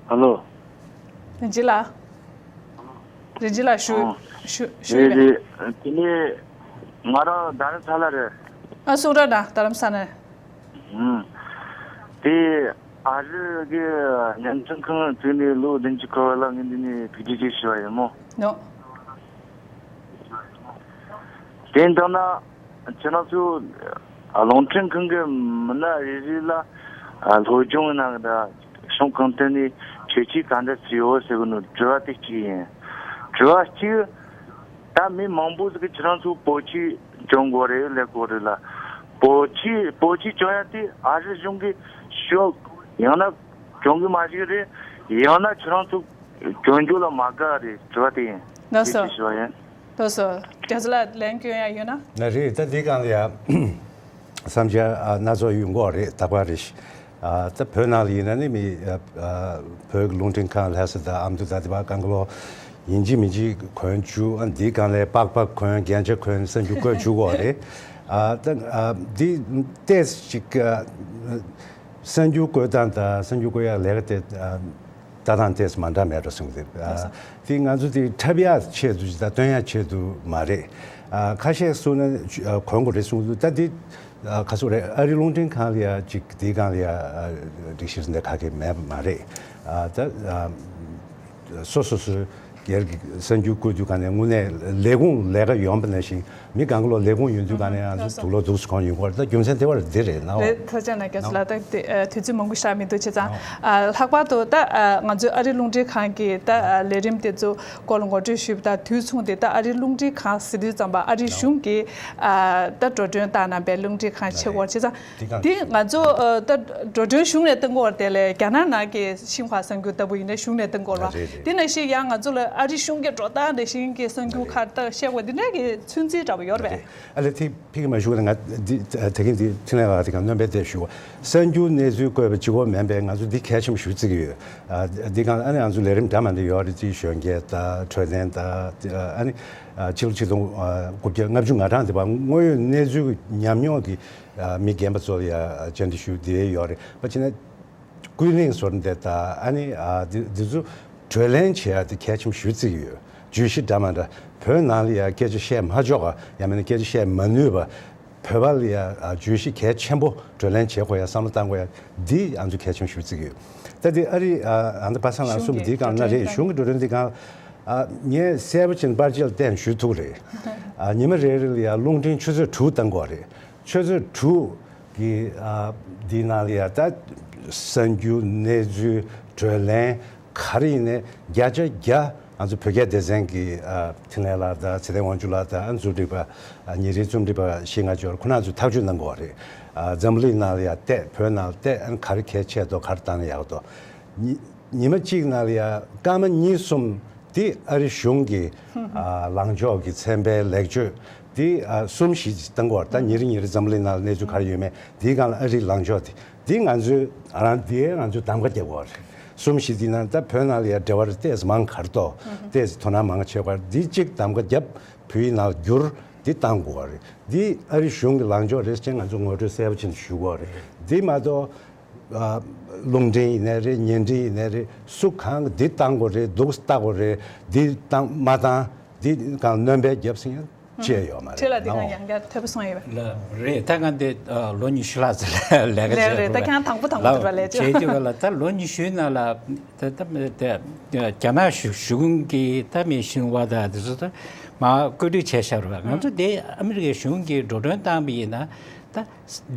ཧ་ལོ། རིན་ཆེན་ལགས། རིན་ཆེན་ལགས་ཞུ་ཨོ། ཞུ་ཞུ་ཡིན་པས། རེད་རེད། དེ་ནས་ང་རང་རྡ་རམ་ས་ལ་རེད། ཨ་གསུང་རོགས་གནང་། རྡ་རམ་ས་ལ་ནས། ཨུམ། དེ་ཨ་རི་གི་བརྙན་འཕྲིན་ཁང་བཙུགས་ནས་ལོ་བདུན་ཅུ་འཁོར་བ་ལ་ངས་འདི་ནས་ཐུགས་རྗེ་ཆེ་ཞུ་བ་ཡིན་མོ། ནོ། དེ་ལྟར་ན་ཁྱེད་རང་ཚོ་རླུང་འཕྲིན་ཁང་གི་མི་སྣ་རེ་རེ་ལ་སློབ་སྦྱོང་གནང་གི་འདུག་གཞུང་གང་ཐད་ནས་ཁྱད་ཆོས་ག་འདྲ་ཞིག་ཡོད་ཟེར་གི་ནོ་དྲི་བ་དེ་གཅིག་ཡིན། དྲི་བ་གཅིག་ད་མི་མང་པོ་ཟིག་གིས་ཁྱེད་རང་ཚོ་བོད་ཆས་གྱོན་དགོས་རེད་ལས་དགོས་རེད་ལ། བོད་ཆས་བོད་ཆས་གྱོན་ཡ་དེ་ཨ་རི་གཞུང་གི་ཤོག་ཡང་ན་ གྱོང་གི་མ་ཞིག་རེད། ཡང་ན་ཁྱེད་རང་ཚོ་གྱོང་རྒྱུ་ལ་མ་དགའ་རེད། དྲི་བ་དེ་ཡིན། ལགས་སོ། དེ་ཞིག་ཞུ་བ་ཡིན། ལགས་སོ། རྒྱ་ཚོ་ལགས་ལན་སྐྱོན་ཡ་ཡོད་ན། ན་རེད། ད་འདི་སྒང་ལ་ཡ་བསམ་འཆར་ཨ་སྣ་ཚོགས་ཡོང་གི་རེད། ད་བར་རེད། ཨ་ད་བོད་ནང་ལ་ཡིན་ན་ནི་མི་ཨ་ཨ་བོད་ཀྱི་རླུང་འཕྲིན་ཁང་ལྷ་ས་དང་ཨ་མདོ་ད་དེ་བ་གང་ག་ལོ་ཡིན་གཅིག་མིན་གཅིག་གོན་བཅུག་ཨ་འདི་སྒང་ལ་པགས་པ་གོན། རྒྱན་ཆ་གོན། གསར་འགྱུར་བཀོད་བཅུག་གི་རེད། ཨ་ད་ཨ་འདི་ཏོག་ཙམ་ཅིག་ཨ་གསར་འགྱུར་བཀོད་སྟངས་དང་གསར་འགྱུར་བཀོད་ཡག་ལས་ཀ་དེ་ཨ་ལྟ་སྟངས་ཏོག་ཙམ་མ་འདྲ་མེད་འགྲོ་གསུངས་ཏེ། ཨ་དེ་ང་ཚོ་དེ་འཁྲབ་ཡག་ཆེད་དུ་ཅིག་ད་སྟོན་ཡག་ཆེད་དུ་མ་རེད། ཨ་ཁ་ཤས་གསུངས་ན་ཨ་གོན་དགོས་རེད་གསུངས་འདུག་ད་དེ་ཨ་ཁ་སོ་རེད། ཨ་རི་རླུང་འཕྲིན་ཁང་ལ་ཡ་ཅིག་དེའི་སྒང་ལ་ཡ་ཨ་སྒྲིག་གཞི་འདི་ག་གེ་མེད་པ་མ་རེད། ཨ་ད་ཨ་སོ་སོ་སོའི་སྒེར་གྱི་གསར་འགྱུར་བཀོད་དུས་ག་ནས་དངོས་གནས་ལས་ཁུངས་ལས་ཀ་ཡོང་པ་ནང་བཞིན་མི་གང་ག་ལོ་ལས་ཁུངས་ཡོང་དུས་ག་ནས་ང་ཚོ་དུག་ལོག་འདུག་སེ་གོན་ཡོང་གི་རེད། ད་རྒྱུ་མཚན་དེ་བར་འདི་རེད་ནའོ། རེད། ཐུགས་རྗེ་གནང་། རྒྱ་ཚོ་ལགས། ད་དེ་ཨ་དུས་ཚོད་མང་པོ་ཞིག་མི་འདུག་བྱས་ཙང་ཨ་ལྷག་པར་དུ་ད་ཨ་ང་ཚོའི་ཨ་རི་རླུང་འཕྲིན་ཁང་གི་ད་ཨ་ལས་རིམ་དེ་ཚོ་སྐོར་ལ་ངོ་སྤྲོད་ཞུས་པ་དང་དུས་མཚུངས་དེ་ད་ཨ་རི་རླུང་འཕྲིན་ཁང་ཟེར་དུས་ཙམ་པ་ཨ་རི་གཞུང་གི་ཨ་ད་འགྲོ་གྲོན་བཏང་གནང་པའི་རླུང་འཕྲིན་ཁང་ཆེ་བ་རེད། བྱས་ཙང་དེ་ང་ཚོ་ཨ་ད་འགྲོ་གྲོན་གཞུང་ནས་གཏོང་གི་ཡོད་རེད། དེ་ལས་རྒྱ་ནག་ནང་གི་ཤིན་ཧྭ་གསར་འགྱུར་ལྟ་བུ་ཡིན་ན་གཞུང་ནས་གཏོང་གི་ཡོད་རེད། རེད་རེད། དེ་ནང་བཞིན་ཡང་ང་ཚོ་ལ་ཨ་རི་གཞུང་གི་འགྲོ་སྟངས་ནང་བཞིན་གྱི་གསར་འགྱུར་ཁག་ད་བཤད་དགོས་འདི་འདྲ་གི་ཚོད་འཛིན་འདྲ་པོ་ཡོད་རེད་པས། རེད། ཨ་ལས་དེ་ཕ་གི་མ་ཞུ་བ་ང་འདི་དེ་གིན་འདི་འཕྲིན་ལས་ལགས་དེ་ག་སྣོན་པ་དེ་ཞུ་བ། གསར་འགྱུར་གནས་ཚུལ་བཀོད་པ་གཅིག་པོ་མིན་པས་ང་ཚོ་འདི་གལ་ཆེན་པོ་ཞེ་པོ་བརྩི་གི་ཡོད། ཨ་འདི་གང་ཨ་ནི་ང་ཚོ་ལས་རིམ་འདྲ་མི་འདྲ་ཡོད་རེད། དེ་གཞོན་སྐྱེས་དང་འཕྲོད་བསྟེན་དང་ཨ་ནི་ཕྱི་ལོ་ཆིག་སྟོང་དགུ་བརྒྱ་ལྔ་བཅུ་ང་གྲངས་དེ་བར་དངོས་ཡོད་གནས་ཚུལ་ཉམས་མྱོང་གི་མི་རྒན་པ་ཚོ་ལ་ཡ་བཅར་འདྲི་ཞུ་བསྡད་ཡོད་རེད་པ། བྱས་ན། ཀུན་གླེང་བཟོ་འདི་དང་ཨ་ནི་ཨ་འདི་འདི་ཚོ་གྲོས་ལེན་བྱེད་ཡ་དེ་གལ་ཆེན་པོ་ཞེ་པོ་བརྩི་གི་ཡོད། བརྗོད་གཞི་འདྲ་མི་འདྲ་བོད་ནང་ལ་ཡ་སྐད་ཆ་བཤད་མ་ཆོག་ག་ཡང་མིན་ན་སྐད་ཆ་བཤད་མ་ནུས་པ་བོད་པ་ལ་ཡ་ཨ་བརྗོད་གཞི་གལ་ཆེན་པོ་གྲོས་ལེན་བྱེད་དགོས་ཡ་བསམ་བློ་བཏང་དགོས་ཡ་འདི་ང་ཚོ་གལ་ཆེན་པོ་ཞེ་པོ་བརྩི་གི་ཡོད། ད་འདི་ཨ་རི་ཨ་ཨ་ནི་པ་སངས་ལགས་གསུངས་པ་འདི་གང་ན་རེད། གཞུང་གི་འགྲོ་གྲོན་འདི་གང་ཨ་ངས་གསལ་པོ་བྱས་ནས་པར་ཆས་ལ་བལྟས་ནས་ཞུ་ཐུབ་རེད། ཨ་ཉི་མ་རེ་རེ་ལ་ཡ་རླུང་འཕྲིན་ཆུ་ཚོད་དྲུག་བཏང་དགོས་རེད། ཆུ་ཚོད་དྲུག་གི་ཨ་འདི་ནང་ལ་ཡ་ད་གསར་འགྱུར་གནས་ཚུལ་བགྲོ་གླེང་ག་རེ་ཡིན་ནའི་བརྒྱ་ཆ་བརྒྱ་ང་ཚོ་བོད་སྐད་སྡེ་ཚན་གྱི་ཨ་འཕྲིན་ལས་ལགས་དང་ཚེ་བརྟན་དབང་ཕྱུག་ལགས་དང་ཨ་རྩོམ་སྒྲིག་པ་ཨ་ཉིན་རེའི་རྩོམ་སྒྲིག་པ་ཤེས་ང་ཚོར་ཁོ་རང་ཚོས་ཐག་གཅོད་གནང་དགོས་པ་རེད། ཨ་འཛམ་བུ་གླིང་ནང་ལ་ཡ་བལྟས་བོད་ནང་ལ་བལྟས་ཨ་ནི་ག་རེ་གལ་ཆེ་འདུག་ག་རེ་བཏང་ན་ཡག་འདུག་ཉི་ཉི་མ་གཅིག་ནང་ལ་ཡ་སྐར་མ་གཉིས་གསུམ། དེ་ཨ་རི་གཞུང་གི་ཨ་ལངས་ཕྱོགས་ཀྱི་ཚན་པའི་ལེགས་བཅོས་དེ་ཨ་གསུམ་བཞི་ཅིག་བཏང་གི་ཡོད་རེད། ད་ཉིན་རེ་ཉིན་རེ་འཛམ་བུ་གླིང་ནང་ལ་གནས་ཚུལ་ག་རེ་ཡོད་མེད་དེའི་སྒང་ལ་ཨ་རིའི་ལངས་ཕྱོགས་དེ་དེ་ང་ཚོའི་ཨ་རང་དེ་ང་ཚོས་གདམ་ག་རྒྱབ་དགོས་རེད། གསུམ་བཞི་དེའི་ནང་ད་བོད་ནང་ལ་ཡ་འབྲེལ་བ་ཏོག་ཙམ་མང་ག་རེ་གཏོགས་ཏོག་ཙམ་དོ་སྣང་མང་བྱེད་དགོས་རེད། དེ་གཅིག་གདམ་ག་རྒྱབ་བོད་ཡིག་ནང་ལ་བསྒྱུར་དེ་བཏང་དགོས་རེད། དེ་ཨ་རི་གཞུང་གི་ལངས་ཕྱོགས་རེད་ཅེས་ང་ཚོས་ངོ་སྤྲོད་གསལ་པོ་བྱས་ནས་ཞུ་དགོས་རེད། དེ་མ་གཏོགས། ཨ་རླུང་འཕྲིན་ཡིན་ནའི་རེད། བརྙན་འཕྲིན་ཡིན་ནའི་རེད། སུ་གང་གིས་འདི་བཏང་དགོས་རེད། འདུག་སེ་ལྟ་དགོས་རེད། འདི་བཏང་མ་བཏང་འདི་གང་སྣོན་པ་རྒྱབ་ཟེར་མཁན་ཅི་ཡང་ཡོད་མ་རེད། ཁྲི་ལ་འདི་གང་ཡང་བསྐྱར་དོད་པོ་སོང་ཡོད་པས། ལ་རེད། ད་ང་འདི་ཨ་ལོ་ཉི་ཤུ་ལྷག་ཙམ་ལས་ལས་ཀ་ལས་བྱས་རེད། ད་ཁྱེད་རང་དང་པོ་དང་པོ་དུ་བ་ལས་བྱས་བྱས་དུས་ལ་ད་ལོ་ཉི་ཤུའི་ནང་ལ་ད་ད་ད་རྒྱ་ནག་གཞུང་གཞུང་གི་ད་མི་ཤིན་ཧྭ་དང་དེ་ཚོ་ད་མ་བཀོད་སྒྲིག་བྱས་བཞག་རེད་པ། ང་ཚོ་འདི་ཨ་མི་རི་ཀའི་གཞུང་གིས་འགྲོ་གྲོན་བཏང་པ་ཡིན་ན་ད་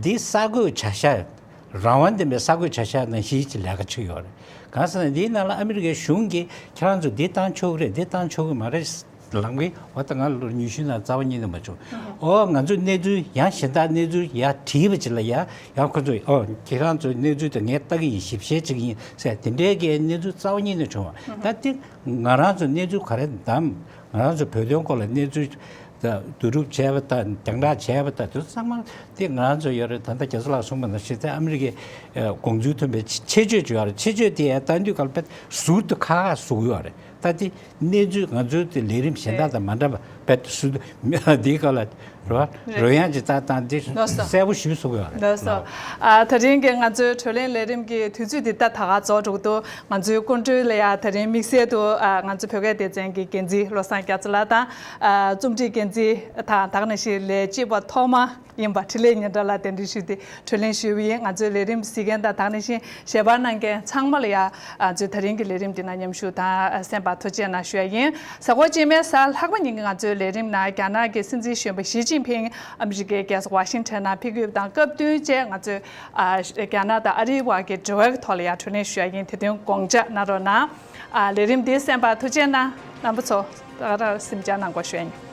འདི་གསར་འགོད་བྱ་གཞག་རང་དབང་ལྡན་པའི་གསར་འགོད་བྱ་གཞག་ནང་བཞིན་གྱི་ལས་ཀ་བྱེད་ཀྱི་ཡོད་རེད། གང་ཟེར་ན་འདིའི་ནང་ལ་ཨ་མི་རི་ཀའི་གཞུང་གིས་ཁྱེད་རང་ཚོ་འདི་བཏང་ཆོག་གི་རེད། འདི་བཏང་ཆོག་གི་མ་རེད་ལབ་མཁན། འོ་ད་ང་ལོ་ཉི་ཤུའི་ནང་རྩ་བ་ཉིད་ནས་མ་བྱུང་། འོ་ང་ཚོས་གནས་ཚུལ་ཡང་གཞན་དག་གནས་ཚུལ་ཡར་བྲིས་པ་ཅིག་ལ་ཡ་ཡང་ཁོ་ཚོས་འོ་ཁྱེད་རང་ཚོའི་གནས་ཚུལ་དེ་ངས་ལྟ་གི་ཡིན། ཞིབ་བཤེར་བྱེད་ཀྱི་ཡིན་ཟེར་དེ་འདྲའི་གི་གནས་ཚུལ་རྩ་བ་ཉིད་ནས་བྱུང་བ། ད་དེ་ང་རང་ཚོ་གནས་ཚུལ་ག་རེ་བདམས། ང་རང་ཚོ་བོད་དོན་སྐོར་ལ་གནས་ཚུལ་ད་བསྡུ་རུབ་བྱས་པ་དང་རྒྱང་བསྒྲགས་བྱས་པ་དང་དེ་ཚོ་ཚང་མ་དེ་ང་རང་ཚོ་ཡོད་རེད། ད་ལྟ་རྒྱ་ཚོ་ལགས་གསུངས་པ་ནང་བཞིན་དེ་ཨ་མི་རི་ཀའི་ཨ་དགོངས་ཚུལ་མཐུན་པའི་ཆེད་བརྗོད་ཅིག་ཡོད་རེད། ཆེད་བརྗོད་དེ་ཡང་ལྟ་དུས་སྐབས་ལ་དཔེ་ཟུར་དུ་ཁ་ཁ་ཟུག་ཡོད་རེད། ད་དེ་གནས་ཚུལ་ང་ཚོའི་དེ་ལས་རིམ་གཞན་དག་དང་མ་འདྲ་བ་དཔེ་ཟུར་དུ་འདིའི་སྐབས་ལ་རོ་རོལ་དབྱངས་ཅིག་བཏང་བཏང་དེ་ལགས་སོ། གསལ་པོ་ཞིག་བཟོ་དགོས་ཡོད་རེད། ལགས་སོ། ཨ་ད་རིང་གི་ང་ཚོའི་བགྲོ་གླེང་ལས་རིམ་གྱི་དུས་ཚོད་འདི་ད་ད་ག་རྫོགས་འགྲོ་གི་འདུག་ང་ཚོའི་སྐུ་མགྲོན་ལ་ཡ་ད་རིང་དམིགས་བསལ་དུ་ཨ་ང་ཚོ་བོད་སྐད་སྡེ་ཚན་གྱི་འགན་འཛིན་བློ་བཟང་རྒྱ་མཚོ་ལགས་དང་། ཨ་རྩོམ་སྒྲིག་འགན་འཛིན་དང་ད་ག་ནང་བཞིན་ལས་བྱེད་པ་ཐོག་མ་ཡིན་པ་འཕྲིན་ལས་ཉི་སྒྲོན་ལགས་གདན་འདྲེན་ཞུས་ཏེ་བགྲོ་གླེང་ཞུས་པ་ཡིན། ང་ཚོའི་ལས་རིམ་གཟིགས་མཁན་དང་ད་ག་ནང་བཞིན་ཞལ་པར་གནང་མཁན་ཚང་མ་ལ་ཡ་ང་ཚོའི་ད་རིང་གི་ལས་རིམ་འདི་ནང་མཉམ་ཞུགས་དང་གསན་པར་ཐུགས་རྗེ་གནང་ཞུ་ཡ་ཡིན། གཟའ་འཁོར་རྗེས་མའི་གཟའ་ལྷག་པ་ཉིན་གྱི་ང་ཚོའི་ལས་རིམ་ནང་རྒྱ་ནག་གི་སྲིད་འཛིན་གཞོན་པ་ཞི་ཅིན་ཕིང་ཨ་མི་རི་ཀའི་རྒྱལ་ས་ཝ་ཤིང་ཊོན་ནང་ཕེབས་ཀྱི་ཡོད་པ་དང་སྐབས་བསྟུན་བཅས་ང་ཚོས་ཨ་རྒྱ་ནག་དང་ཨ་རིའི་བར་གྱི་འབྲེལ་བའི་ཐོག་ལ་ཡང་བགྲོ་གླེང་ཞུ་ཡ་ཡིན། དེ་དོན་དགོངས་འཇགས་གནང་རོགས་གནང་། ཨ་ལས་རིམ་འདི་གསན་པར་ཐུགས་རྗེ་གནང་། རྣམ་པ་ཚོ་ད་ག་རང་གཟིམ་འཇགས་གནང་དགོས་ཞུ་ཡ་ཡིན།